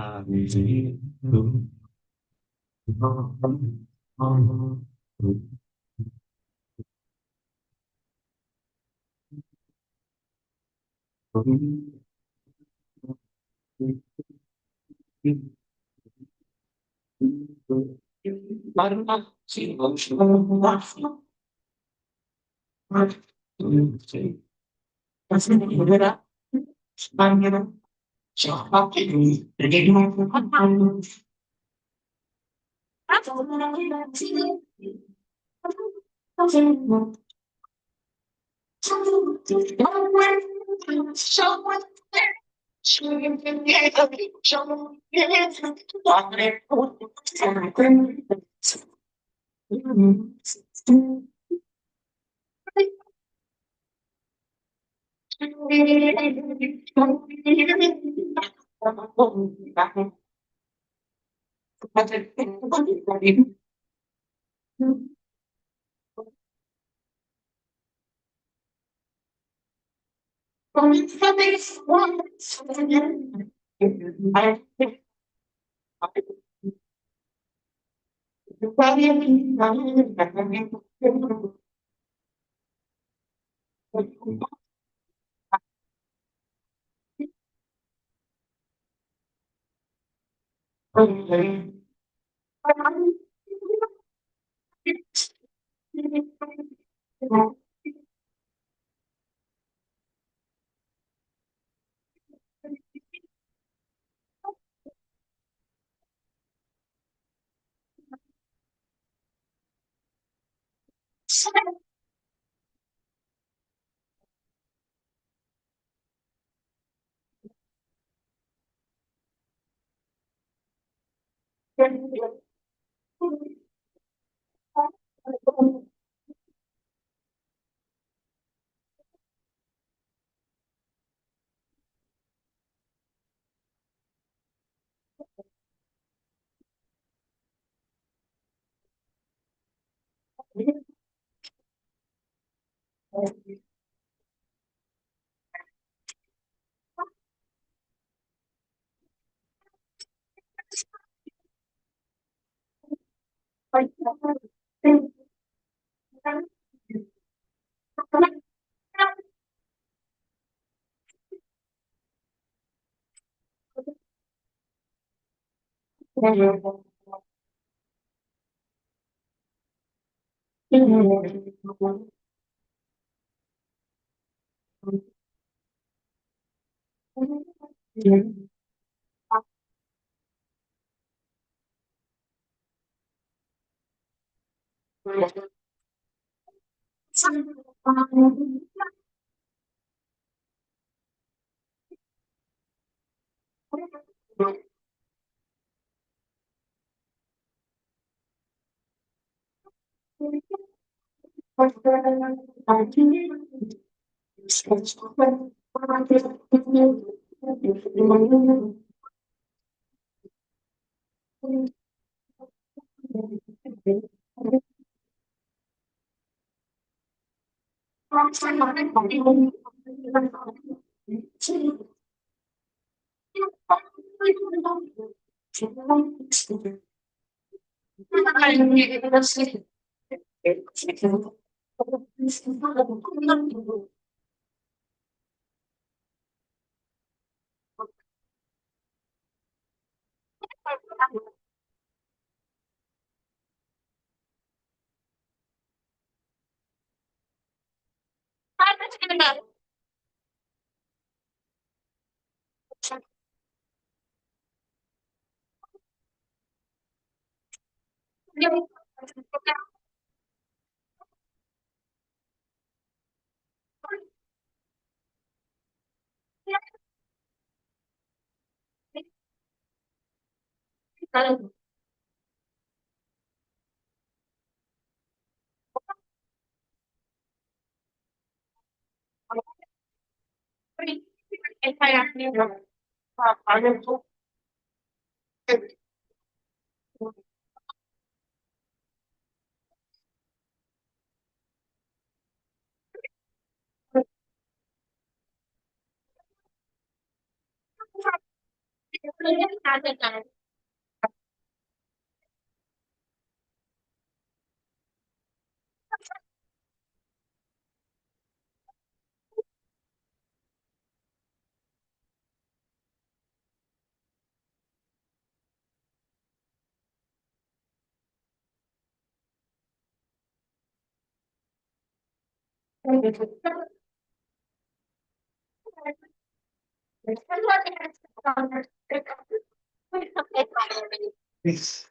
Yes.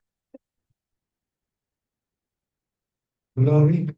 Glory.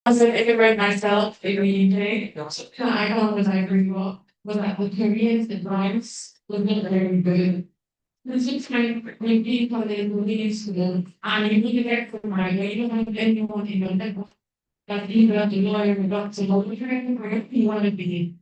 As an immigrant myself in the U K, the icon was I grew up was that the Korean advice was not very good. This is when, when people in the school and you need to get from my way, you don't have anyone in your network that either the lawyer or doctor or whatever you want to be.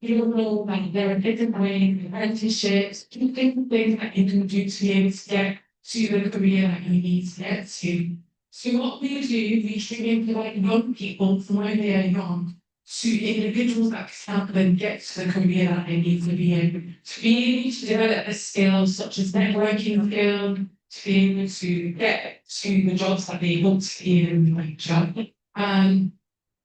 You don't know that there are different ways, apprenticeships, different things that you can do to be able to get to the career that you need to get to. So what we do, we train like young people from when they are young to individuals that can help them get to the career that they need to be in, to be able to develop the skills such as networking skills, to be able to get to the jobs that they want to be in in the future. Um,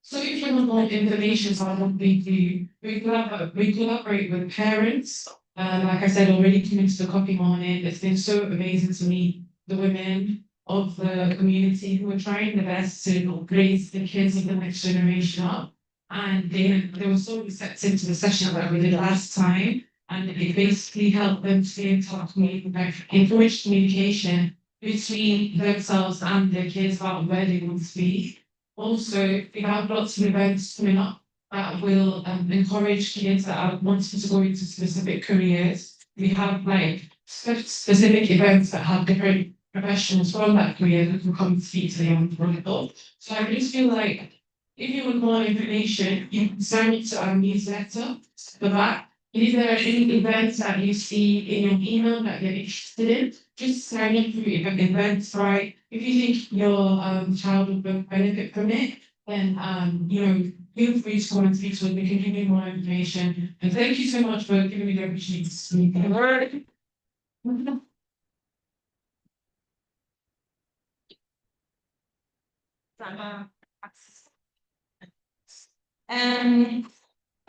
so if you want more information about what we do, we collaborate, we collaborate with parents. Uh, like I said already, coming to the coffee morning, it's been so amazing to meet the women of the community who are trying the best to raise the kids of the next generation up. And they, they were so receptive to the session that we did last time. And it basically helped them to be able to communicate, encourage communication between themselves and their kids about where they want to be. Also, we have lots of events coming up that will um, encourage kids that are wanting to go into specific careers. We have like spe- specific events that have different professionals from that career that can come and speak to the young people. So I just feel like if you want more information, you can sign up to our newsletter for that. If there are any events that you see in your email that you're interested in, just sign up for the events, right? If you think your um, child would be- benefit from it, then um, you know, feel free to come and speak to us. We can give you more information. And thank you so much for giving me the opportunity to speak.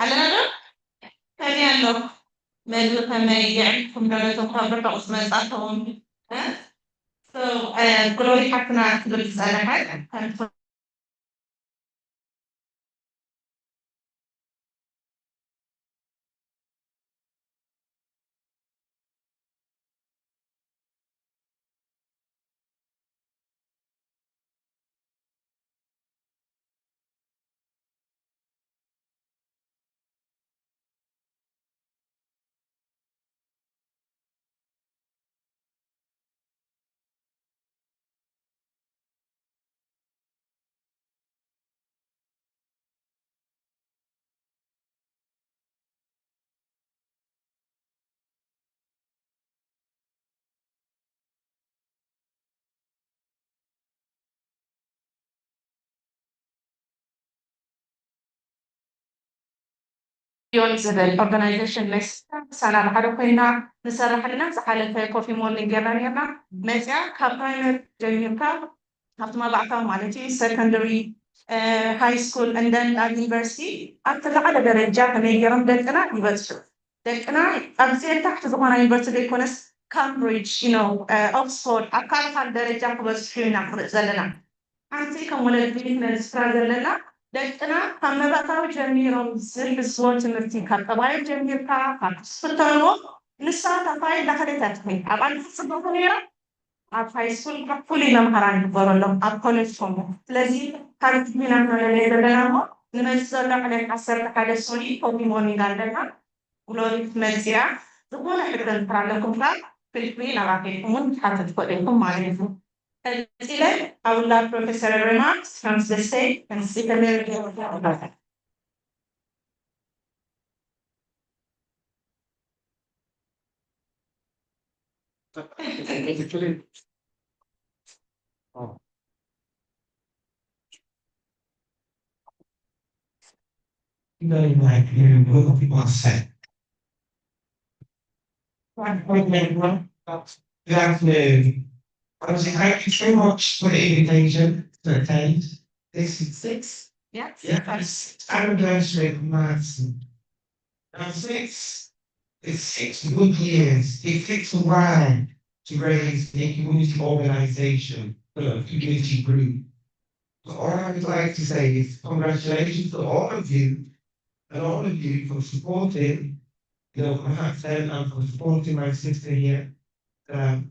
ኣለና ዶ? ከመይ ኣሎ? መግቢ ከመይ? የዕሪፍኩም ዶ ነቶም ካብ ርሑቕ ዝመጻኹም? እ? So፣ እ፣ ግሎሪ ሓፍትና ክትብል ዝጸንሐት ከም ዮን ዝብል ኦርጋናይዜሽን መሲሳ ምሳና ብሓደ ኮይና ንሰርሕ ኣለና። ዝሓለፈ ኮፊ ሞርኒንግ ጌርና ነርና። መፅያ ካብ ፕራይመሪ ጀሚርካ ካብቲ መባእታዊ ማለት እዩ ሰከንደሪ፣ ሃይ ስኩል እንደን ኣብ ዩኒቨርሲቲ ኣብቲ ዝለዓለ ደረጃ ከመይ ገይሮም ደቅና ይበፅሑ። ደቅና ኣብ ዘን ታሕቲ ዝኾና ዩኒቨርሲቲ ዘይኮነስ ካምብሪጅ፣ ኦክስፎርድ ኣብ ካልእ ካልእ ደረጃ ክበፅሑ ኢና ክንርኢ ዘለና። ሓንቲ ከም ወለዲ ክነዝክራ ዘለና ደቅና ካብ መባእታዊ ጀሚሮም ዝሕግዝዎ ትምህርቲ ካብ ጠባዮም ጀሚርካ ካብ ትፍተንዎ ንሳ ተፋይ እንዳኸደት እያ ትኸይድ። ኣብ ኣንታ ጽቡቕ ነይራ ኣብ ሃይ ስኩል ፍሉይ መምሃራን ይግበረሎም ኣብ ኮሌጅ ከምኡ። ስለዚ ካብ ህዝቢ ኢና ክንለለየ ዘለና እሞ ንመጽእ ዘሎ ዕለት ዓሰርተ ሓደ ሶኒ ኮፊ ሞርኒንግ ኣለና። ግሎሪ ክትመጽእ እያ። ዝኾነ ሕቶ እንድሕር ኣለኩም ከኣ ፍልፍል ናባኺ ኢኹም እውን ክትሓቱ ትኽእሉ ኢኹም ማለት እዩ። ቀጺለ I would like Professor remarks from the stage and speaker. Very nice. What people say. Good afternoon. Obviously, thank you so much for the invitation to attend. This is six. Yes. Yes. Anniversary of Madison. Now, six is six good years. It takes a while to raise a community organization, a community group. So all I would like to say is congratulations to all of you and all of you for supporting, you know, Manhattan and for supporting my sister here. Um,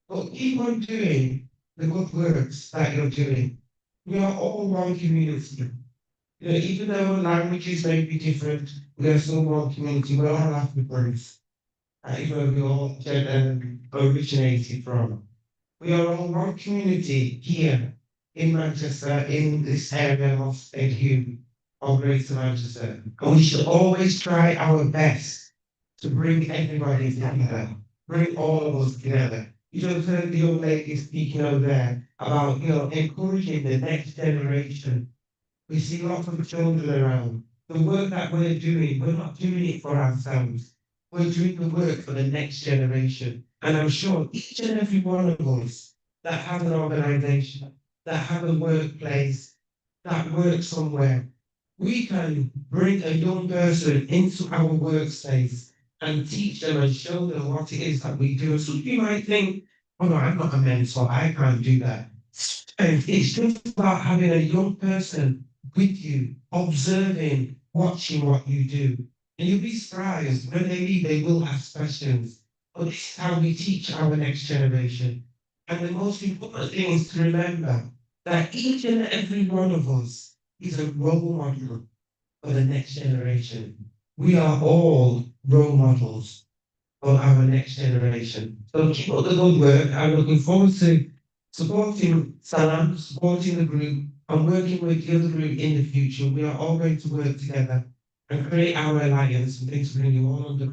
but keep on doing the good works that you're doing. We are all one community. You know, even though languages may be different, we are still one community. We're all Africans. That is where we all um, originated from. We are all one community here in Manchester, in this area of St Hugh, of Greater Manchester. And we should always try our best to bring everybody together, bring all of us together. You just heard the young lady speaking over there about, you know, encouraging the next generation. We see lots of children around. The work that we're doing, we're not doing it for ourselves. We're doing the work for the next generation. And I'm sure each and every one of us that has an organization, that has a workplace, that works somewhere, we can bring a young person into our workspace and teach them and show them what it is that we do. And some of you might think, oh no, I'm not a mentor, I can't do that. And it's just about having a young person with you, observing, watching what you do. And you'll be surprised when they leave, they will ask questions. But this is how we teach our next generation. And the most important thing is to remember that each and every one of us is a role model for the next generation. We are all role models for our next generation. So keep up the good work. I'm looking forward to supporting Salam, supporting the group, and working with the other group in the future. We are all going to work together and create our alliance. I'm going to bring you all under.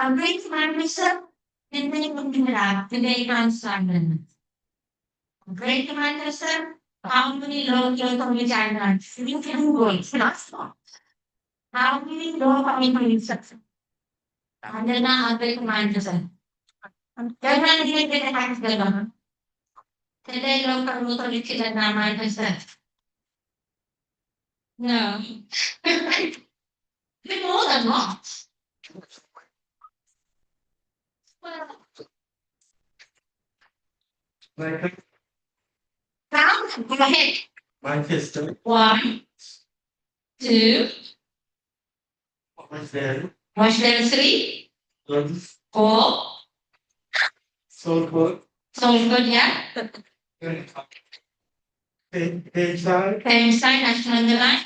ኣብ ቤት ማንሰብ ክንደይ ምምሕዳር ክንደይ ማንሰብ ኣለና? ኣብ ቤት ማንሰብ how many local authority ኣለና? How many local authority ኣለና? ኣብ ቤት ማንሰብ ገና ንግድ ሓንቲ ገለና ክንደይ local authority ኣለና ማንሰብ? No. Good more than that. Come, go ahead. One, two. What's there? What's there? Three. Four. Solford. Solford, yeah. Inside, national line.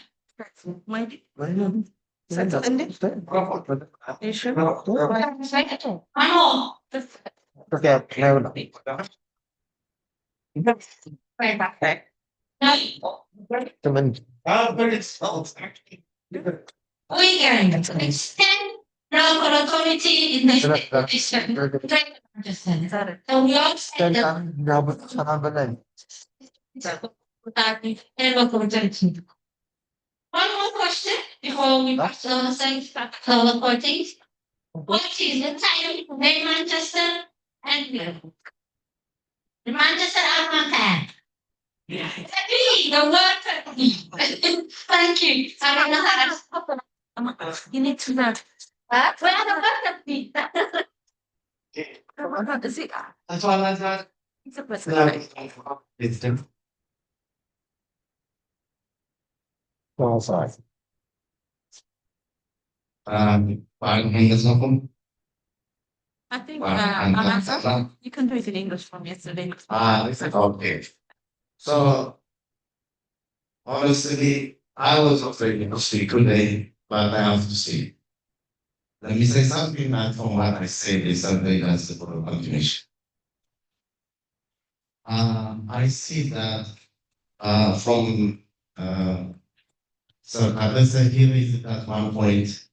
We can extend local authority in the state of Eastern. So we all said that. One more question before we pass to the second part of the recording. What is the time in Manchester and Manchester Armada? Pepe, the word Pepe. Thank you. I don't know how to You need to learn. What? What are the word Pepe? እዚ Sorry. Um, I'm going to I think uh, Amanda, you can do it in English from yesterday. Ah, okay. So, honestly, I was afraid to speak today, but I have to say. Let me say something that from what I said is something that's a good continuation. Um, I see that uh, from uh, Sir Kabesa, he raised at one point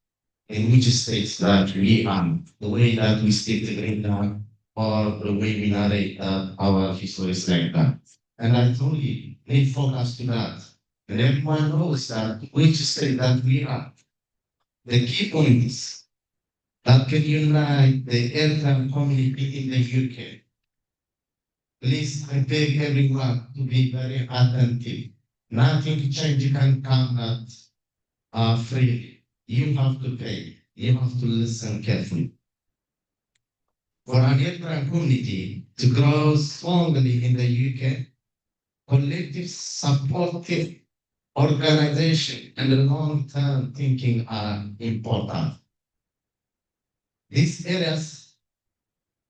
in which states that we are, the way that we speak Tigrinya, or the way we narrate uh, our histories like that. And I truly need focus to that. And everyone knows that which state that we are. The key point is that can unite the Eritrean community in the U K. Please, I beg everyone to be very attentive. Nothing change can come that uh, freely. You have to pay. You have to listen carefully. For an Eritrean community to grow strongly in the U K, collective supportive organization and long-term thinking are important. These areas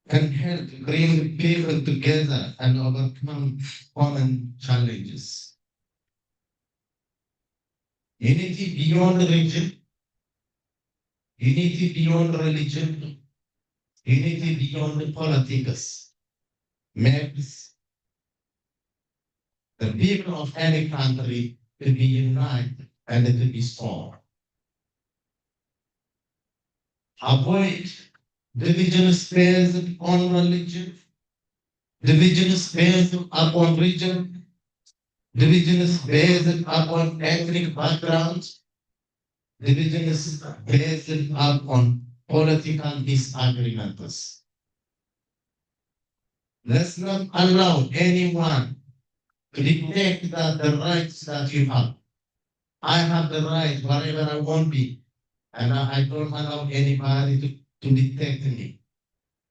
can help bring people together and overcome common challenges. Unity beyond region, unity beyond religion, unity beyond politics makes the people of any country to be united and to be strong. Avoid divisions based on religion, divisions based upon region, divisions based upon ethnic background, divisions based upon political disagreements. Let's not allow anyone to dictate that the rights that you have. I have the right wherever I want be, and I, I don't allow anybody to, to dictate me.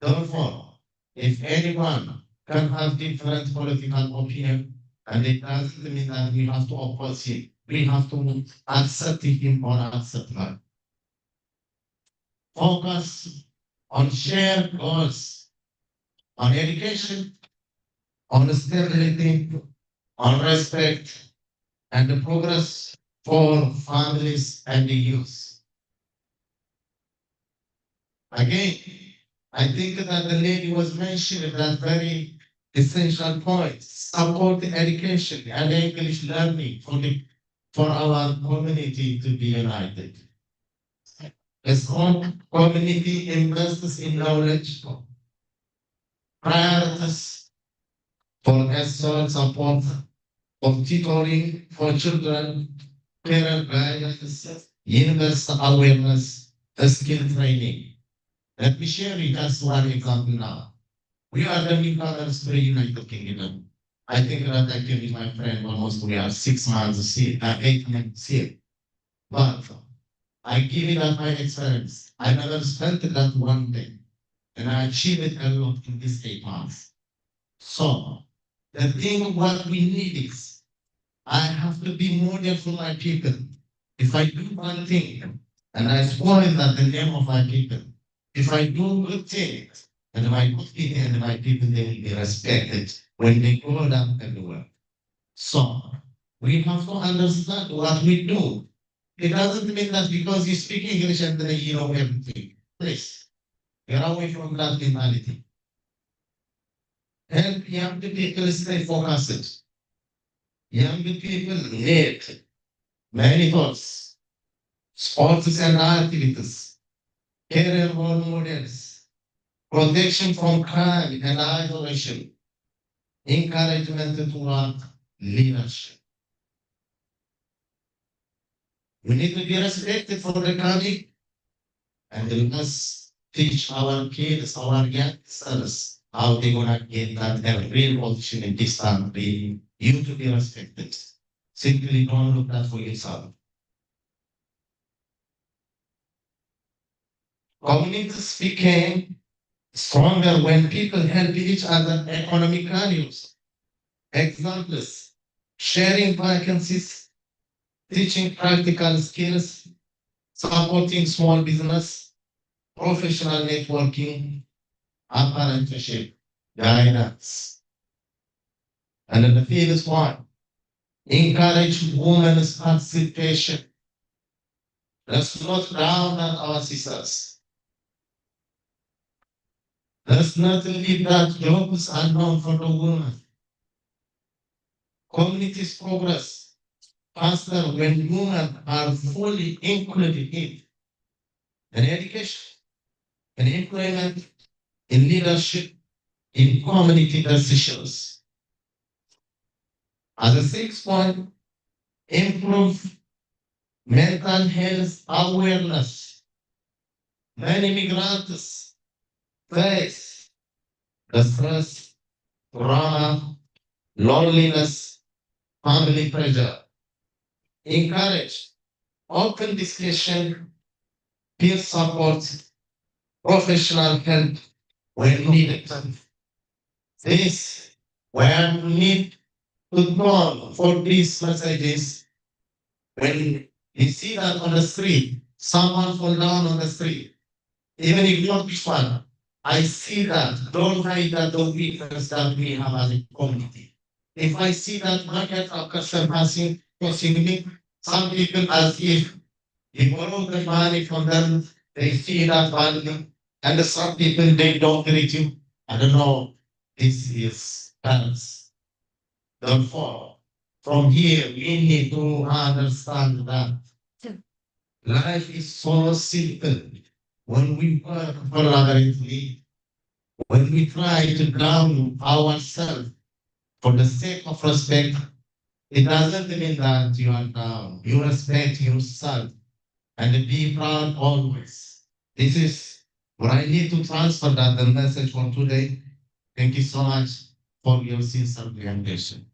Therefore, if anyone can have different political opinion, and it doesn't mean that we have to oppose him. We have to accept him or accept her. Focus on shared goals, on education, on stability, on respect, and the progress for families and the youth. Again, I think that the lady was mentioning that very essential point, support the education and English learning for the for our community to be united. A strong community invests in knowledge, priorities for social support, for tutoring for children, career guidance, universal awareness, skill training. Let me share you just one example now. We are the newcomers to the United Kingdom. I think that I came with my friend almost we are six months here, uh, eight months here. But I give it as my experience. I never spent that one day. And I achieved a lot in these eight months. So the thing what we need is I have to be model for my people. If I do one thing and I spoil that the name of my people, if I do good things, and my good people and my people they will be respected when they go down everywhere. So we have to understand what we do. It doesn't mean that because you speak English and then you know everything. Please, get away from that mentality. Help young people stay focused. Young people need mentors, sports and activities, career role models, protection from crime and isolation, encouragement toward leadership. We need to be respected for the coming, and we must teach our kids, our youngsters, how they're gonna get that a real position in this country. You to be respected. Simply don't look that for yourself. Communities became stronger when people help each other economically. Examples, sharing vacancies, teaching practical skills, supporting small business, professional networking, apprenticeship, guidance. And the fifth one, encourage women's participation. Let's not down that our sisters. Let's not leave that jobs alone for the women. Communities progress faster when women are fully included in education, in employment, in leadership, in community decisions. As a sixth point, improve mental health awareness. Many migrants face the stress, trauma, loneliness, family pressure. Encourage open discussion, peer support, professional help when needed. This where we need to call for these messages. When you see that on the street, someone fall down on the street, even if not this one, I see that. Don't hide that the weakness that we have as a community. If I see that market of customer passing, crossing me, some people as if you borrow the money from them, they see that value, and some people they don't greet you. I don't know. This is balance. Therefore, from here we need to understand that life is so simple when we work collaboratively, when we try to ground ourselves for the sake of respect. It doesn't mean that you are down. You respect yourself and be proud always. This is what I need to transfer that the message for today. Thank you so much for your sincere attention.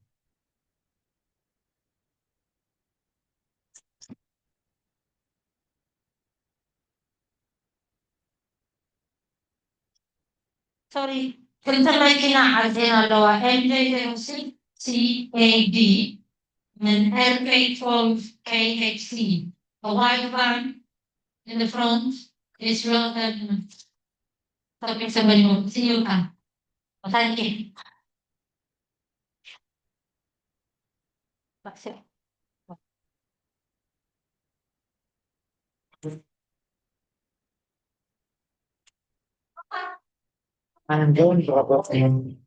Sorry፣ ክልተ መኪና ዓርዘን ኣለዋ። M J zero six C A D and L K twelve K H C. A white van in the front is your um, topic seven. See you can. Thank you. I'm going to about him.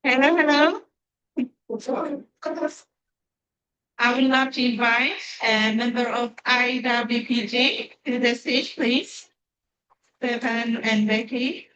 Hello, hello. I would love to invite a member of I W P G to the stage, please. Stefan and Becky.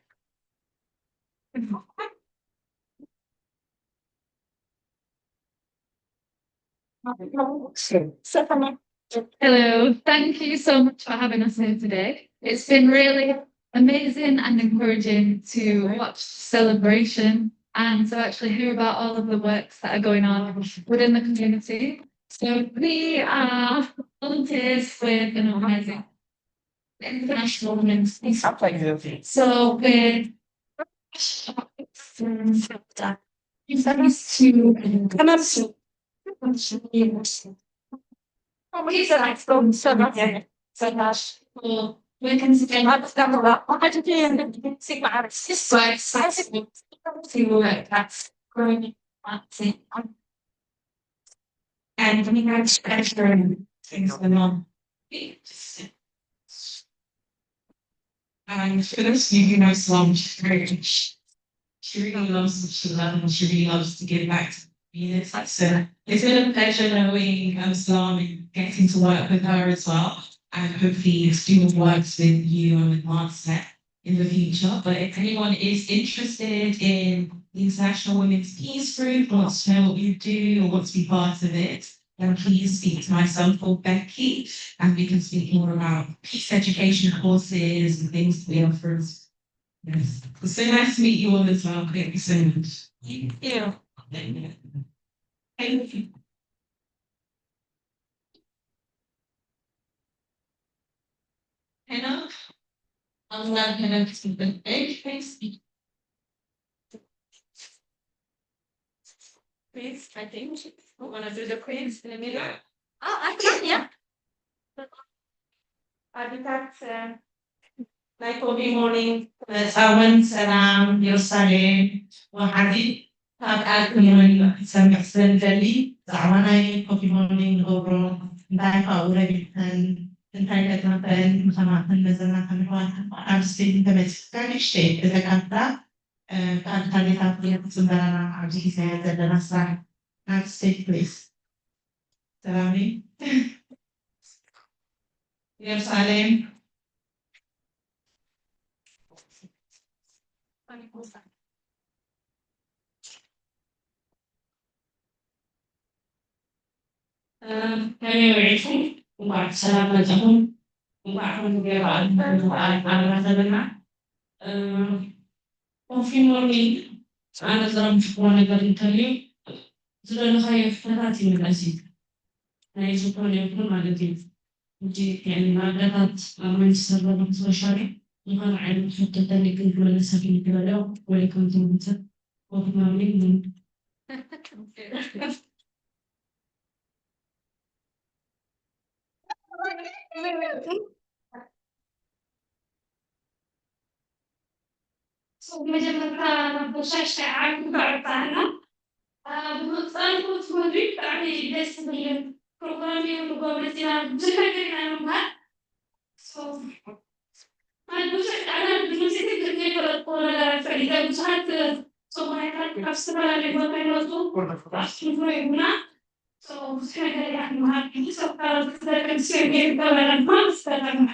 Hello, thank you so much for having us here today. It's been really amazing and encouraging to watch celebration and to actually hear about all of the works that are going on within the community. So we are volunteers with an organization, International Women's Peace Project. So we're And we had special things going on. And Phyllis, you know, Islam, she's very rich. She really loves what she loves, and she really loves to give back to the community. So it's been a pleasure knowing um, Islam and getting to work with her as well. And hopefully, do more works with you and with Marcel in the future. But if anyone is interested in the International Women's Peace Group, wants to know what you do or wants to be part of it, then please speak to myself or Becky, and we can speak more about peace education courses and things that we offer. Yes. It's so nice to meet you all as well. Thank you so much. Thank you. Thank you. Hello. I'm not gonna speak the page, please. Please, I think we wanna do the quiz in the middle. Oh, I can, yeah. ኣዴታት፣ እ፣ ናይ ኮፊ ሞርኒንግ መጻወን ሰላም ኢየሩሳሌም ወሓዚ ካብ ቃል ክምንሰምዕ ስለ ንደሊ ብዛዕባ ናይ ኮፊ ሞርኒንግ ንገብሮ እንታይ ካብኡ ረቢሕክን እንታይ ገጢምክን ንኸማኽን መዘናትን ኣሕዋትን ኣብ ስቴጅ እንተመጺእካ ንእሽተይ እተካፍላ እ፣ ካብ ካሌታት ክትጽበረና ኣብዚ ግዜ ዘለና ስራሕ ናብ ስቴጅ ፕሊስ። ሰላም ኢየሩሳሌም። ከመይ ውዒልኩም? እንኳዕ ሰላም መጻኹም። እንኳዕ ከምዚ ገይሩ ኣረኻኸበና። ኮፊ ሞርኒንግ ኣነ ዝረብሕዎ ነገር እንተልዩ ዝደለኻዮ ሕቶታት ይምለስ እዩ። ናይ ዝኾነ ይኹን ማለት እዩ። ሕጂ ኣደታት ኣብ መንችስተር ዘለኹም ስፔሻሊ ዝኾነ ዓይነት ሕቶ እንተልዩ ግን ክምለሰልኩም ይኽእል እዩ። ዌልካም ቱ መንችስተር ኮፊ ሞርኒንግ። መጀመርታ መበሻሽ ዓርኩ በዕጣና ብምቕፃል ኮት መድሪ ብጣዕሚ ደስ ዝብል ፕሮግራም እዩ። ንጎ መፂና ብዙሕ ነገር ኢና ንምሃር። ማለት ብዙሕ ኣነ ብትምህርቲ ዘይፈለጥኩ ነገራት ፈሊጠ። ብዙሓት ሰማያታት ካብ ዝተፈላለዩ ቦታ ይመፁ ይብሉና። ብዙሕ ነገር ኢና ንምሃር። ሰው ካብ ዝጠቀም ሲሆን ይገበረና ማለት ናብና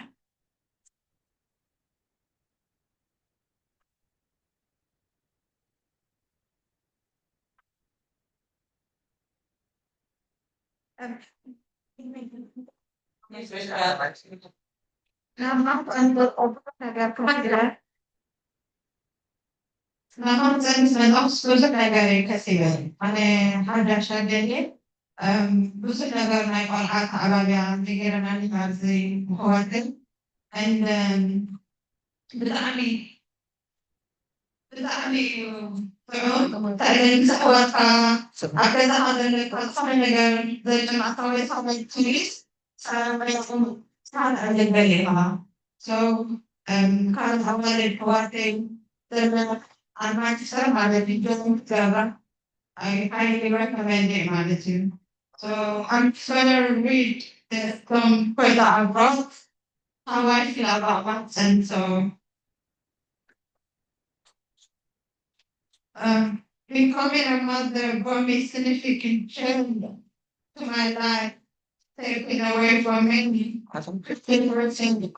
ክፀንስ መጣኹስ ብዙሕ ነገር እዩ ከሲበ። ኣነ ሓዳሽ ኣደልየ ብዙሕ ነገር ናይ ቆልዓ ተዓባቢያ ዘይገረናኒ ኣብዚ ምሕዋትን ብጣዕሚ ብጣዕሚ እዩ ጥዑም። እንታይ ምስ ኣሕዋትካ ኣብ ገዛኻ ዘለካ ዝኾነ ነገር ዘጨናቕካ ወይ ዝኾነ ትንሽ ሰላም ረኹም ስሓት ኣለገል ኢኻ። So ካልእ ኣዋልድ ኣሕዋተይ ዘለና ኣብ ማንቸስተር ማለት እዩ ጆይን ክትገብራ I highly recommend it ማለት እዩ። So I'm gonna read some quote that I brought. How I feel about Watson. So um, becoming a mother brought me significant change to my life, taking away from me fifteen percent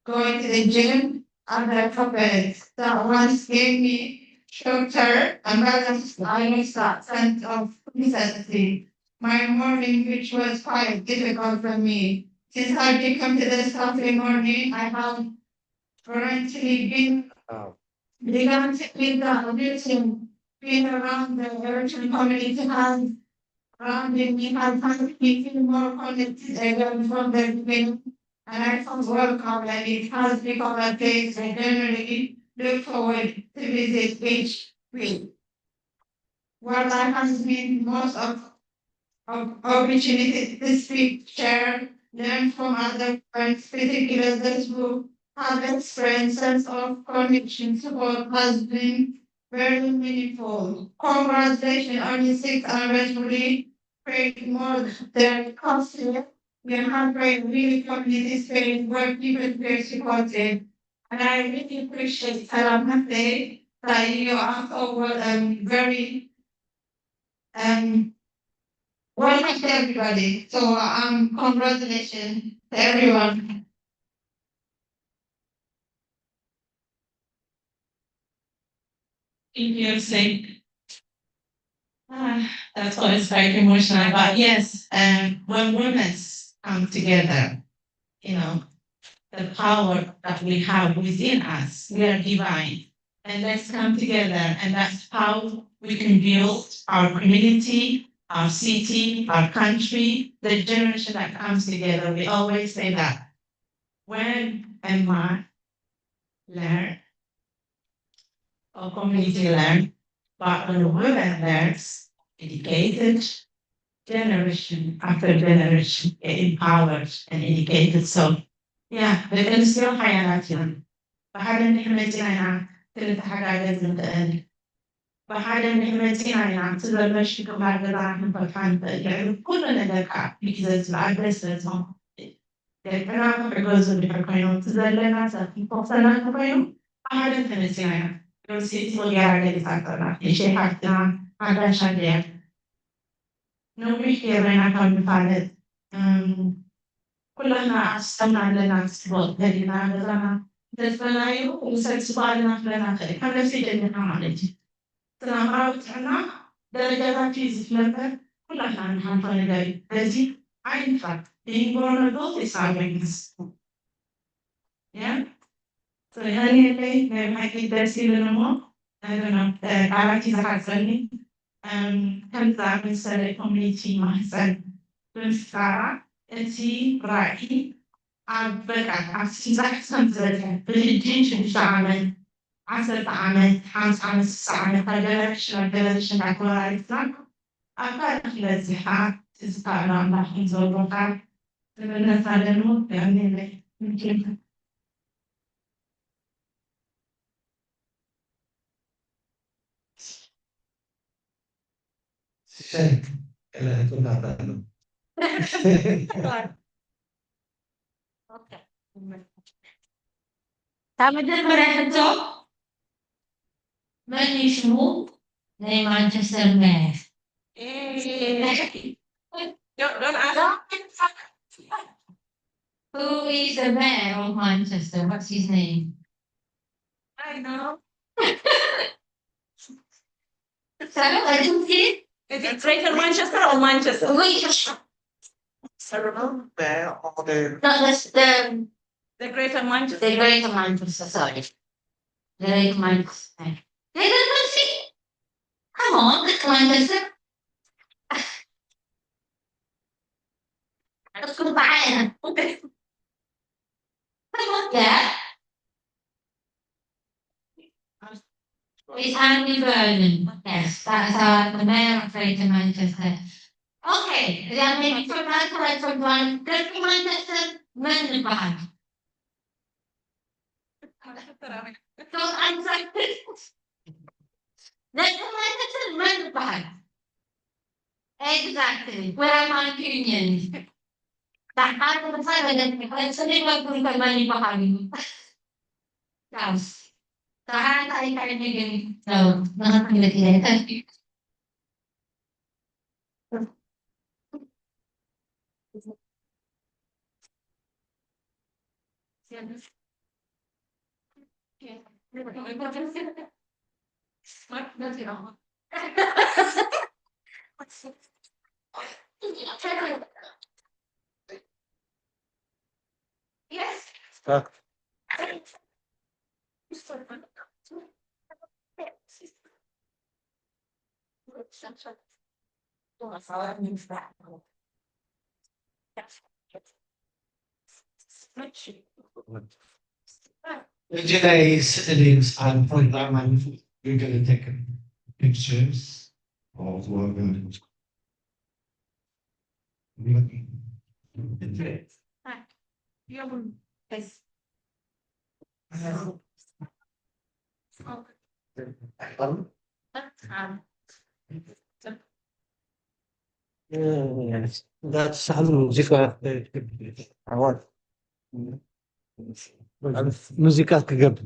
going to the gym and the puppets that once gave me structure and balance. I lost that sense of consistency. My morning, which was quite difficult for me, since I become to this healthy morning, I have currently been began to feel the routine being around the Eritrean community has grounded me, has helped me feel more connected again from the beginning. And I felt welcome, and it has become a place I generally look forward to visit each week. Where life has been most of, of opportunities to speak, share, learn from other friends, particularly those who have experienced sense of connection support has been very meaningful. Congratulations on your sixth anniversary. Create more than counselor. You have great really community space where people feel supported. And I really appreciate Salam Hasse that you are so well and very um welcome to everybody. So um congratulations to everyone. Thank you, Saint. Ah, that's always quite emotional. But yes, um, when women come together, you know, the power that we have within us, we are divine. And let's come together. And that's how we can build our community, our city, our country, the generation that comes together. We always say that when a man learn or community learn, but when a woman learns, educated, generation after generation, empowered and educated. So ያ ደቂ ኣንስትዮ ሓያላት እየን። ብሓደ እንድሕር መፂና ኢና ክንተሓጋገዝ ንኽእል። ብሓደ እንድሕር መፂና ኢና እቲ ዘሎ ሽግር ናብ ገዛና ክንፈትሖ ንኽእል። ልዕሊ ኩሉ ነገር ከዓ ብግዜ ዝለዓል ደስ ስለ ዝኾነ ደቅና ክሕገዙ እንድሕር ኮይኖም እቲ ዘለና ሰብ ክንፈኽሰና እንተኮይኑ ብሓደ እንተመፂና ኢና። ዶርሴቲ ወጊራ ገሊፃ ኣላ። ንእሽተይ ሓፍትና ሓዳሽ ኣድያ ነዊሕ ጌርና ኢና ካብ ንፋለጥ። እም፣ ኩላትና ኣስተምና ኣለና፣ ጽቡቕ ገዲና ገዛና እንተዝበናዮ፣ ንሰብ ጽቡቕ ኣለና ክብለና ክእል። ካብ ነፍሲ ጀሚርና ማለት እዩ። እቲ ናምራዊ ጥዕና ደረጃታት እዩ ዝፍለ እምበር፣ ኩላትና እንሓልፎ ነገር እዩ። በዚ ኣይንፍራድ። Being vulnerable is our weakness። ያ? So፣ የቐንየለይ፣ ናይ ብሓቂ ደስ ኢሉኒ እሞ፣ I don't know፣ እ፣ ቃላት እዩ ዝሓጸኒ። እም፣ ከምዚ ዝኣመሰለ ኮሚኒቲ ማህጸን ብምፍጣራ፣ እቲ ራእይ ኣብ በቃ፣ ኣብ ስምጻሕ ከም ዝበጽሐ፣ ብሕጂ ሽዱሽተ ዓመት፣ ዓሰርተ ዓመት፣ ሓምሳ ዓመት፣ ስሳ ዓመት፣ ካብ ጀነሬሽን ናብ ጀነሬሽን እንዳተወራረስና፣ ኣብ ካልእ ክበጽሕ ከዓ ትዝታ ኣሎ ኣምላኽ ከም ዘውረኻ እምነት ኣለኒ። የቐንየለይ። Thank you። ሲሳይ፣ ገለ ሕቶታት ኣሎ። እታ መጀመርያ ሕቶ፣ መን እዩ ሽሙ ናይ ማንቸስተር መያር? Don't, don't ask. Who is the mayor of Manchester? What's his name? I know. Sorry, I didn't see. Is it Greater Manchester or Manchester? Which? Several there or the No, that's the, The Greater Manchester. the Greater Manchester, sorry. The Greater Manchester. They don't see. Come on, the Manchester. Let's go buy it. Come on, yeah. It's Andy Vernon. Yes, that's uh, the mayor of Greater Manchester. Okay, yeah, maybe from my correct from one, Greater Manchester, men በሃል። So I'm like, Greater Manchester, men በሃል. Exactly, where am I union? That I don't find that it's a little bit of money behind. Yes. So I, I, I didn't know. Nothing that you thank you. Yes. እጅ ላይ ስዕል ይምስል ፕሮግራም አለ። We're gonna take pictures of what we're gonna do. እንዳተሳሉ ሙዚቃ ሙዚቃ ክገብር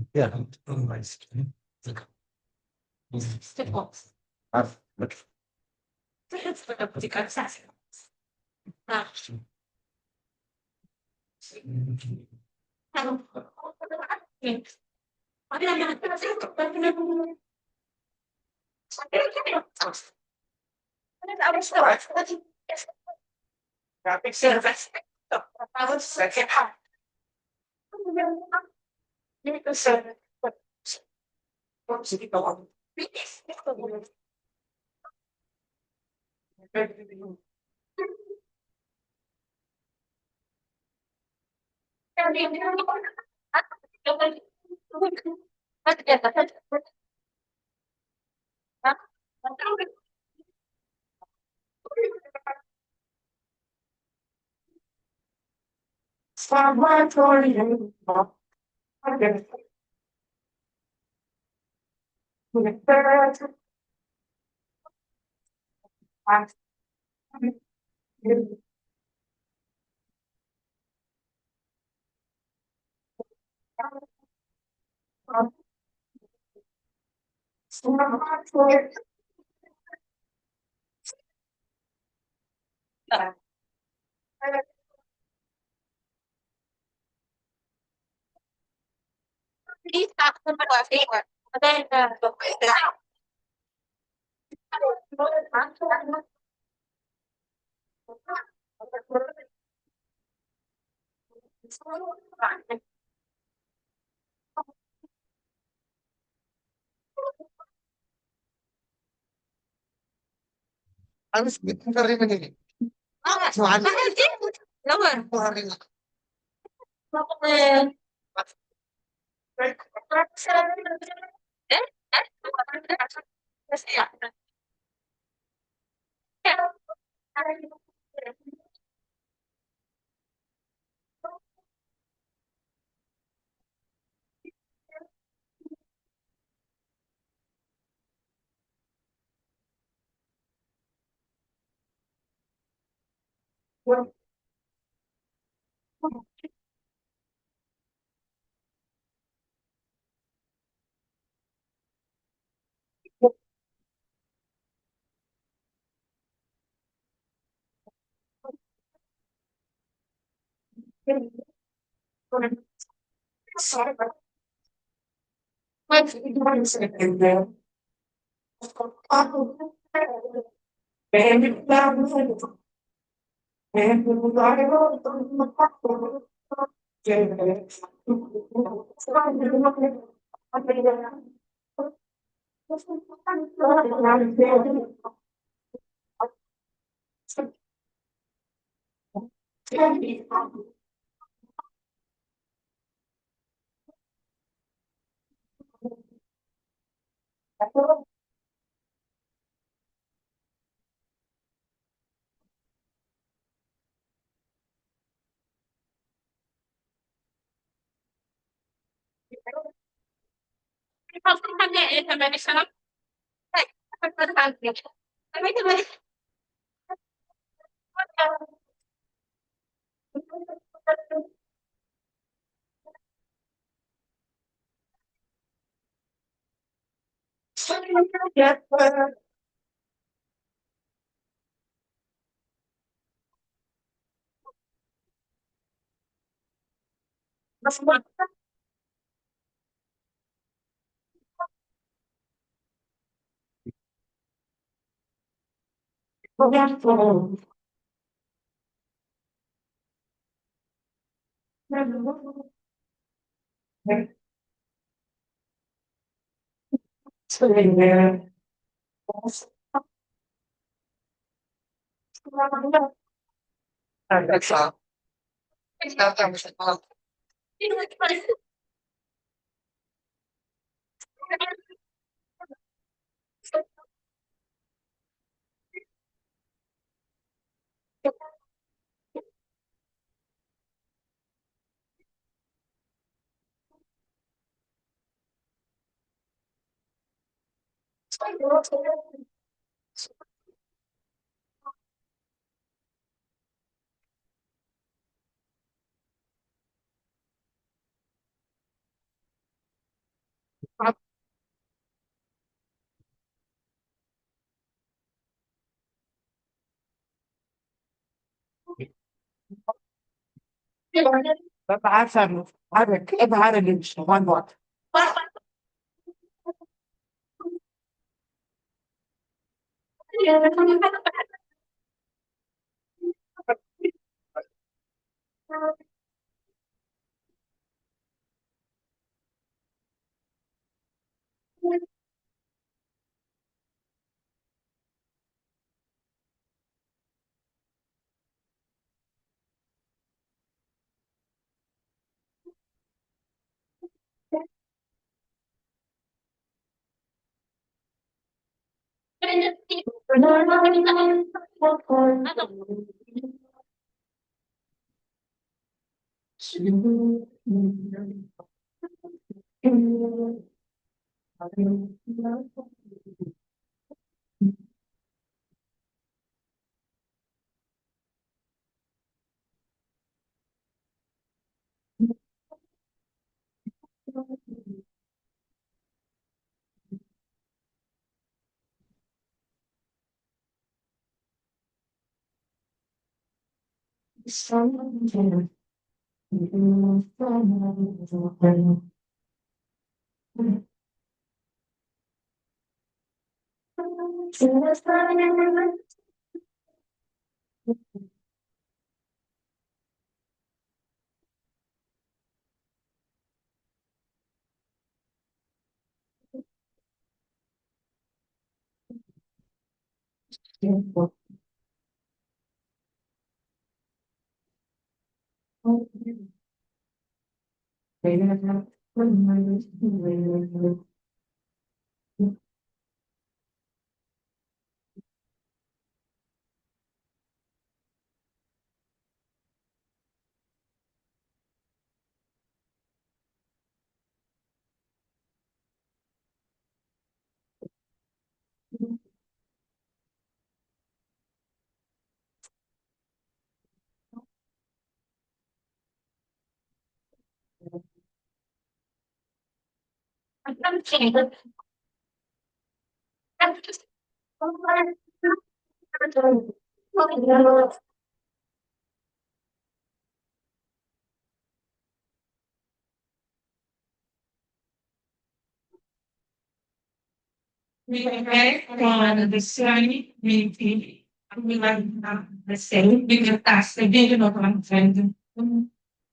በቃ ሀሳብ ነው። አረ ቀይ ባህር ልጅ ዋናዋት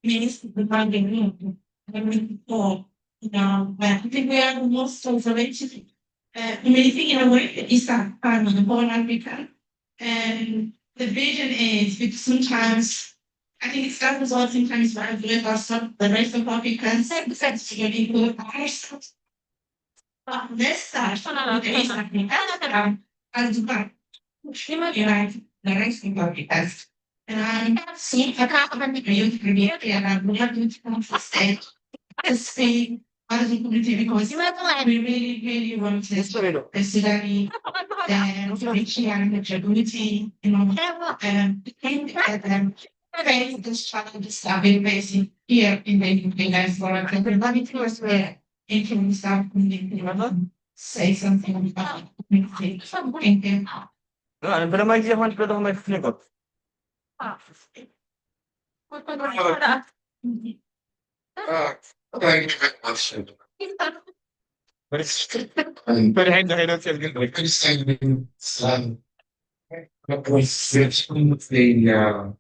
Minister Biden, you know, I think we are the most conservative uh, community in a way. It's a family, Horn Africa. And the vision is because sometimes I think it's that result sometimes why we have some the rest of Africans, especially include ourselves. But this side, Africa, as well. Human rights, the rest of Africans. And I see a couple of youth create and I'm not going to say to speak as a community because we really, really want to especially the Richie and the community, you know, um, the thing that um, face this challenges that we're facing here in the U K diaspora. And everybody was there in terms of community, you know, say something about community. Thank you. No, I'm gonna make you one for my flavor. Uh, thank you very much. But it's, but I know I don't feel good. But it's, um, the, uh,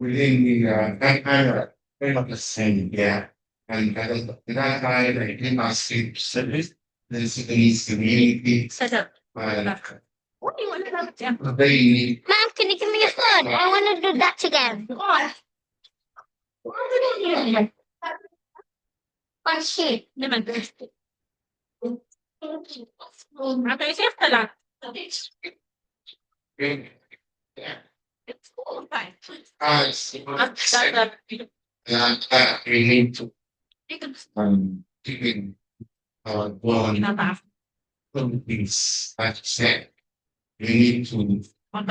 within the, uh, that kind of, kind of the same, yeah. And, uh, that I, I did not sleep service, this is the community. Set up. But What do you want to know? They Mom, can you give me your phone? I want to do that again. Thank you. It's all fine. I see. And, uh, we need to, um, keep in our bond. Things that said, we need to, uh,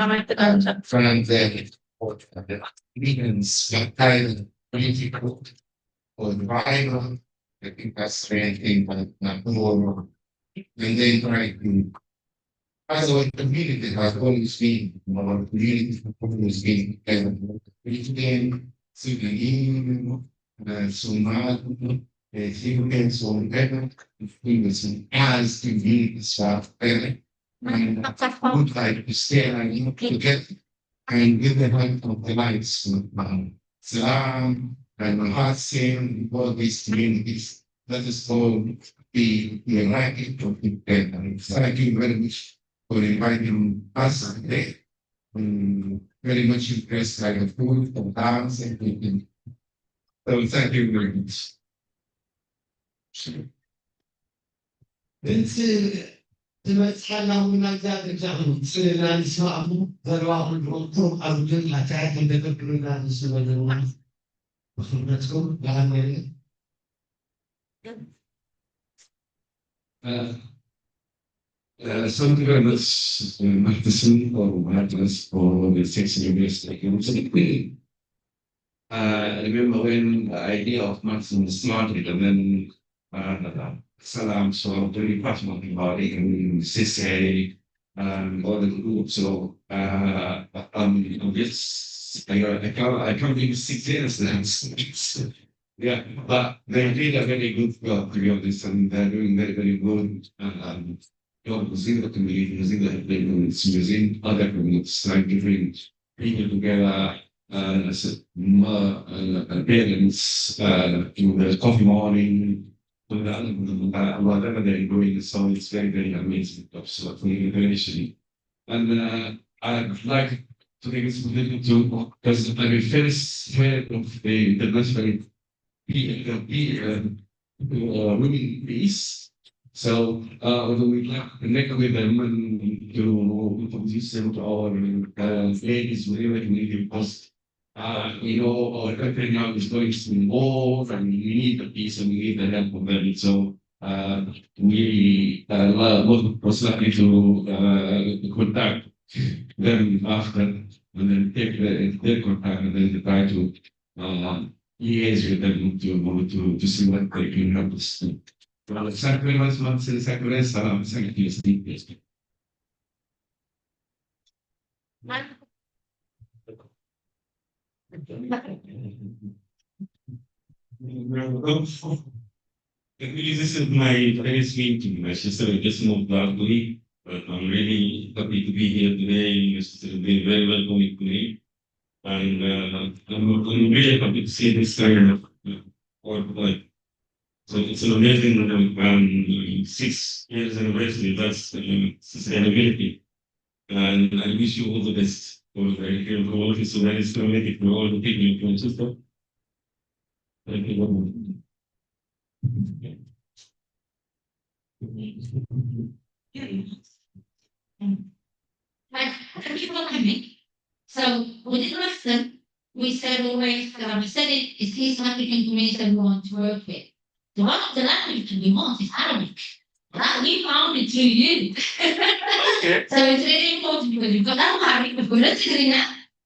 find the, what, the meanings, the kind of political or viral. I think that's the main thing, but not more. And then try to as our community has always been, our community has always been, and Christian, Sudanese, uh, Somali, uh, Ethiopian, so on, and as communities are, uh, and would like to stay and live together and with the help of the likes of, um, Salam and Hassan, all these communities. Let us all be united for independence. Thank you very much for inviting us today. I'm very much impressed by the food, the dance, and everything. So thank you very much. Since ትበጽሐና እውን ኣብዛ ደጃኹም ስእልና ንስማዕኹም ዘረባኹም ንረክቦም ኣብ ግን ኣታያት እንደገብርና ንስመለና ክብረትኩም ብኣሜን። Uh, uh, thank you very much, uh, Martin, or Martinez, for the six years that you uh, I remember when the idea of Martin started, and then uh, Salam, so very passionate about it, and C C A, um, all the groups. So uh, um, this, I, I can't, I can't believe six years now. Yeah, but they did a very good job, to be honest, and they're doing very, very good um, job within the community, within the communities, within other communities, like different people together, uh, s- ma- uh, parents, uh, in the coffee morning, with the other, uh, whatever they're doing. So it's very, very amazing job. So congratulations. And uh, I'd like to take this opportunity to, because I'm a first head of the international P F P, uh, uh, women peace. So uh, we would like to connect with them and to introduce them to our uh, ladies within the community, because uh, you know, our country now is going through wars, and we need the peace and we need the help of them. So uh, we uh, lo- most most likely to uh, contact them after, and then take the, their contact and then try to uh, liaise with them to, to, to see what they can help us do. Well, thank you very much, Martin. Thank you very much. Salam. Thank you. Thank you. Actually, this is my first meeting. My sister just moved last week, but I'm really happy to be here today. My sister has been very welcoming to me. And uh, I'm, I'm really happy to see this kind of uh, work. Like, so it's an amazing um, um, six years anniversary. That's uh, sustainability. And I wish you all the best for the European community, so that is to make it for all the people in Francisco. Thank you very much. Like, thank you for coming. So we did listen. We said always, um, we said it, it's East African communities that we want to work with. The one of the language that we want is Arabic. That we found it through you. Okay. So it's really important because you've got Amharic, you've got Tigrinya.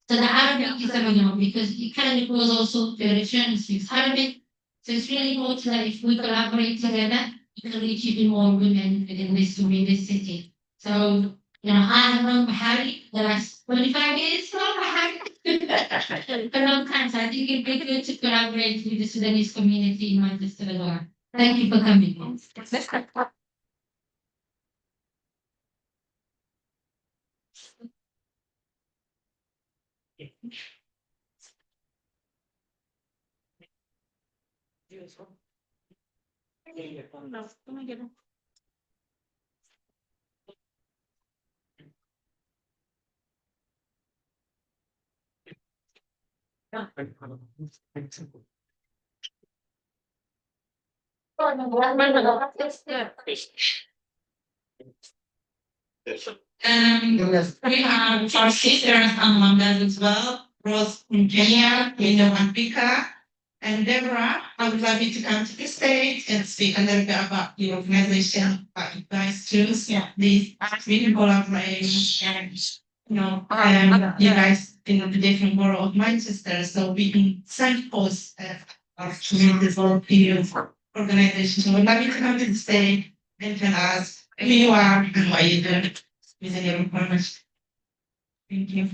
So the Arabic is coming out because it kind of goes also to Eritreans with Arabic. So it's really important that if we collaborate together, we can reach even more women within this community city. So, you know, I have known Bahari the last twenty-five years, not Bahari. A long time. So I think it'd be good to collaborate with the Sudanese community in Manchester as well. Thank you for coming. Um, we have our sisters and mothers as well, Rose from Kenya, Linda Mapika, and Deborah. I would love you to come to the stage and speak a little bit about your organization, about you guys too. So please, we can collaborate and you know, um, you guys in the different borough of Manchester. So we can thank us uh, our community for your organization. So we'd love you to come to the stage and tell us who you are and what you do within your requirements. Thank you.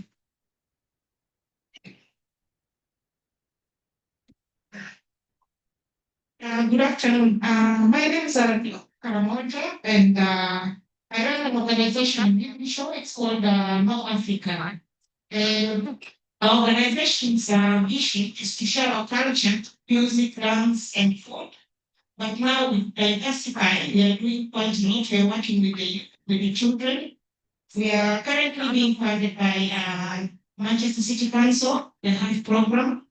Uh, good afternoon. Uh, my name is Arabia Karamoja, and uh, I run an organization in Show. It's called uh, North Africa. And our organization's uh, mission is to share our culture, music, dance, and food. But now we diversify. We are doing quite a lot. We are working with the with the children. We are currently being funded by uh, Manchester City Council, the HUNT program,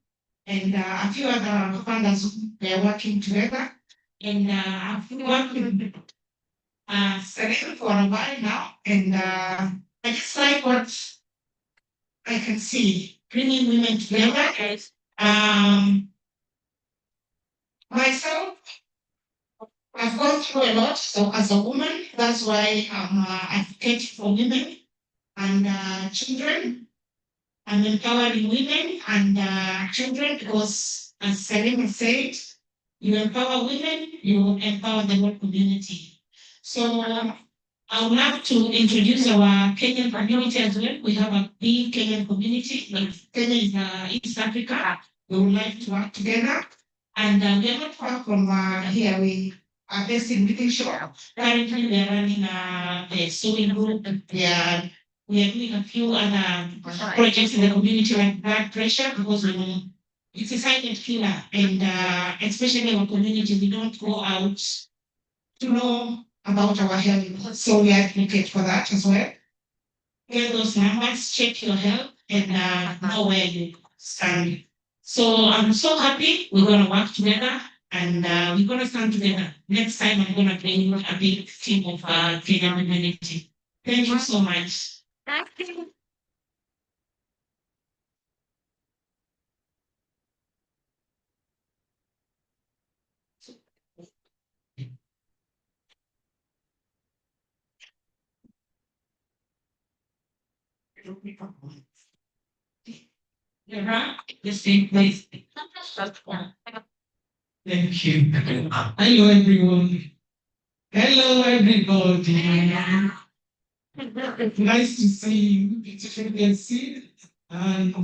and uh, a few other funders. We are working together, and uh, I've been working uh, Serena for a while now, and uh, I just like what I can see bringing women together. Yes. Um, Myself, I've gone through a lot. So as a woman, that's why I'm uh, advocating for women and uh, children. I'm empowering women and uh, children because, as Salima said, you empower women, you empower the whole community. So I would like to introduce our Kenyan community as well. We have a big Kenyan community. Kenya is uh, East Africa. We would like to work together. And uh, we are not far from uh, here. We are based in Wickenshaw. Currently, we are running uh, the sewing group. We are, we are doing a few other projects in the community like blood pressure because we know it's a silent killer. And uh, especially in our community, we don't go out to know about our health. So we advocate for that as well. Get those numbers, check your health, and uh, know where you stand. So I'm so happy we're going to work together and uh, we're going to stand together. Next time, I'm going to bring a big team of uh, Kenyan community. Thank you so much. Thank you. Thank you. Hello, everyone. Hello, everybody. Nice to see you, beautiful Bessie, and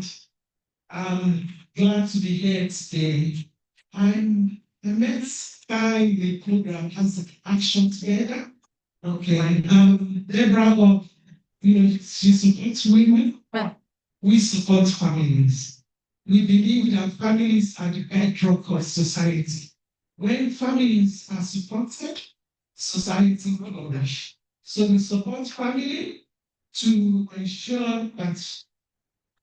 I'm glad to be here today. I'm I met Sky in the program as Action Together. Okay, um, Deborah of you know she supports women. We support families. We believe that families are the bedrock of society. When families are supported, society flourish. So we support family to ensure that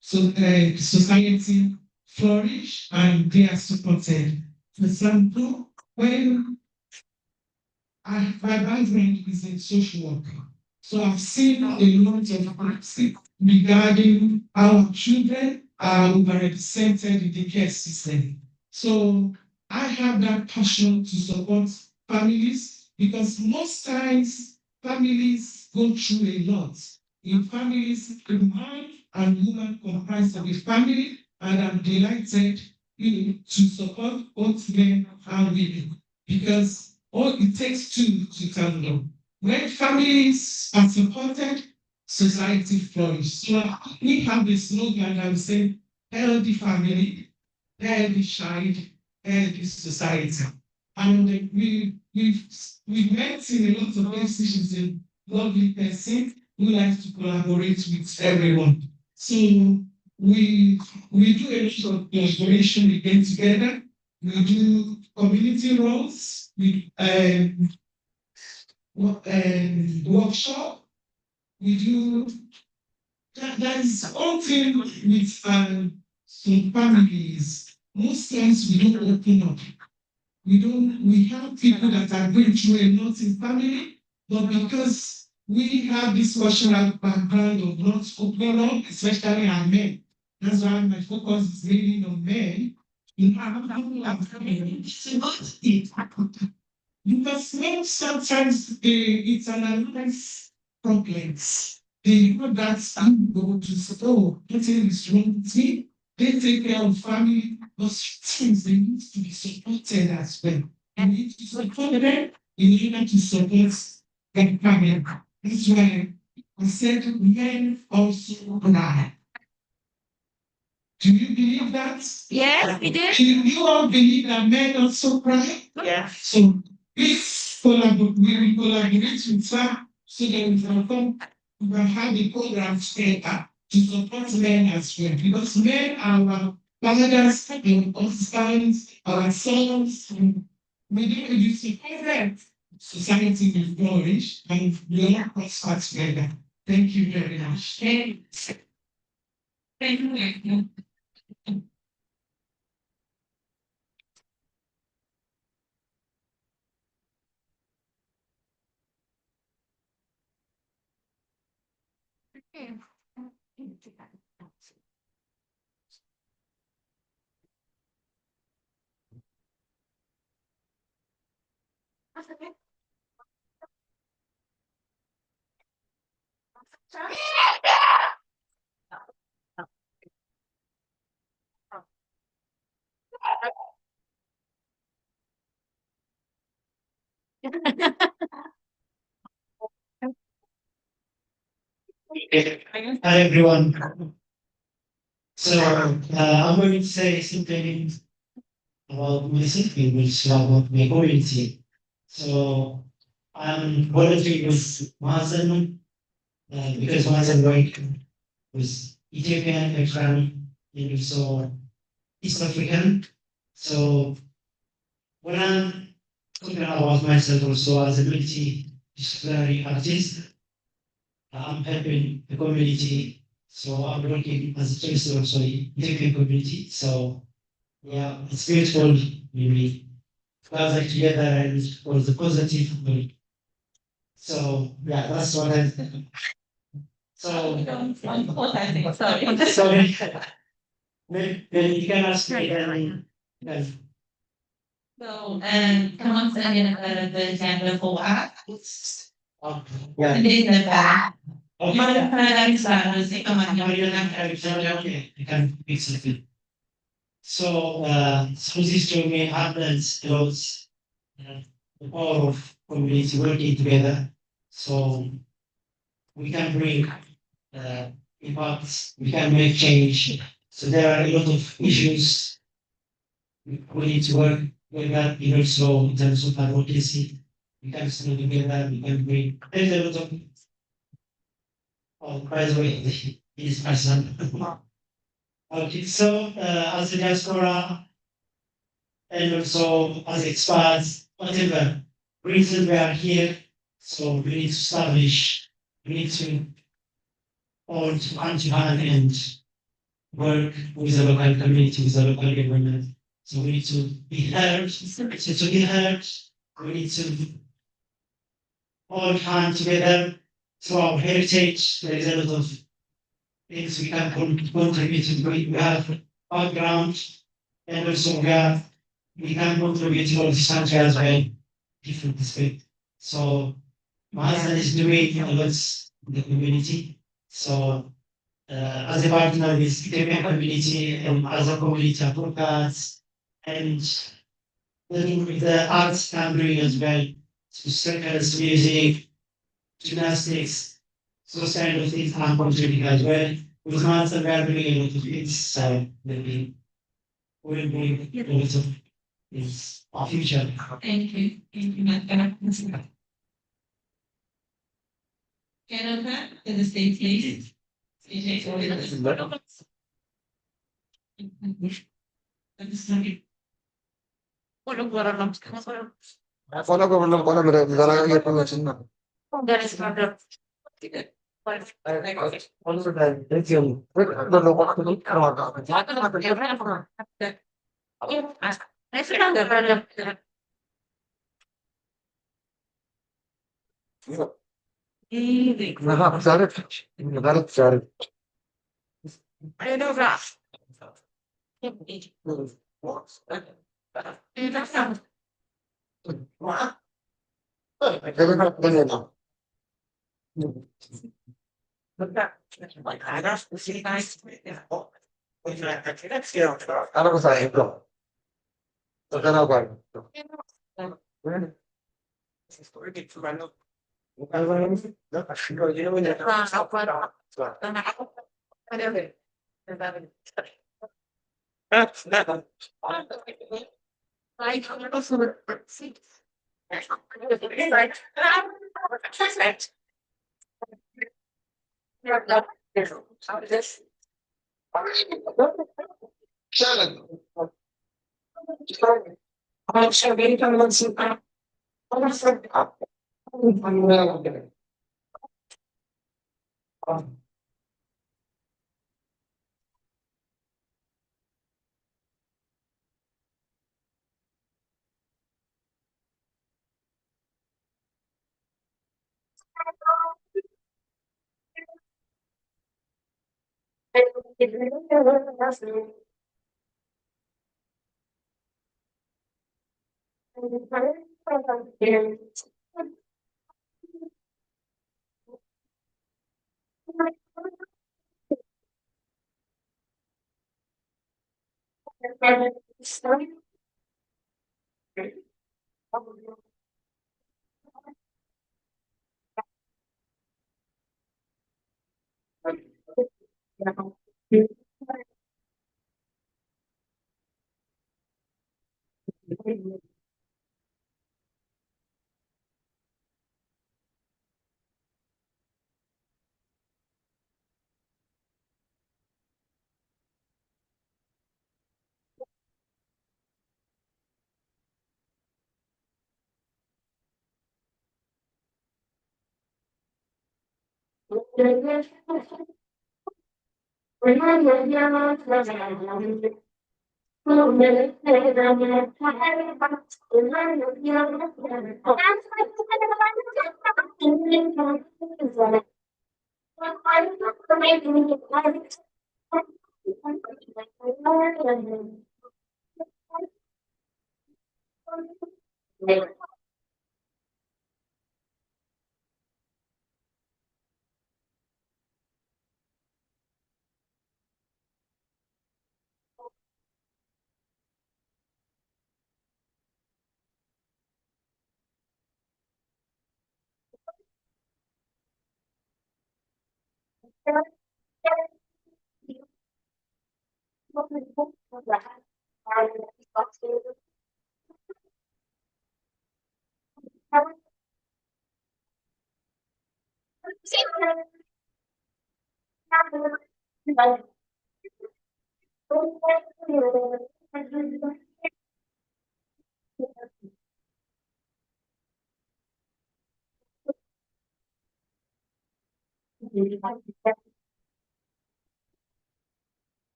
so, uh, society flourish and they are supported. For example, when I, my background is in social work, so I've seen a lot of things regarding how children are overrepresented in the care system. So I have that passion to support families because most times families go through a lot. In families, the man and woman comprise of a family, and I'm delighted you know, to support both men and women because all it takes two to tango. When families are supported, society flourishes. So we have a slogan that we say, healthy family, healthy child, healthy society. And we, we've, we've met in a lot of institutions a lovely person who likes to collaborate with everyone. So we we do a lot of collaboration again together. We do community runs, we um, um, workshop, we do that, that is something with um, some families. Most times we don't open up. We don't we have people that are going through a lot in family, but because we have this cultural background of not opening up, especially our men. That's why my focus is really on men. You have people that are it's not it. Because men sometimes they, it's an alliance problems. They know that I'm going to say, oh, nothing is wrong with me. They take care of family, but sometimes they need to be supported as well. They need to support them in order to support their family. That's why I said men also cry. Do you believe that? Yes, we do. Do you all believe that men also cry? Yes. So please collaborate. We will collaborate with her so that we can come we have a program together to support men as well because men are our fathers and husbands, our sons. And we need to support them. Society will flourish and we all prosper together. Thank you very much. Thank you. Thank you. Hi everyone. So uh, I'm going to say something about myself and also about my community. So I'm volunteering with Mazen uh, because Mazen work with Ethiopian, Eritrean, and also East African. So when I'm talking about myself also as a multidisciplinary artist, I'm helping the community. So I'm working as a chancellor also in Ethiopian community. So yeah, it's beautiful when we gather together and for the positive way. So yeah, that's what I think. So Don't, don't quote, I think, sorry. sorry. Maybe maybe you can ask me then. Yes. So, um, ከማን ጸኒሕ ነበረ በዚ ያለፈው ወራት Yeah. እንዴት ነበረ? Okay. ተናጋሪ ስላለ እዚህ በማንኛውም Okay, okay, okay. You can fix it. So, uh, so this journey happens because uh, the power of community working together. So we can bring uh, impacts, we can make change. So there are a lot of issues we need to work with that, even so in terms of advocacy. We can stand together, we can bring, there's a lot of Oh, by the way, this person. Okay, so uh, as a diaspora and also as expats, whatever reason we are here, so we need to establish, we need to all to hand to hand and work with the local community, with the local government. So we need to be heard. So to be heard, we need to all hand together through our heritage. There is a lot of things we can con- contribute. We, we have background and also we have we can contribute to this country as well. Different perspective. So Mazen is doing a lot in the community. So uh, as a partner with Ethiopian community and as a community advocates and working with the arts can bring as well to circus, music, gymnastics, those kind of things are contributing as well. With Mazen we are doing a lot of things, so maybe will bring a lot of things for future. Thank you. Thank you, Madam. Can I have the stage, please?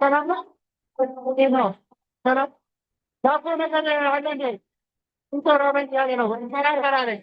ሰላም ነው? ሰላም። ዳቦ ነገር አለ እንዴ? እንጀራ በእንጀራ ነው። እንጀራ እንበላለን።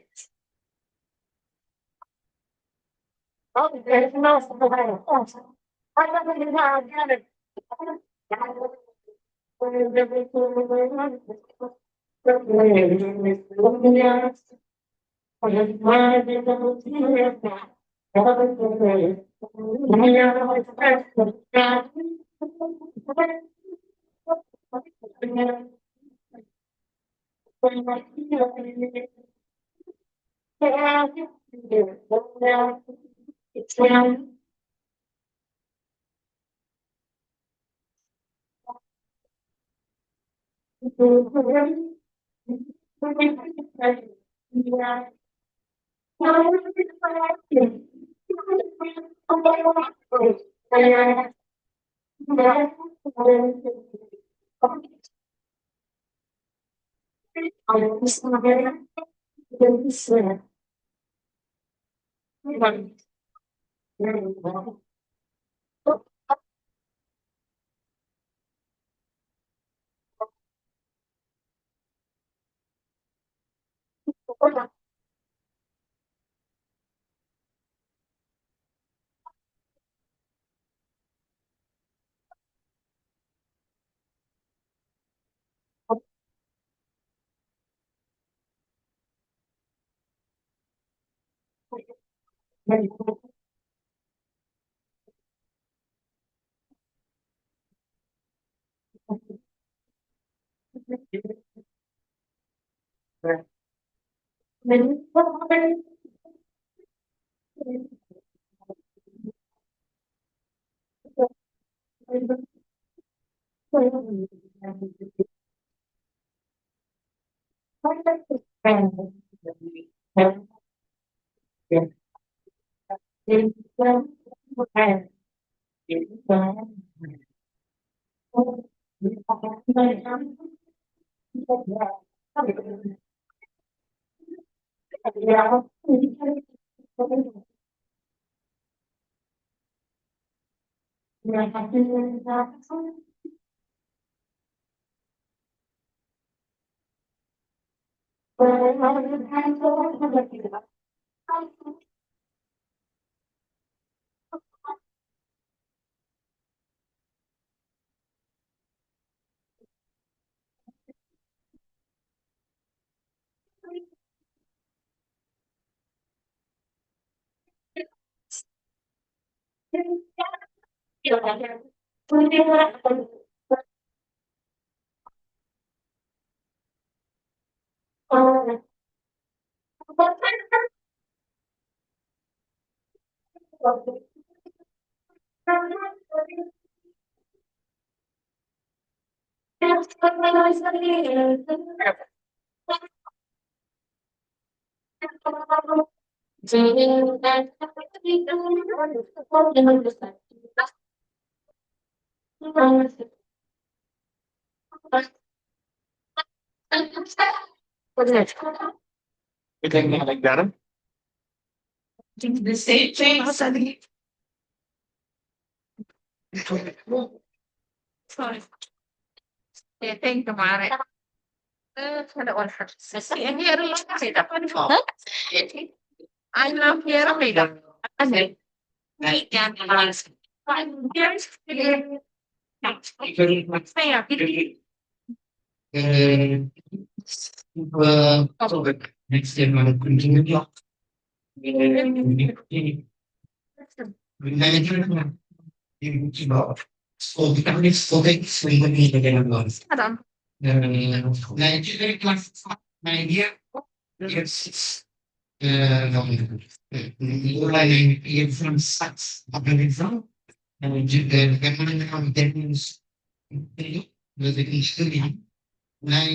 ናይ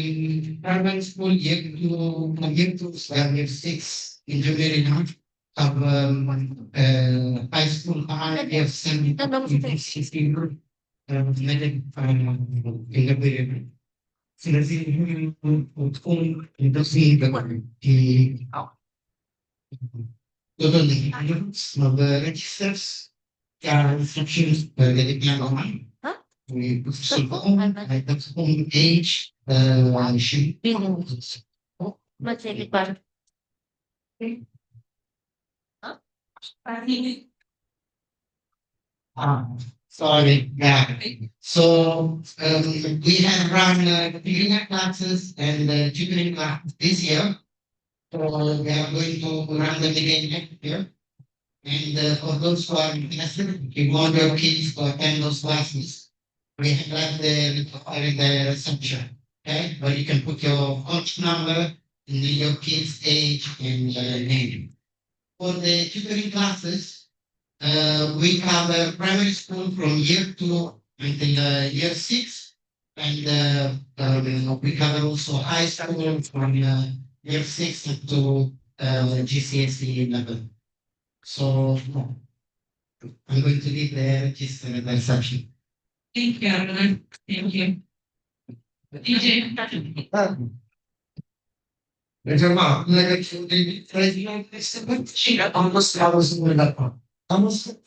ፕራይማሪ ስኩል የግዱ ካብ የግዱ ስጋር ስቴክስ ኢንጀመሪና ካብ ሃይ ስኩል ከዓ የሰን መደብ ይገብር የብሉ። ስለዚህ ትኩም እንደሱ ይገባል። Totally. Of the registers, there are instructions for the diploma. we put some home, I put home age, uh, she. መቼ ሊባል Ah, sorry, yeah. So um, we have run uh, beginner classes and uh, tutoring classes this year. So we are going to run them again next year. And uh, for those who are interested, if you want your kids to attend those classes, we have left the register in the reception. Okay, but you can put your contact number and then your kid's age and uh, name. For the tutoring classes, uh, we cover primary school from year two until uh, year six, and uh, uh, we cover also high school from uh, year six up to uh, G C S E level. So I'm going to leave the register at the reception. Thank you, everyone. Thank you. D J. There's a lot. Like I said, they- they- they- they- they- she got almost hours in the laptop. Almost.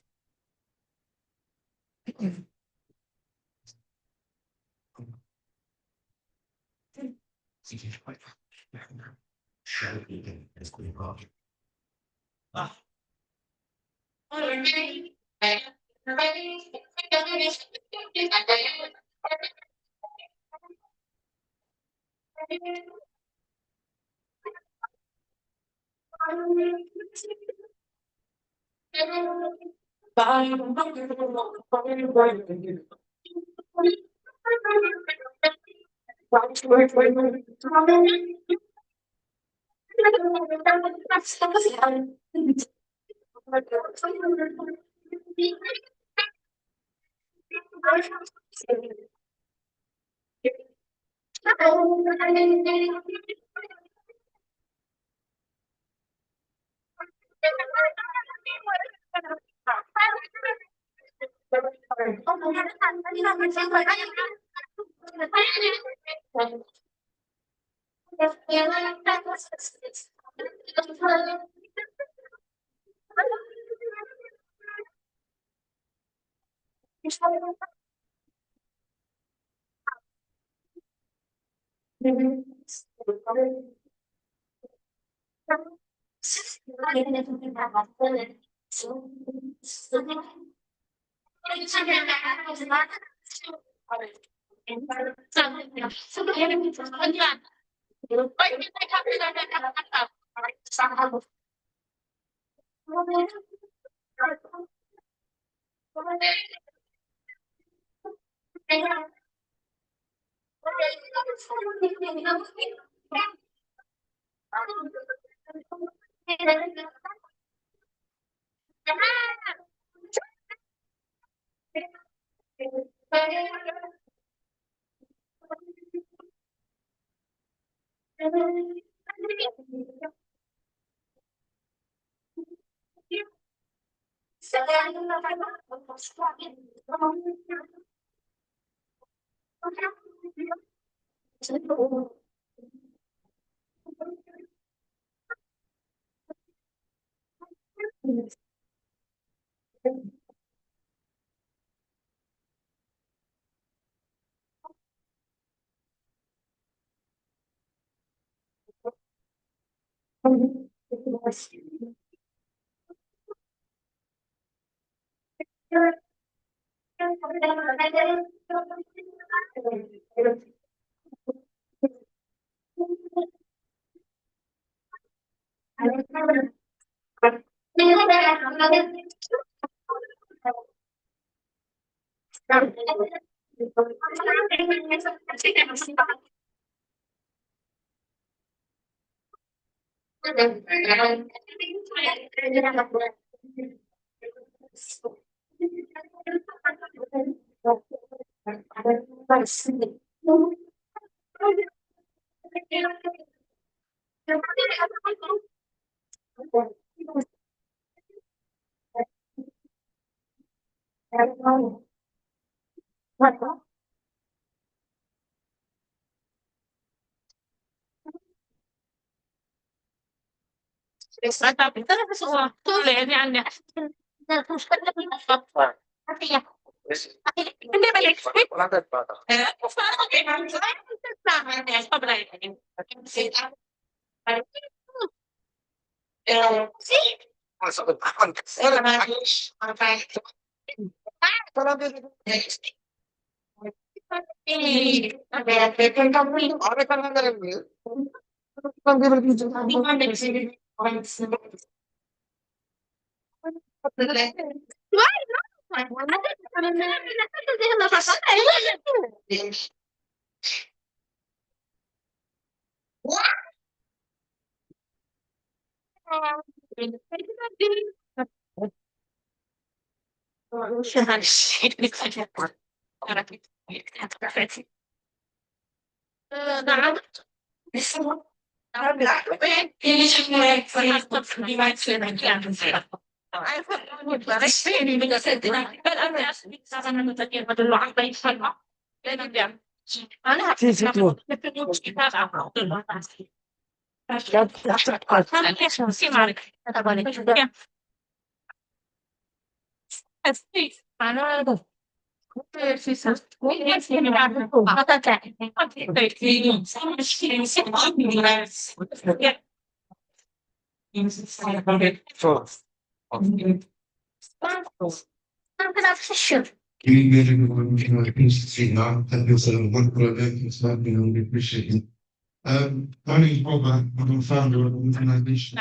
Um, my name is Bob. I'm the founder of an organization.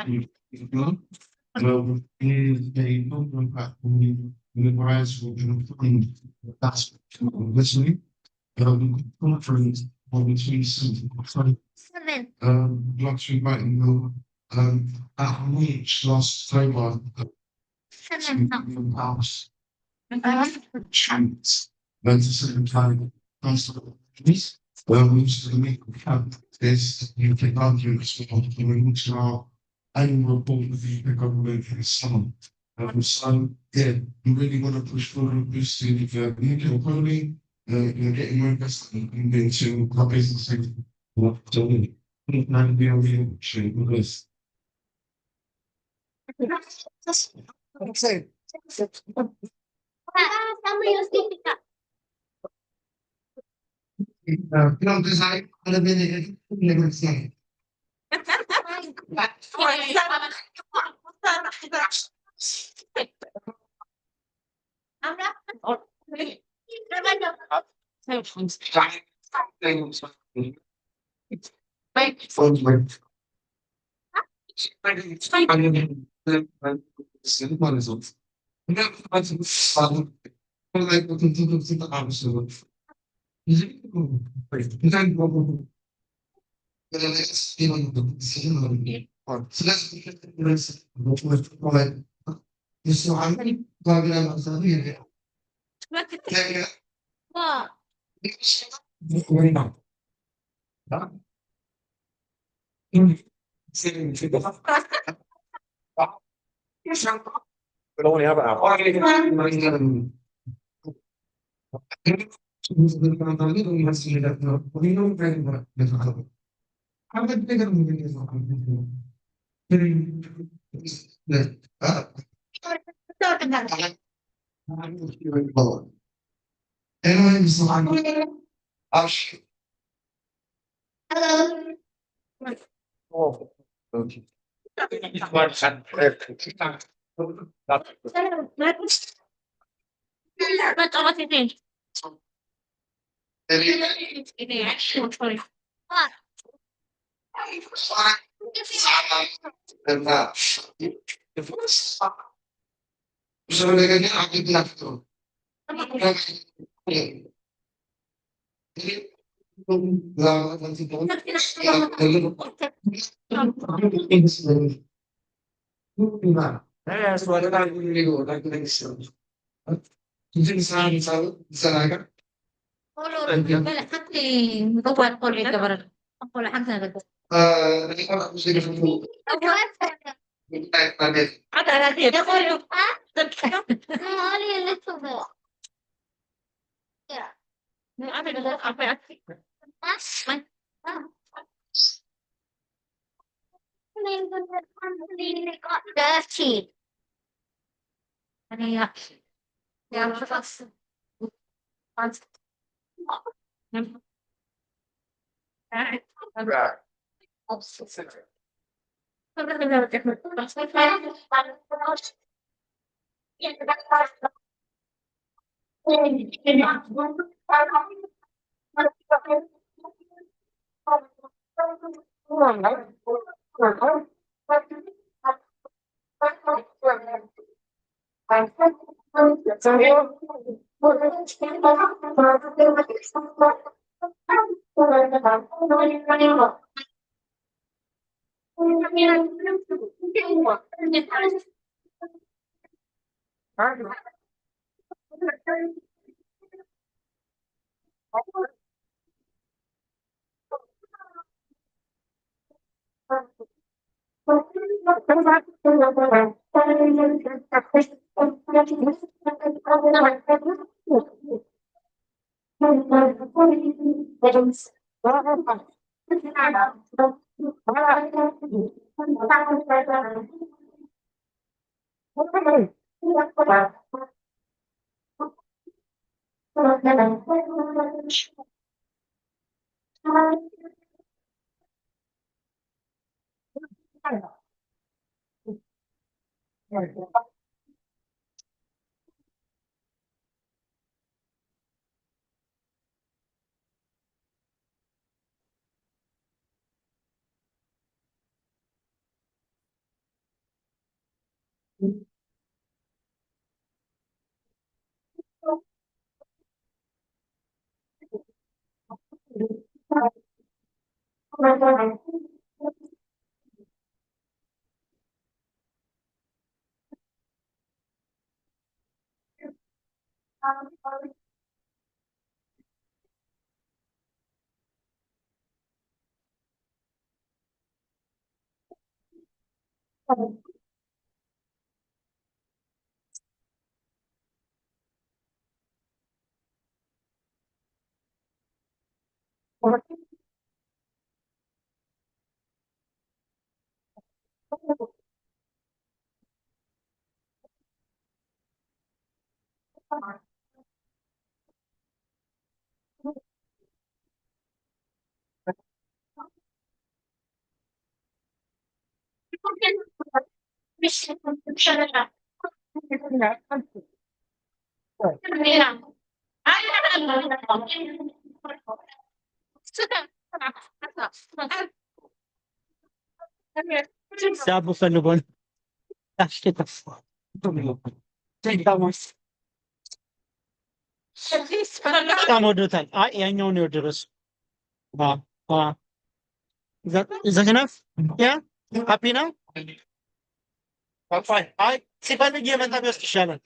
Um, is a program that we memorize for and fund that's listening. Um, conference for the twenty-seventh. Seven. Um, I'd like to invite you, um, at Reach last October, uh, Seven. House. Chance. But at the same time, also, this, well, we used to make a this, you can argue as well, we need to know, and report the government in summer. Um, so, yeah, we really want to push forward with this, uh, new economy, uh, you know, getting more investment into our businesses, what to do. And we are really pushing this. ዳቦ ፈልጎን በጣም ወዶታል። አይ ያኛውን የወደደው እሱ። አ፣ አ። Is that, is that enough? Yeah? Happy now? That's fine. አይ ሲፈልግ የመጣ ቢወስድ ይሻላል።